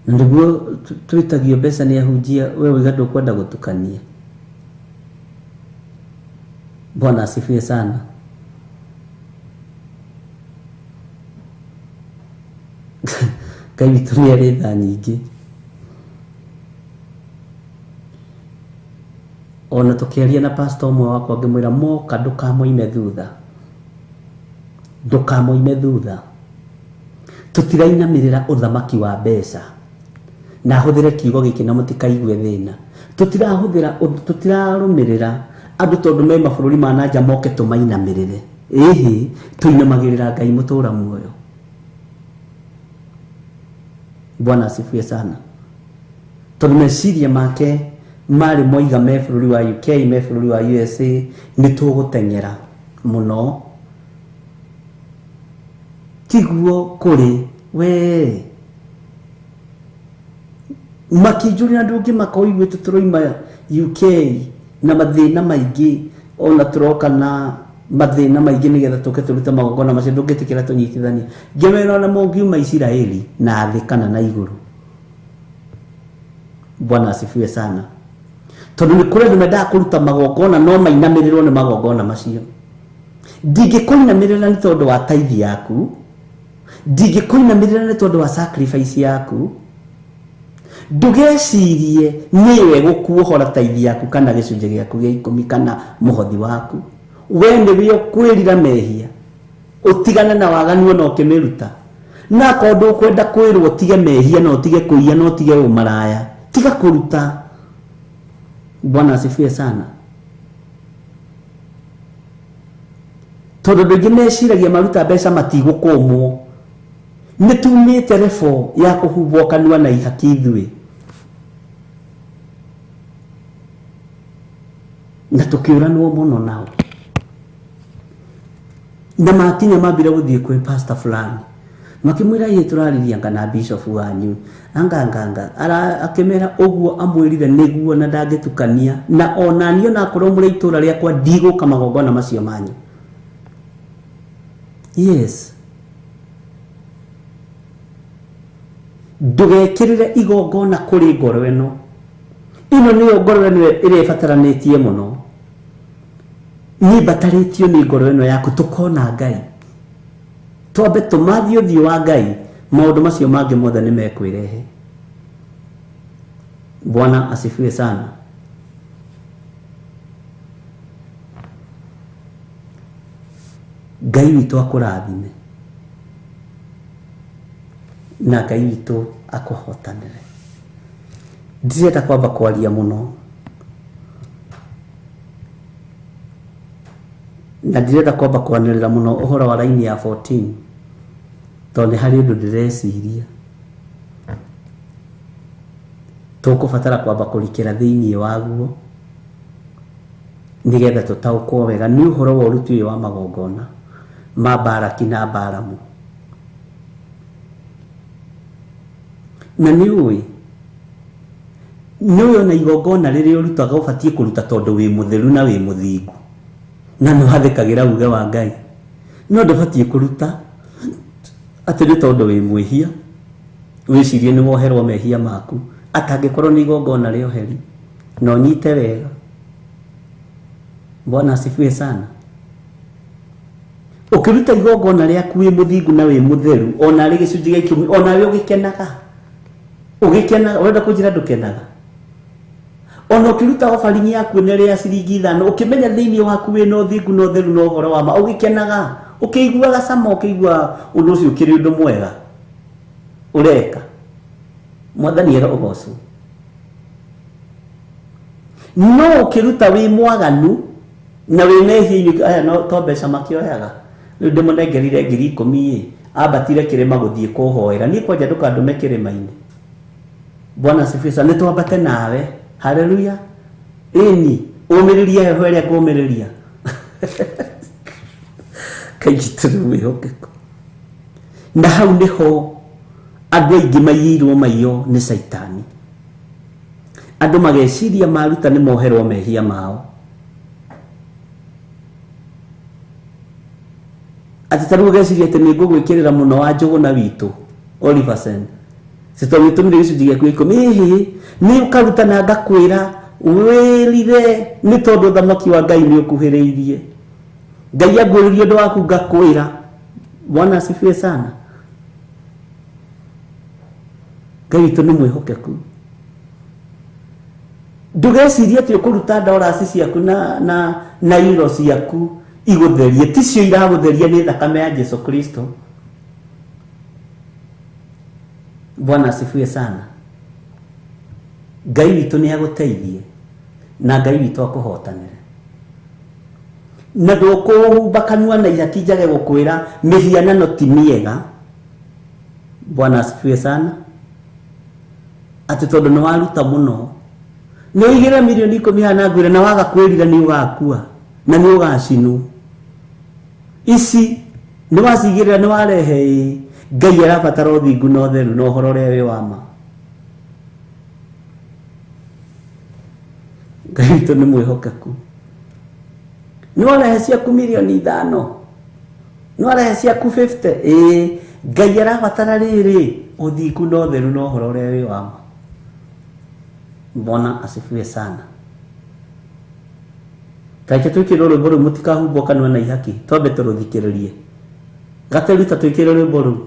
Na nĩguo twĩtagio mbeca nĩ ahunjia, we wĩga ndũkwenda gũtukania. Bwana asifiwe sana. Ngai witũ nĩ arĩ tha nyingĩ. Ona tũkĩaria na pastor ũmwe wakwa ngĩmwĩra moka ndũkamoime thutha. Ndũkamoime thutha. Tũtirainamĩrĩra ũthamaki wa mbeca. Na hũthĩre kiugo gĩkĩ na mũtikaigue thĩna. Tũtirahũthĩra, tũtirarũmĩrĩra andũ tondũ me mabũrũri ma nanja moke tũmainamĩrĩre. Ĩhĩ, tũinamagĩrĩra Ngai mũtũra muoyo. Bwana asifiwe sana. Tondũ meciria make marĩ moiga me bũrũri wa UK, me bũrũri wa USA, nĩ tũgũteng'era mũno. Tiguo kũrĩ we. Makĩnjũria andũ angĩ makoigua tũroima UK na mathĩna maingĩ, ona tũroka na mathĩna maingĩ nĩgetha tũke tũrute magongona macio, ndũngĩtĩkĩra tũnyitithanie. Ngĩmera ona mũngiuma Isiraeli na thĩ kana na igũrũ. Bwana asifiwe sana. Tondũ nĩ kũrĩ andũ mendaga kũruta magongona no mainamĩrĩrwo nĩ magongona macio. Ndingĩkũinamĩrĩra nĩ tondũ wa tithe yaku, ndingĩkũinamĩrĩra nĩ tondũ wa sacrifice yaku. Ndũgecirie nĩwe gũkuohora tithe yaku kana gĩcunjĩ gĩaku gĩa ikũmi kana mũhothi waku. We nĩwe ũkwĩrira mehia, ũtigane na waganu ona ũkĩmĩruta. Na akorwo ndũkwenda kwĩrwo ũtige mehia na ũtige kũiya na ũtige ũmaraya, tiga kũruta. Bwana asifiwe sana. Tondũ andũ aingĩ meciragia maruta mbeca matigũkũmwo. Nĩ tumĩte rebo ya kũhumbwo kanua na ihaki ithuĩ. Na tũkĩũranwo mũno nao. Na makinya mambire gũthiĩ kwĩ pastor fulani. Makĩmwĩra ĩ tũraririe anga na bishop wanyu. Anga anga anga. Akĩmera ũguo amwĩrire nĩguo na ndangĩtukania. Na ona niĩ onakorwo mũrĩ itũra rĩakwa ndigũka magongona macio manyu. Yes. Ndũgekĩrĩre igongona kũrĩ ngoro ĩno. Ĩno nĩyo ngoro ĩno ĩrĩa ĩbataranĩtie mũno. Niĩ mbatarĩtio nĩ ngoro ĩno yaku tũkona Ngai. Twambe tũmathiĩ ũthiũ wa Ngai, maũndũ macio mangĩ mothe nĩ mekwĩrehe. Bwana asifiwe sana. Ngai witũ akũrathime. Na Ngai witũ akũhotanĩre. Ndirenda kwamba kwaria mũno, na ndirenda kwamba kwanĩrĩra mũno ũhoro wa raini ya 14, tondũ nĩ harĩ ũndũ ndĩreciria tũkũbatara kwamba kũrikĩra thĩinĩ waguo nĩgetha tũtaũkwo wega nĩ ũhoro wa ũruti ũyũ wa magongona ma Baraki na Balamu. Na nĩ ũĩ nĩ ona igongona rĩrĩa ũrutaga ũbatiĩ kũruta tondũ wĩ mũtheru na wĩ mũthingu na nĩ wathĩkagĩra uge wa Ngai, no ndũbatiĩ kũruta atĩ nĩ tondũ wĩ mwĩhia wĩcirie nĩ woherwo mehia maku, atangĩkorwo nĩ igongona rĩa ũheri. Na ũnyite wega. Bwana asifiwe sana. Ũkĩruta igongona rĩaku wĩ mũthingu na wĩ mũtheru, ona arĩ gĩcunjĩ gĩa ikũmi, ona we ũgĩkenaga, ũgĩkenaga, ũrenda kũnjĩra ndũkenaga? Ona ũkĩruta obaringi yaku nĩ rĩa ciringi 5, ũkĩmenya thĩinĩ waku wĩna ũthingu na ũtheru na ũhoro wa ma, ũgĩkenaga, ũkĩiguaga cama, ũkĩigua ũndũ ũcio ũkĩrĩ ũndũ mwega ũreka. Mwathani arogocwo. No ũkĩruta wĩ mwaganu na wĩ mehia-inĩ, aya no to mbeca makĩoyaga. Rĩu ndĩmũnengerire 10,000 ĩ, ambatire kĩrĩma gũthiĩ kũhoera. Niĩ kwanja ndũkandũme kĩrĩma-inĩ. Bwana asifiwe sana. Nĩ twambate nawe. Haleluya. Ĩni, ũmĩrĩrie heho ĩrĩa ngũmĩrĩria. Kaingĩ tũrĩ mwĩhokeku. Na hau nĩho andũ aingĩ maiyĩirwo maiyo nĩ caitani. Andũ mageciria maruta nĩ moherwo mehia mao. Atĩ ta rĩu ũgeciria atĩ nĩ ngũgwĩkĩrĩra mũno wa Njũgũna witũ Oliver Sen. Tondũ gĩtũmire gĩcunjĩ gĩaku 10, ĩhĩ, nĩ ũkaruta na ngakwĩra wĩrire nĩ tondũ ũthamaki wa Ngai nĩ ũkuhĩrĩirie. Ngai anguũrĩrie ũndũ waku ngakwĩra. Bwana asifiwe sana. Ngai witũ nĩ mwĩhokeku. Ndũgecirie atĩ ũkũruta dollars ciaku na euro ciaku igũtherie, ticio iragũtheria, nĩ thakame ya Jesu Kristo. Bwana asifiwe sana. Ngai witũ nĩ agũteithie na Ngai witũ akũhotanĩre. Na ndũkũhumba kanua na ihaki njage gũkwĩra mĩhianano ti mĩega. Bwana asifiwe sana. Atĩ tondũ nĩ waruta mũno, nĩ ũigĩre mirioni 10 hana ngwĩre, na waga kwĩrira nĩ ũgakua na nĩ ũgacinwo. Ici nĩ wacigĩrĩra, nĩ warehe ĩ. Ngai arabatara ũthingu na ũtheru na ũhoro ũrĩa wĩ wa ma. Ngai witũ nĩ mwĩhokeku. Nĩ warehe ciaku mirioni 5, nĩ warehe ciaku 50, ĩ, Ngai arabatara rĩrĩ ũthingu na ũtheru na ũhoro ũrĩa wĩ wa ma. Bwana asifiwe sana. Tareke twĩkĩre rwĩmbo rũu, mũtikahumbwo kanua na ihaki, twambe tũrũthikĩrĩrie. Gateruta twĩkĩre rwĩmbo rũu.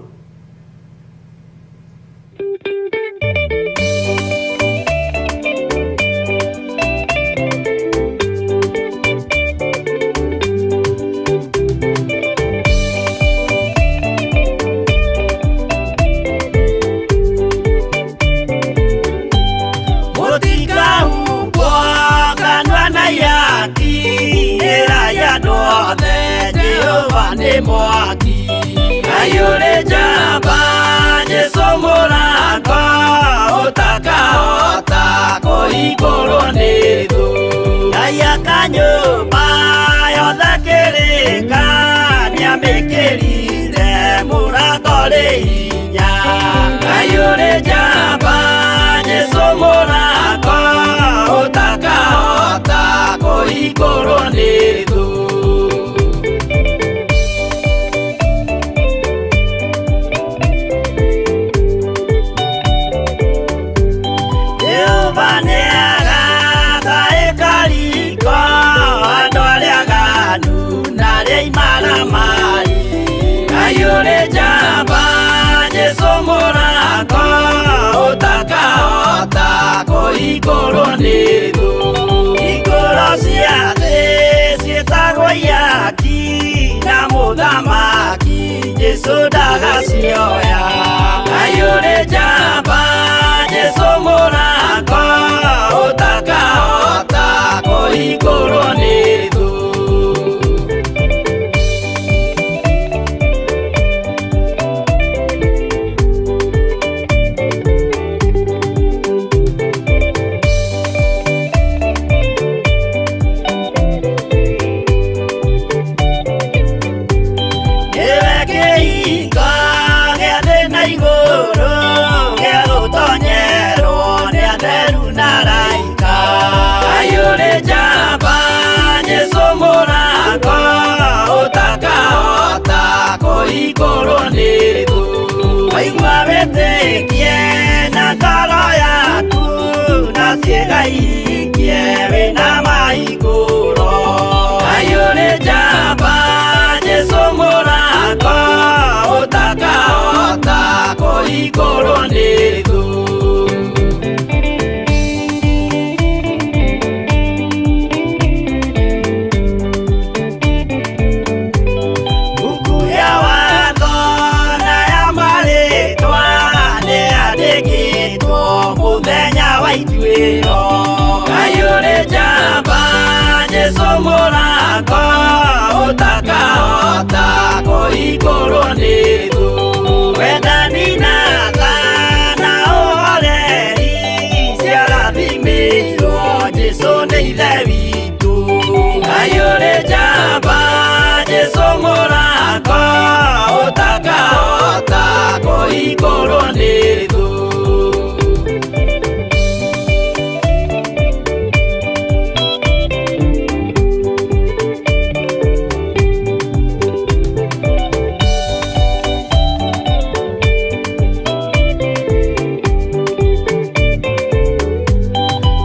Jesu ndagacioya. Kaiyũrĩ njamba Jesu mũrango ũtakahota kũhingũrwo nĩ thũ. Nĩwe kĩhingo gĩa thĩ na igũrũ gĩa gũtonyerwo nĩ atheru na araika. Kaiyũrĩ njamba Jesu mũrango ũtakahota kũhingũrwo nĩ thũ. Waigua wĩtĩkie na ngoro yaku na ciĩga ihingie wĩna mahingũro. Kaiyũrĩ njamba Jesu mũrango ũtakahota kũhingũrwo nĩ thũ. Mbuku ya watho na ya marĩtwa nĩyandĩkĩtwo mũthenya wa ituĩro. Kaiyũrĩ njamba Jesu mũrango ũtakahota kũhingũrwo nĩ thũ. Wendani na tha na ũhoreri ciarathimĩirwo Jesu nĩ Ithe witũ. Kaiyũrĩ njamba Jesu mũrango ũtakahota kũhingũrwo nĩ thũ.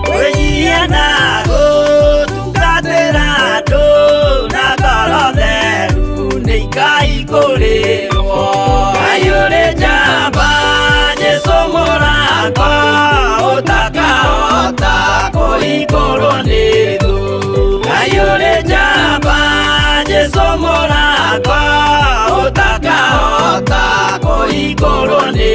Kwĩnyihia na gũtungatĩra andũ na ngoro theru nĩ ikahingũrĩrwo. Kaiyũrĩ njamba Jesu mũrango ũtakahota kũhingũrwo nĩ thũ. Kaiyũrĩ njamba Jesu mũrango ũtakahota kũhingũrwo nĩ